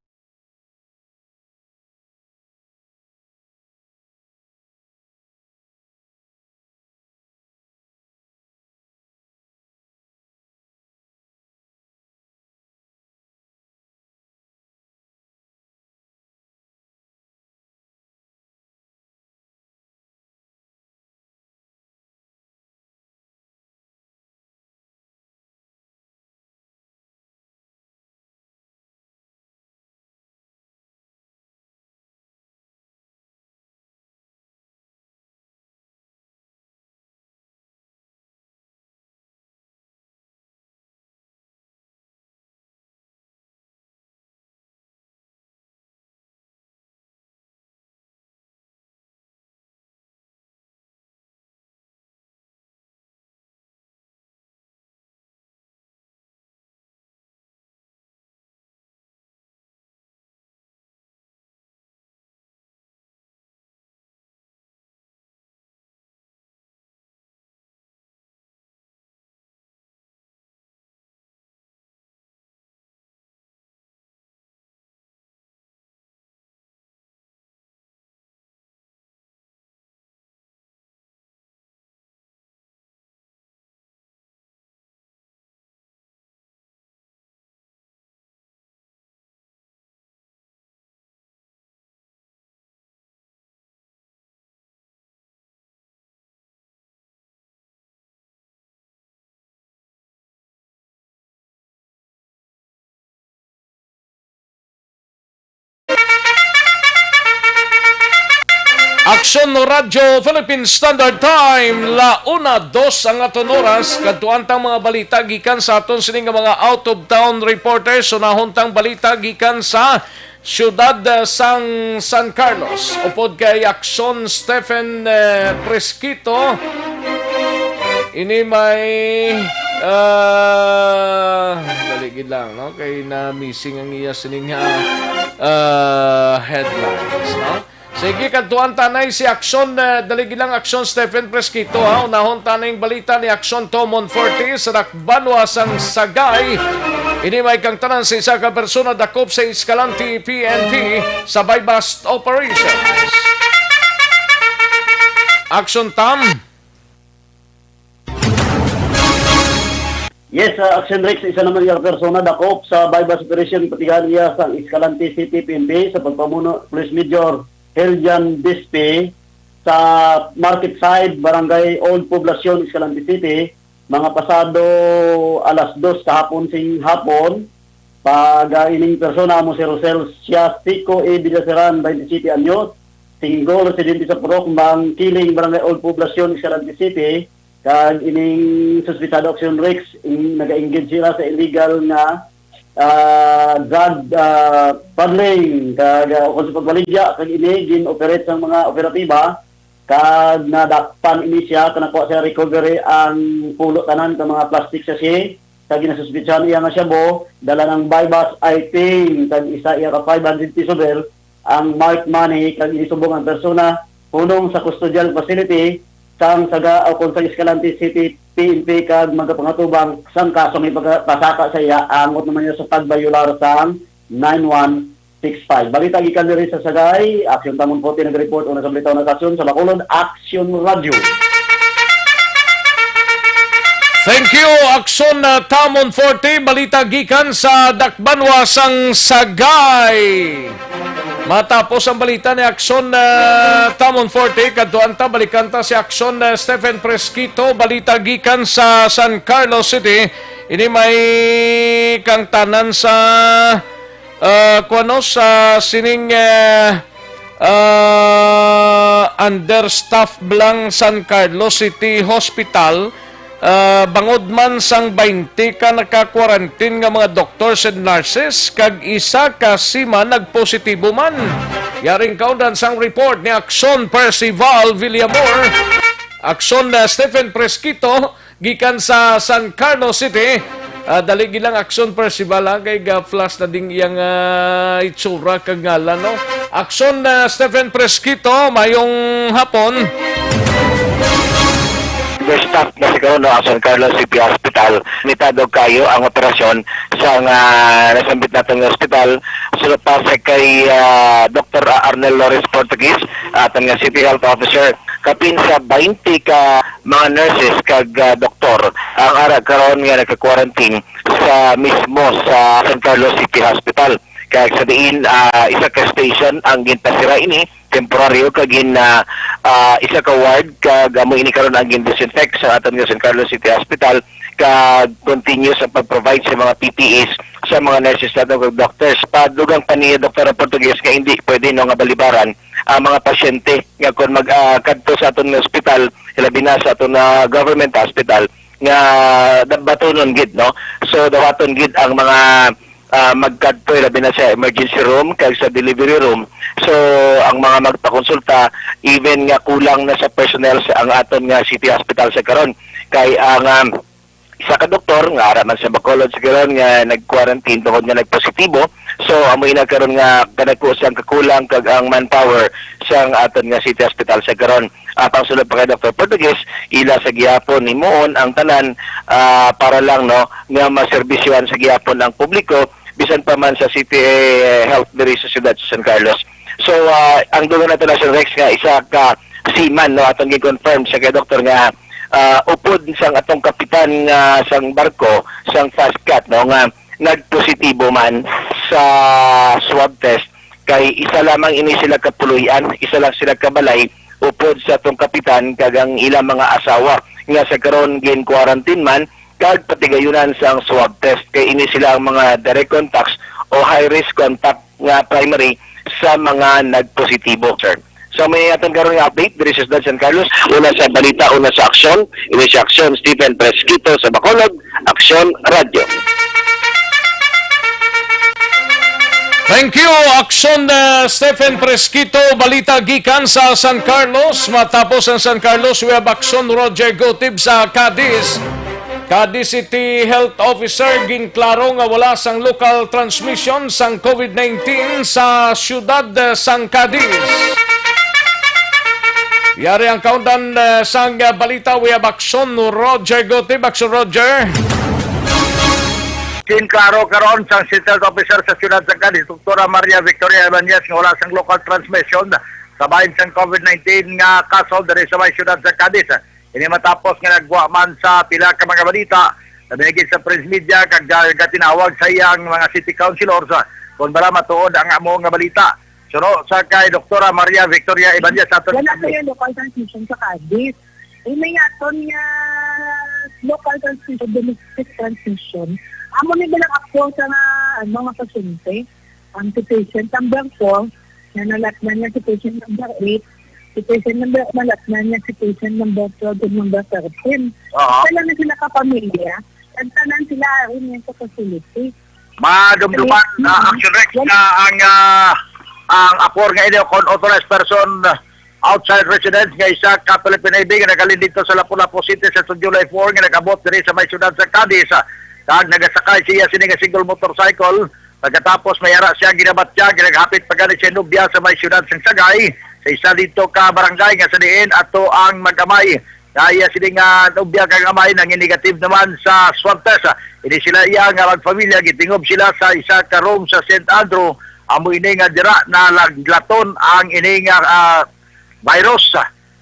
Aksyon Radyo Philippine Standard Time, la una dos ang aton oras. Kadtuan tang mga balita gikan sa aton sini nga mga out-of-town reporters. Unahon tang balita gikan sa siyudad, eh, sang San Carlos, upod kay Aksyon Stephen, eh, Fresquito. Ini may, ah, dali gid lang, no? Kay na-missing ang iya sining, ah, ah, headlines, no? Sige, kadtuan tanay si Aksyon, eh, dali gid lang, Aksyon Stephen Fresquito, ha? Unahon taning balita ni Aksyon Tom Monforte sa Dakbanwa sang Sagay. Ini may kang tanan sa isa ka persona dakop sa Escalante P N P sa buy-bust operations. Aksyon Tom. Yes, uh, Action Rex, isa naman yung persona dakop sa buy-bust operation, patigaran niya sa Escalante City P N P sa pagpamuno Police Major Heljan Bispe sa Market Side, Barangay Old Poblacion, Escalante City, mga pasado alas dos kahapon sing hapon. Pag, ah, ining persona amo si Rosel Siastico A. Villaseran, twenty-seven anyos, single, residente sa Purok Mangkiling, Barangay Old Poblacion, Escalante City, kag ining suspetsado, Action Rex, in, nag-engage sila sa illegal nga, ah, drug, ah, peddling, kag, ah, ukon sa pagbaligya, kag ini gin-operate sang mga operatiba, kag nadakpan ini siya, kag nakuha siya recovery ang pulo tanan ka mga plastic sachet, kag ginasuspetsahan iya nga shabu, dala ng buy-bust item, kag isa iya ka five hundred peso bill, ang marked money, kag inisubong ang persona hunong sa custodial facility sang Saga o kung sa Escalante City P N P, kag magapangatubang sang kaso may pagpasaka sa iya, angot naman niya sa pagbayular sang nine one six five. Balita gikan diri sa Sagay, Action Tamon Forte nag-report, una sa balita, una sa aksyon, sa Bacolod, Action Radio. Thank you, Action, uh, Tamon Forte. Balita gikan sa Dakbanwa sang Sagay. Matapos ang balita ni Action, uh, Tamon Forte, kadtuan ta, balikan ta si Action, uh, Stephen Fresquito. Balita gikan sa San Carlos City. Ini may kang tanan sa ah, kuwano, sa sining, eh, ah, understaffed lang San Carlos City Hospital, ah, bangod man sang baynte ka naka-quarantine nga mga doctors and nurses, kag isa ka seaman nagpositibo man. Yaring kaundan sang report ni Action Percival Villamor. Action, ah, Stephen Fresquito, gikan sa San Carlos City. Ah, dali gid lang, Action Percival, ha, kay ga-flash na ding iyang, ah, itsura kag ngalan, no? Action, ah, Stephen Fresquito, mayong hapon. There's staff na sa karon, no, ang San Carlos City Hospital. Limitado kayo ang operasyon sa nga nasambit naton nga ospital. Sulod pa sa kay, ah, Doktor Arnel Lores Portuguese, aton nga City Health Officer, kapin sa twenty ka mga nurses kag, ah, doktor ang ara karon nga nagka-quarantine sa mismo sa San Carlos City Hospital. Kag sa diin, ah, isa ka station ang ginpasira ini, temporaryo, kag gin, ah, ah, isa ka ward, kag amo ini karon ang gin-disinfect sa aton nga San Carlos City Hospital, kag continuous ang pag-provide sa mga P P Es sa mga nurses nato kag doctors. Padugang pa niya, Doktora Portuguese, nga hindi pwede, no, nga balibaran ang mga pasyente nga kon mag, ah, kadto sa aton nga ospital, labi na sa aton nga government hospital, nga da-, batunon gid, no? So, dawaton gid ang mga, ah, magkadto, labi na sa emergency room kag sa delivery room. So, ang mga magpakonsulta, even nga kulang na sa personnel sa ang aton nga city hospital sa karon, kay ang, ah, isa ka doktor nga ara man sa Bacolod sa karon nga nag-quarantine tungod nga nagpositibo. So, amo ina karon nga kadagko sang kakulang kag ang manpower sang aton nga city hospital sa karon. Apang sulod pa kay Doktor Portuguese, ila sa gihapon himuon ang tanan, ah, para lang, no, nga maserbisyohan sa gihapon ang publiko, bisan pa man sa city, eh, health diri sa siyudad sa San Carlos. So, ah, ang dugang nato na si Rex nga isa ka seaman, no, atong gi-confirm sa kay doktor nga, ah, upod sang atong kapitan nga sang barko, sang Fast Cat, no, nga nagpositibo man sa swab test, kay isa lamang ini sila kapuloy-an, isa lang sila kabalay, upod sa atong kapitan kag ang ilang mga asawa nga sa karon gin-quarantine man kag patigayunan sang swab test, kay ini sila ang mga direct contacts o high risk contact nga primary sa mga nagpositibo, sir. So, may aton karon nga update diri sa Siyudad San Carlos. Una sa balita, una sa aksyon, ini si Aksyon Stephen Fresquito sa Bacolod, Aksyon Radyo. Thank you, Aksyon, uh, Stephen Fresquito. Balita gikan sa San Carlos. Matapos ang San Carlos, we have Aksyon Roger Gutib sa Cadiz. Cadiz City Health Officer, ginklaro nga wala sang local transmission sang COVID nineteen sa siyudad, uh, sang Cadiz. Yari ang kaundan, uh, sang, uh, balita, we have Aksyon Roger Gutib. Aksyon Roger. Ginklaro karon sang City Health Officer sa siyudad sa Cadiz, Doktora Maria Victoria Ibanez, nga wala sang local transmission sa bahin sang COVID nineteen nga kaso diri sa may siyudad sa Cadiz. Ini matapos nga nagwa man sa pila ka mga balita sa binigit sa press media kag ga-, gatinawag sa iyang mga city councilors, ah, kung bala matuod ang amo nga balita. Suno sa kay Doktora Maria Victoria Ibanez sa aton. Wala kayo local transmission sa Cadiz. Eh, may aton nga local transmission, domestic transmission. Amo ni bilang ako sa nga, ano, mga pasyente. Ang si patient number four, na nalatnan niya si patient number eight, si patient number, nalatnan niya si patient number twelve and number thirteen. Aha. Sila na sila kapamilya, nagtanan sila aron niya sa facility. Madumduman, mm, ah, Action Rex, wala, na ang, ah, ang apor nga ini kon authorized person, ah, outside residence nga isa ka Philippine Navy nga naghalin dito sa Lapu-Lapu City sa July four nga nag-abot diri sa may siyudad sa Cadiz, ah, kag nagasakay siya sini nga single motorcycle. Pagkatapos may ara siya ginabatya, ginaghapit pa gani siya nobya sa may siyudad sang Sagay, sa isa dito ka barangay nga sa diin ato ang mag-amay. Kaya sini nga nobya kag amay nangin negative naman sa swab test. Ini sila iya nga magpamilya, gitingob sila sa isa ka room sa Saint Andrew. Amo ini nga dira nalaglaton ang ini nga, ah, virus.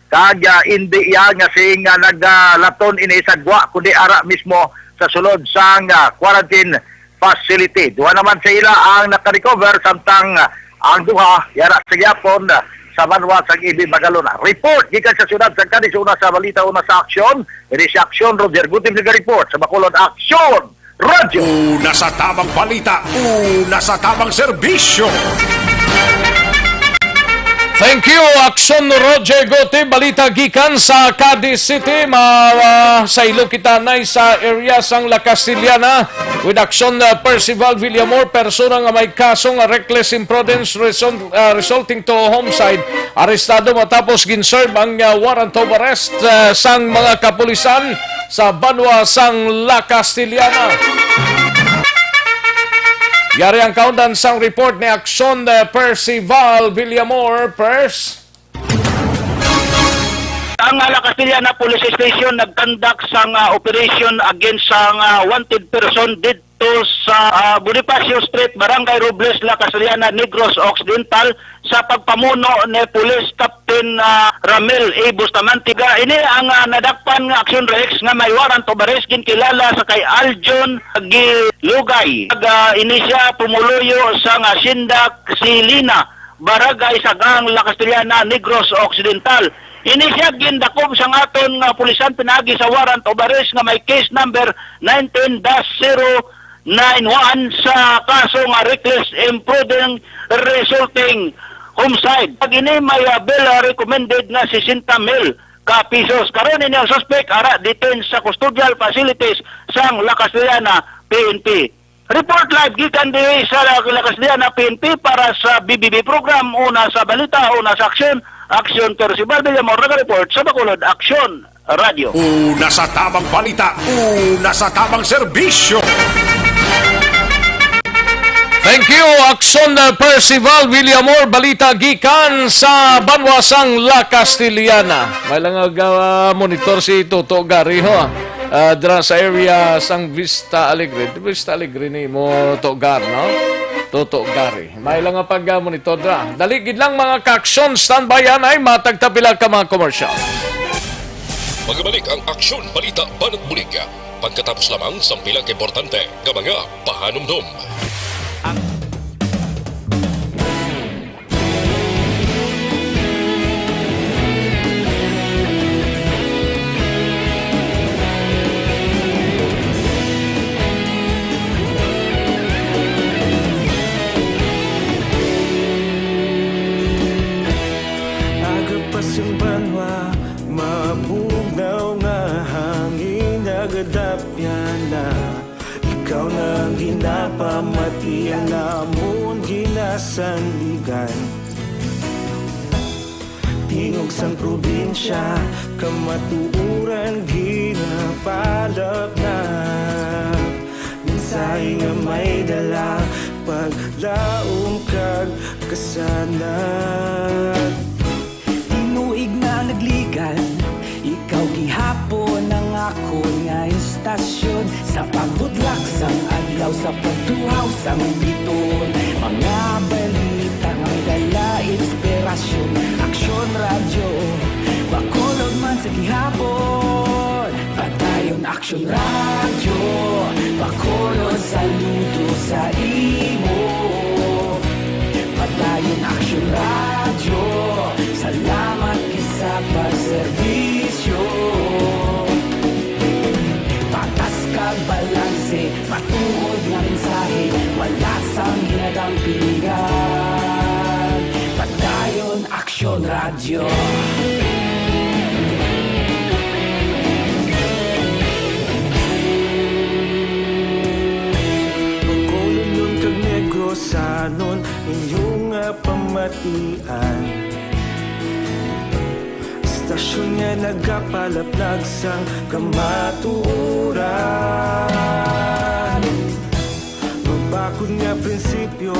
Kag, ah, indi iya nga sing, ah, naglaton ini sa gwa, kundi ara mismo sa sulod sang, ah, quarantine facility. Duha naman sa ila ang nakarecover, samtang, ah, ang duha yara sa gyapon, ah, sa banwa sang Ibi Magalona. Report gikan sa siyudad sa Cadiz, una sa balita, una sa aksyon. Diri sa aksyon, Roger Gutib naga-report sa Bacolod Aksyon Radyo. Una sa tamang balita, una sa tamang serbisyo. Thank you, Aksyon Roger Gutib. Balita gikan sa Cadiz City. Ma-, ah, saylo kita na sa area sang La Castellana with Aksyon, ah, Percival Villamor, persona nga may kaso nga reckless imprudence result, ah, resulting to homicide. Arestado matapos gin-serve ang, ah, warrant of arrest, ah, sang mga kapulisan sa banwa sang La Castellana. Yari ang kaundan sang report ni Aksyon, eh, Percival Villamor. Pers. Ang, ah, La Castellana Police Station nagkandak sang, ah, operation against sang, ah, wanted person didto sa, ah, Bonifacio Street, Barangay Robles, La Castellana, Negros Occidental, sa pagpamuno ni Police Captain, ah, Ramil A. Bustamante. Ga, ini ang, ah, nadakpan nga aksyon, Rex, nga may warrant of arrest, ginkilala sa kay Aljon Gilugay. Ga, ini siya pumuluyo sa nga Sindak Silina, Barangay Sagang, La Castellana, Negros Occidental. Ini siya gindakop sang aton nga pulisan pinaagi sa warrant of arrest nga may case number nineteen dash zero nine one sa kaso nga reckless imprudent resulting homicide. Pag ini may, ah, bail, ah, recommended nga sesenta mil ka pisos. Karon ini ang suspect ara detain sa custodial facilities sang La Castellana P N P. Report live gikan diri sa La Castellana P N P para sa B B B program, una sa balita, una sa aksyon. Aksyon, Percival Villamor, nag-report sa Bacolod Aksyon Radyo. Una sa tamang balita, una sa tamang serbisyo. Thank you, Aksyon, uh, Percival Villamor. Balita gikan sa banwa sang La Castellana. May lang, uh, monitor si Toto Gary, ho. Uh, dira sa area sang Vista Alegre. Vista Alegre ni mo, Toto Gar, no? Toto Gary. May lang nga pag-monitor dira. Dali gid lang, mga ka-aksyon, standby anay, matag ta pila ka mga commercial. Magabalik ang Aksyon Balita Banat Bulig pagkatapos lamang sang pila ka importante nga mga pahanumdom. Aga pa sang banwa, mabugnaw nga hangin nagadapyan na. Ikaw na ang ginapamati, ang amon ginasandigan. Tingog sang probinsya, kamatuoran ginapalapnap. Mensahe nga may dala, paglaom kag kasanag. Tinuig na nagligan, ikaw gihapon ang akon nga istasyon. Sa pagbutlak sang adlaw, sa pagtuhaw sang bituon, mga balita nga may dala inspirasyon. Aksyon Radyo, Bacolod man sa gihapon. Padayon Aksyon Radyo, Bacolod, saludo sa imo. Padayon Aksyon Radyo, salamat gid sa pagserbisyo. Patas kag balanse, matuod nga mensahe, wala sang ginadampingan. Padayon Aksyon Radyo. Bacolodnon kag Negrosanon, inyo nga pamatian. Istasyon nga nagapalaplag sang kamatuoran. Mabakod nga prinsipyo,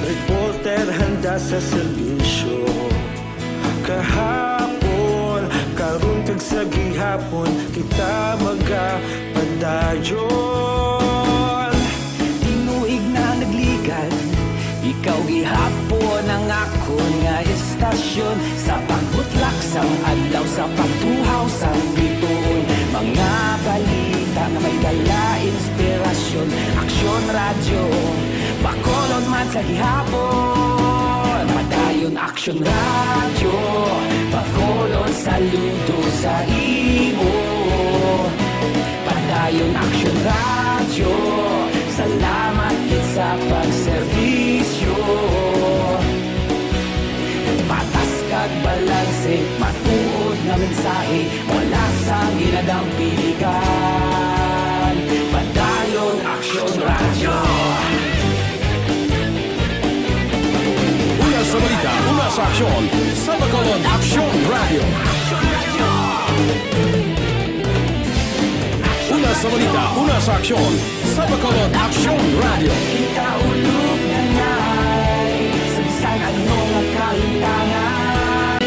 reporter handa sa serbisyo. Kahapon, karon kag sa gihapon, kita magapadayon. Tinuig na nagligan, ikaw gihapon ang akon nga istasyon. Sa pagbutlak sang adlaw, sa pagtuhaw sang bituon, mga balita nga may dala inspirasyon. Aksyon Radyo, Bacolod man sa gihapon. Padayon Aksyon Radyo, Bacolod, saludo sa imo. Padayon Aksyon Radyo, salamat gid sa pagserbisyo. Patas kag balanse, matuod nga mensahe, wala sang ginadampingan. Padayon Aksyon Radyo. Una sa balita, una sa aksyon, sa Bacolod Aksyon Radyo. Una sa balita, una sa aksyon, sa Bacolod Aksyon Radyo. Kita ulog na nay, sa bisan ano nga kahintangan.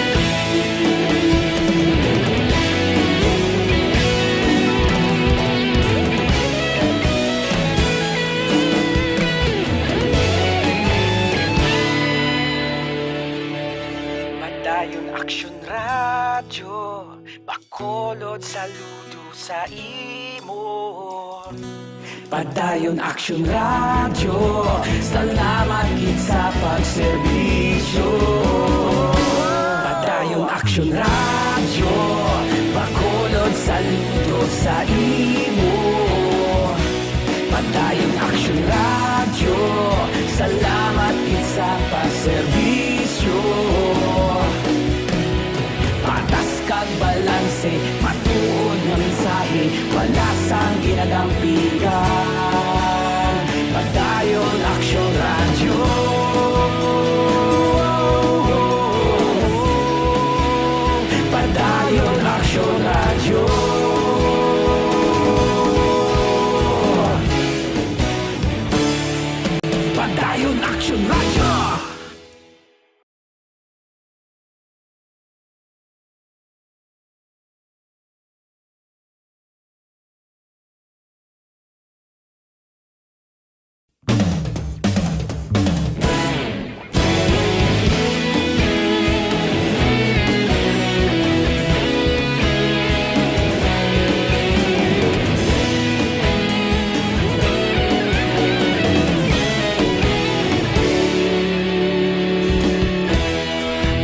Saludo sa imo. Padayon Aksyon Radyo, salamat gid sa pagserbisyo. Padayon Aksyon Radyo, Bacolod, saludo sa imo. Padayon Aksyon Radyo, salamat gid sa pagserbisyo. Patas kag balanse, matuod nga mensahe, wala sang ginadampigan. Padayon Aksyon Radyo. Padayon Aksyon Radyo. Padayon Aksyon Radyo.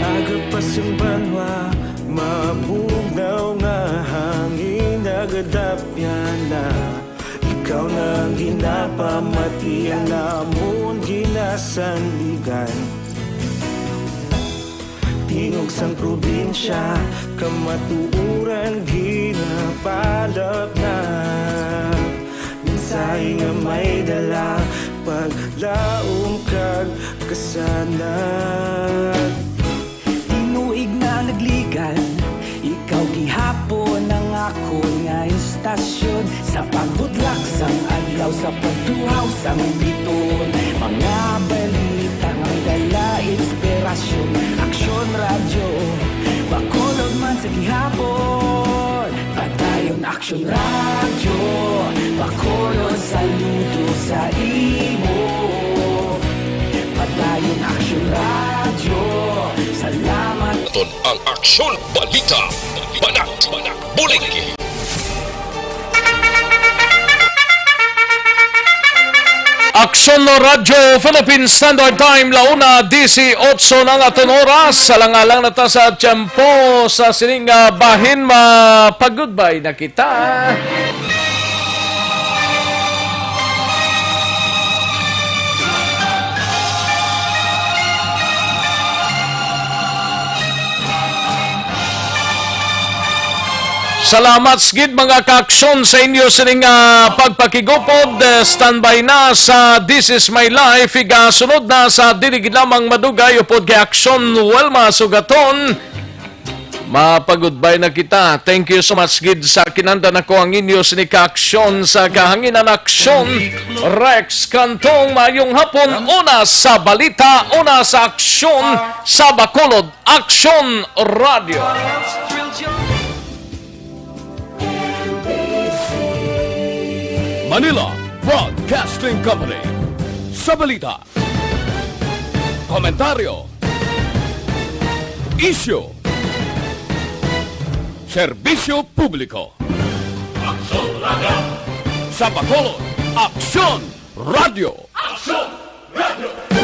Aga pa sang banwa, mabugnaw nga hangin nagadapyan na. Ikaw na ang ginapamati, ang amon ginasandigan. Tingog sang probinsya, kamatuoran ginapalapnap. Mensahe nga may dala, paglaom kag kasanag. Tinuig na nagligan, ikaw gihapon ang akon nga istasyon. Sa pagbudlak sang adlaw, sa pagtuhaw sang biton, mga balita nga may dala inspirasyon. Aksyon Radyo, Bacolod man sa gihapon. Padayon Aksyon Radyo, Bacolod, saludo sa imo. Padayon Aksyon Radyo, salamat. Aton ang Aksyon Balita, Banat, Bulig. Aksyon Radyo Philippine Standard Time, la una dieciocho na ang aton oras. Alang-alang na ta sa tiyempo sa sining, ah, bahin, mapag-goodbye na kita. Salamat gid, mga ka-aksyon, sa inyo sining, ah, pagpakigupod. Eh, standby na sa This Is My Life. Igasunod na sa dili gid lamang madugay upod kay Aksyon Wilma Sugaton. Mapag-goodbye na kita. Thank you so much gid sa kinanda nako ang inyo sini ka-aksyon sa kahanginan, Aksyon Rex Cantong. Maayong hapon. Una sa balita, una sa aksyon sa Bacolod, Aksyon Radyo. Manila Broadcasting Company. Sa balita, komentaryo, isyu, serbisyo publiko. Aksyon Radyo. Sa Bacolod, Aksyon Radyo. Aksyon Radyo.